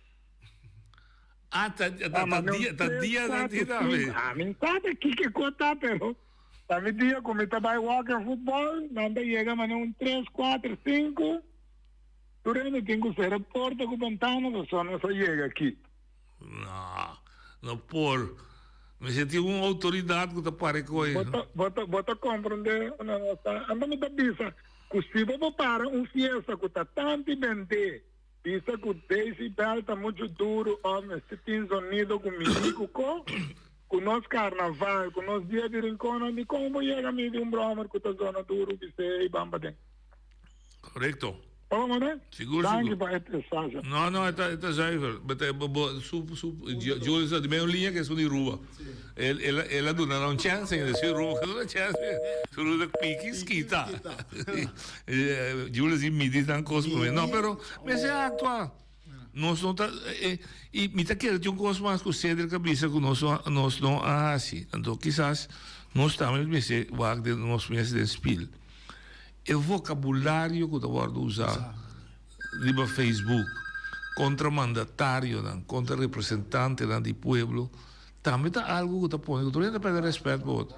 Ah, ta, ta, ta, ta dia, ta dia na ti tambe. Ah, mi sabe kiko ko ta, pero. Ta mi dia ku mi ta bai wak e futbòl, nan ta yega manera un tres, kuater, sinku. Tur hende tin ku sera porta ku bentana pasobra nos a yega aki. No, no por. Mester tin un outoridat ku ta para e koe. Bo ta, bo ta, bo ta komprendé unda nos ta? Anto mi ta bisa ku si bo por para un fiesta ku ta tanti bendé, bisa ku decibel ta muchu duru òf mester tin zonido ku midi ku ko, ku nos karnaval, ku nos dia di rinkonnan, dikon bo yega midi un bròmer ku ta zona duru bis'é ei ban paden? Correcto. Hola, mane. Sigur, Danki sigur. pa e mensage. No, no, e ta, e ta zuiver. But, eh, bo, bo, su, su, Julius ta di medio liña que esun di Ruba. El, el, el a duna nan un chance, en su Ruba que duna chance. Su Ruba piki skita. Eh, Julius di midi nan cos por mi. No, pero mester actua. Nos no ta, eh, y mi ta kere tin un cos mas cu Cedric a bisa cu nos no, nos no a haci. Anto kisas nos tambe mester wak den nos mes den spiel. E vocabulario cu ta wordo usa riba Facebook contra mandatarionan, contra representantenan di pueblo, tambe ta algo cu ta pone cu tur hende ta perde respet pa otro.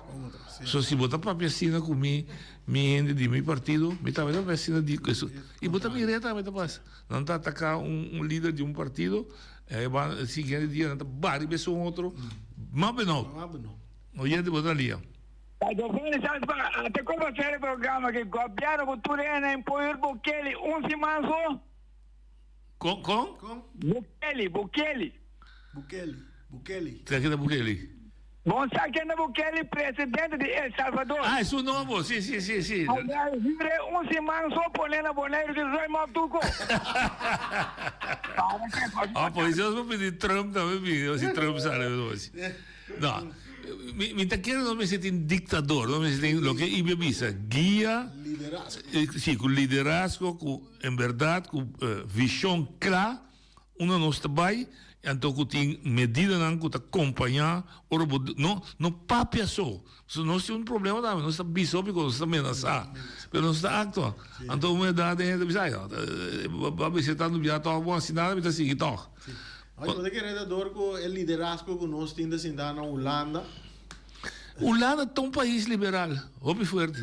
So si bo ta papia asina cu mi, mi hende di mi partido, mi tambe ta papia asina di esun. Y bo ta mira tambe ta pasa. Nan ta ataca un lider di un partido, e ban e siguiente dia nan ta bari bes un otro, mas benout. Oyente bo ta lia. Pa Giovanni Sanz pa ate kon pa sera e programa ki gobièrnu ku tur hende a imponer Bukele un siman so. Kon kon? Bukele, Bukele. Bukele, Bukele. Sa ken ta Bukele? Bon sa ken ta Bukele, presidente di El Salvador. Ah, esun nobo, si, si, si, si. A hire un siman so pone na Boneiru di ruim òf tuko. Para ke? Ah, pues nos por pidi Trump tambe bini, si Trump sali. No, mi, mi ta kere no mester tin dictador, no mester tin loke Ibia bisa, guia. Liderazgo. Eh, si, cu liderazgo, cu en berdad, cu eh, vision cla, unda nos ta bay, anto cu tin medidanan cu ta compaña ora bo, no, no papia so. So nos tin un problema tambe, nos ta bisa hopi cos, nos ta menasa, pero nos ta actua. Anto un edad den hende ta bisa, ay no, bo a bisa tanto bia toch, bo a haci nada, mi ta sigui toch. Oye, bo ta kere ta dor ku e liderazgo ku nos tin ta sinta na Hulanda? Hulanda ta un pais liberal, hopi fuerte.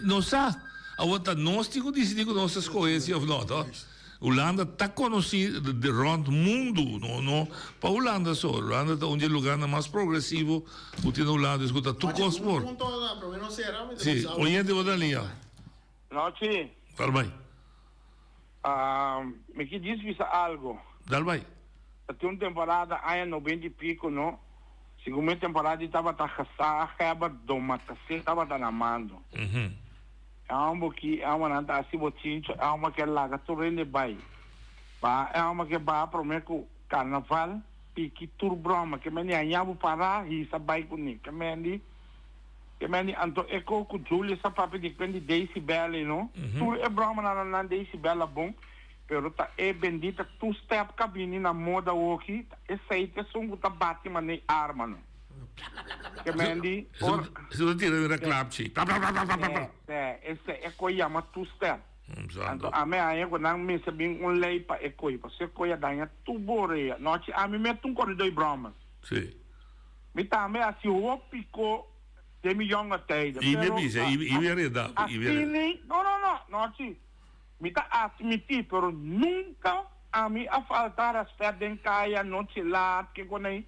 Nos sa, awor ta nos tin ku disidí ku nos ta skohe si òf no, to. Hulanda ta konosí de rònt mundu, no no pa Hulanda so. Hulanda ta un di e lugarnan mas progresivo ku tin na Hulanda, es ku ta tur kos por. Si, oyente bo ta liña. Nochi. Dal bai. Mi ki djis bisa algo. Dal bai. Ta tin un temporada aña noventa y pico no, segun mi temporada di tabata gezaghebber Domatase tabata na mando. E homber ki e hombernan ta hasi bochincho, e homber ke laga tur hende bai. Ba e homber ke baha prome ku carnaval piki tur broma ke mende haña bo para hisa bai kuné ke mende. Ke men di anto e ko ku Julius a papia di kwen di Daisy Bell ei no. Tur e bromanan nan nan Daisy Bell a bon, pero ta e bendita two step ka bini na moda awoki, ta esei ta esun ku ta bati manei arma no. Ke men di ora. Esun ta tira mira klapchi. Pla pla pla pla pla pla. Sè, esei e ko yama two step. Anto ami a haña ku nan mester bin un lei pa e koi, pasobra e koi a daña tur borea. Nochi ami mes ta un koridoi bromas. Si. Mi tambe hasi hopi ko den mi yonga tijden. I mi a bisa, i mi a reda. Asini, no, no, no, no chi. Mi ta admiti, pero nunca ami a falta respet den caya, nochi laat, kico nei.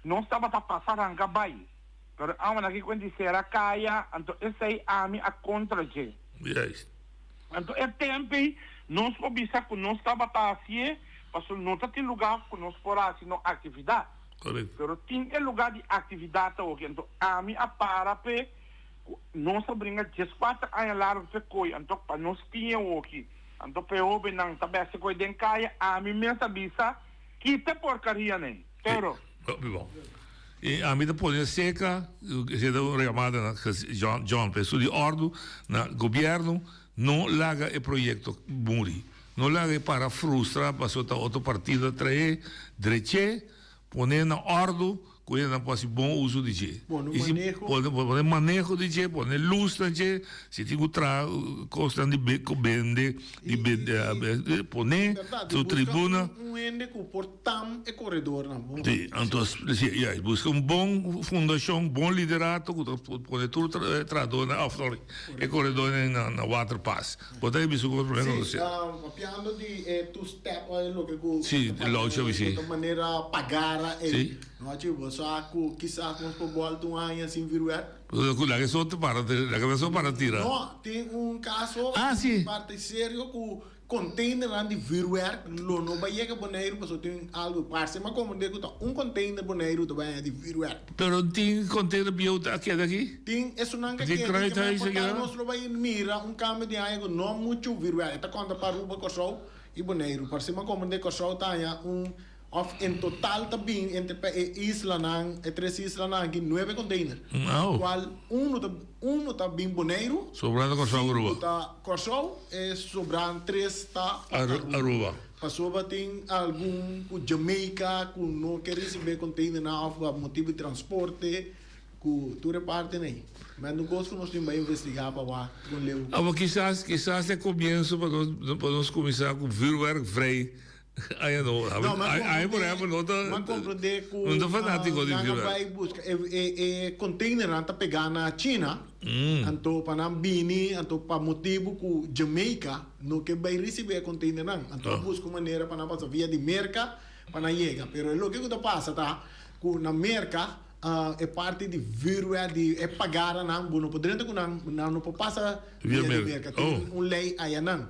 Nos tabata pasa ranca bay. Pero awe nan kico di cera caya, anto esey ami a contra dje. Juist. Anto e tempo ey nos por bisa cu nos tabata hacié, pasobra no ta tin lugar cu nos por haci no actividad. Correcto. Pero tin e lugar di actividad awoki. Anto ami a para p'e cu nos a bringa diescuater aña largo p'e coy. Anto pa nos tin e awoki. Anto p'e hobennan ta besti coy den caya, ami mes a bisa kita e porcaria n'ey. Pero. Hopi bon. Y ami ta pone seca, esey ta un yamada na John, John, pa esun di ordu na gobierno, no laga e proyecto muri. No laga e para frustra pasobra ta otro partido a trae, drech'é, pon'é na òrdu. Ku hende nan por hasi bon uso di dje. Pone I si maneho. pone pone maneho di dje, pone lus na dje, si tin ku traha kosnan di be ku bende di bende pone Berdad, su di busca tribuna. un un hende ku por tam e koredornan bon. Si, anto si ya buska un bon fundashon, bon liderato ku ta pone tur trahadornan òf sorry e koredornan na na waterpas. Bo ta bisa ku problema Sí, ku si. papiando di e two step o e loke ku Sí, ta lousha papia bisi. ku ta manera pagara ei. Sí. No a bo sa ku kisas nos por bòlta un aña sin vuurwerk. Ku laga e so para laga e so para tira. No, tin un kaso Ah, sí. parte serio ku Containernan di vuurwerk lo no bai yega Boneiru pasobra tin algo parse ma comprende cu ta un container Boneiru ta bai haña di vuurwerk. Pero tin container bieu ta a keda aki? Tin esunnan ke Tin keda ke kruidhuis men a keda? porta nos lo bai mira un cambio di aña cu no mucho vuurwerk. E ta conta pa Aruba, Corsou y Boneiru. Parse ma comprende Corsou ta haña un of en total ta bin entre pa e islanan, e tres islanan aki nuebe container. Oh. Cual uno ta uno ta bin Boneiru. Sobrando Corsou Aruba. Cinco ta Corsou e sobran tres ta Aruba. Aruba. Pasobra tin algun cu Jamaica cu no ke ricibe containernan of pa motibo di transporte cu tur e partenan ey. Ma no cos cu nos tin bay investiga pa wak con leu. Abo kisas kisas e comienso pa nos pa nos cuminsa cu vuurwerk vrij Ay no, No, ma ay por ejemplo no ta Ma comprende cu no ta fanatico di nan a vuurwerk. bay busca e e e containernan ta pega na China, Mm. anto pa nan bini, anto pa motibo cu Jamaica no ke bay ricibi e containernan, anto a Oh. busca un manera pa nan pasa via di Merca pa nan yega. Pero e loke cu ta pasa ta cu na Merca e parti di vuurwerk di e pagaranan bo no por drenta cu nan, nan no por pasa Via via di Merca. Merca, tin Oh. un ley ayanan.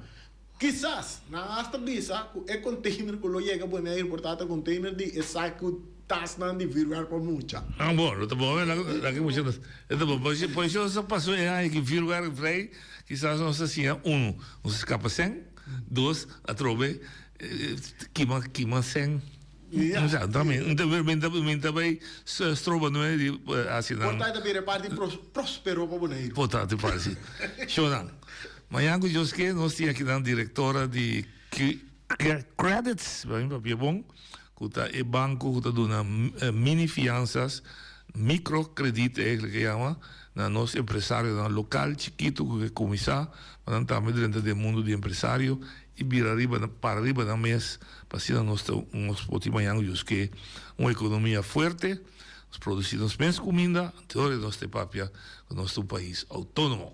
Kisas, nan hasta bisa ku e container ku lo yega Boneiru por ta ta container di e saku tasnan di vuurwerk pa mucha. Ah bon, lo ta bon, laga mucha nos, e ta bon, por eso nos a paso e aña ki vuurwerk vrij, kisas nos a siña uno, nos a skapa sèn, dos, atrobe kima kima sèn, Ja. Osea, tambe, un ta mi ta mi ta bai stroba nueve di hasi nan. Por ta ta bira e parti prospero pa Boneiru. Por ta te parti. Shonan. Mañan ku Dios ke nos tin akinan direktora di Qredits, pa mi papia bon, ku ta e banko ku ta duna mini fiansas, micro kredit eigenlijk e yama, na nos empresarionan lokal chikitu ku ke kuminsá pa nan tambe drenta den mundu di empresario i bira riba para riba nan mes pa asina nos ta nos por tin mañan ku Dios ke un ekonomia fuerte, nos produsí nos mes kuminda, anto nos ta papia ku nos ta un pais outónomo.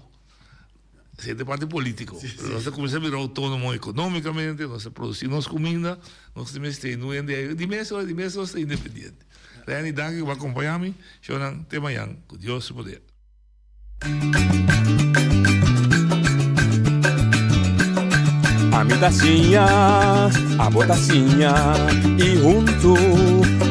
Esei ta e parti politico. Nos ta cuminsa bira autonomo economicamente, nos ta produci nos cuminda, nos ta mester nu hende ei. Di mes ora, di mes nos ta independiente. Renny, danki cu bo a acompaña mi. Shownan, te mañan, cu Dios su poder. Ami ta siña, abo ta siña y huntu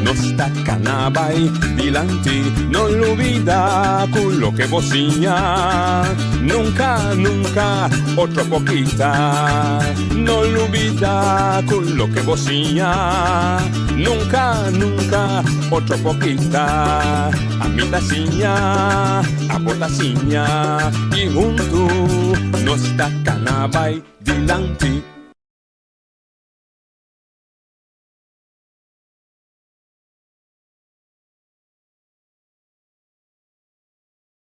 nos ta cana bay dilanti. No lubida cu loke bo siña nunca, nunca otro por kita. No lubida cu loke bo siña nunca, nunca otro por kita. Ami ta siña, abo ta siña y huntu nos ta cana bay dilanti.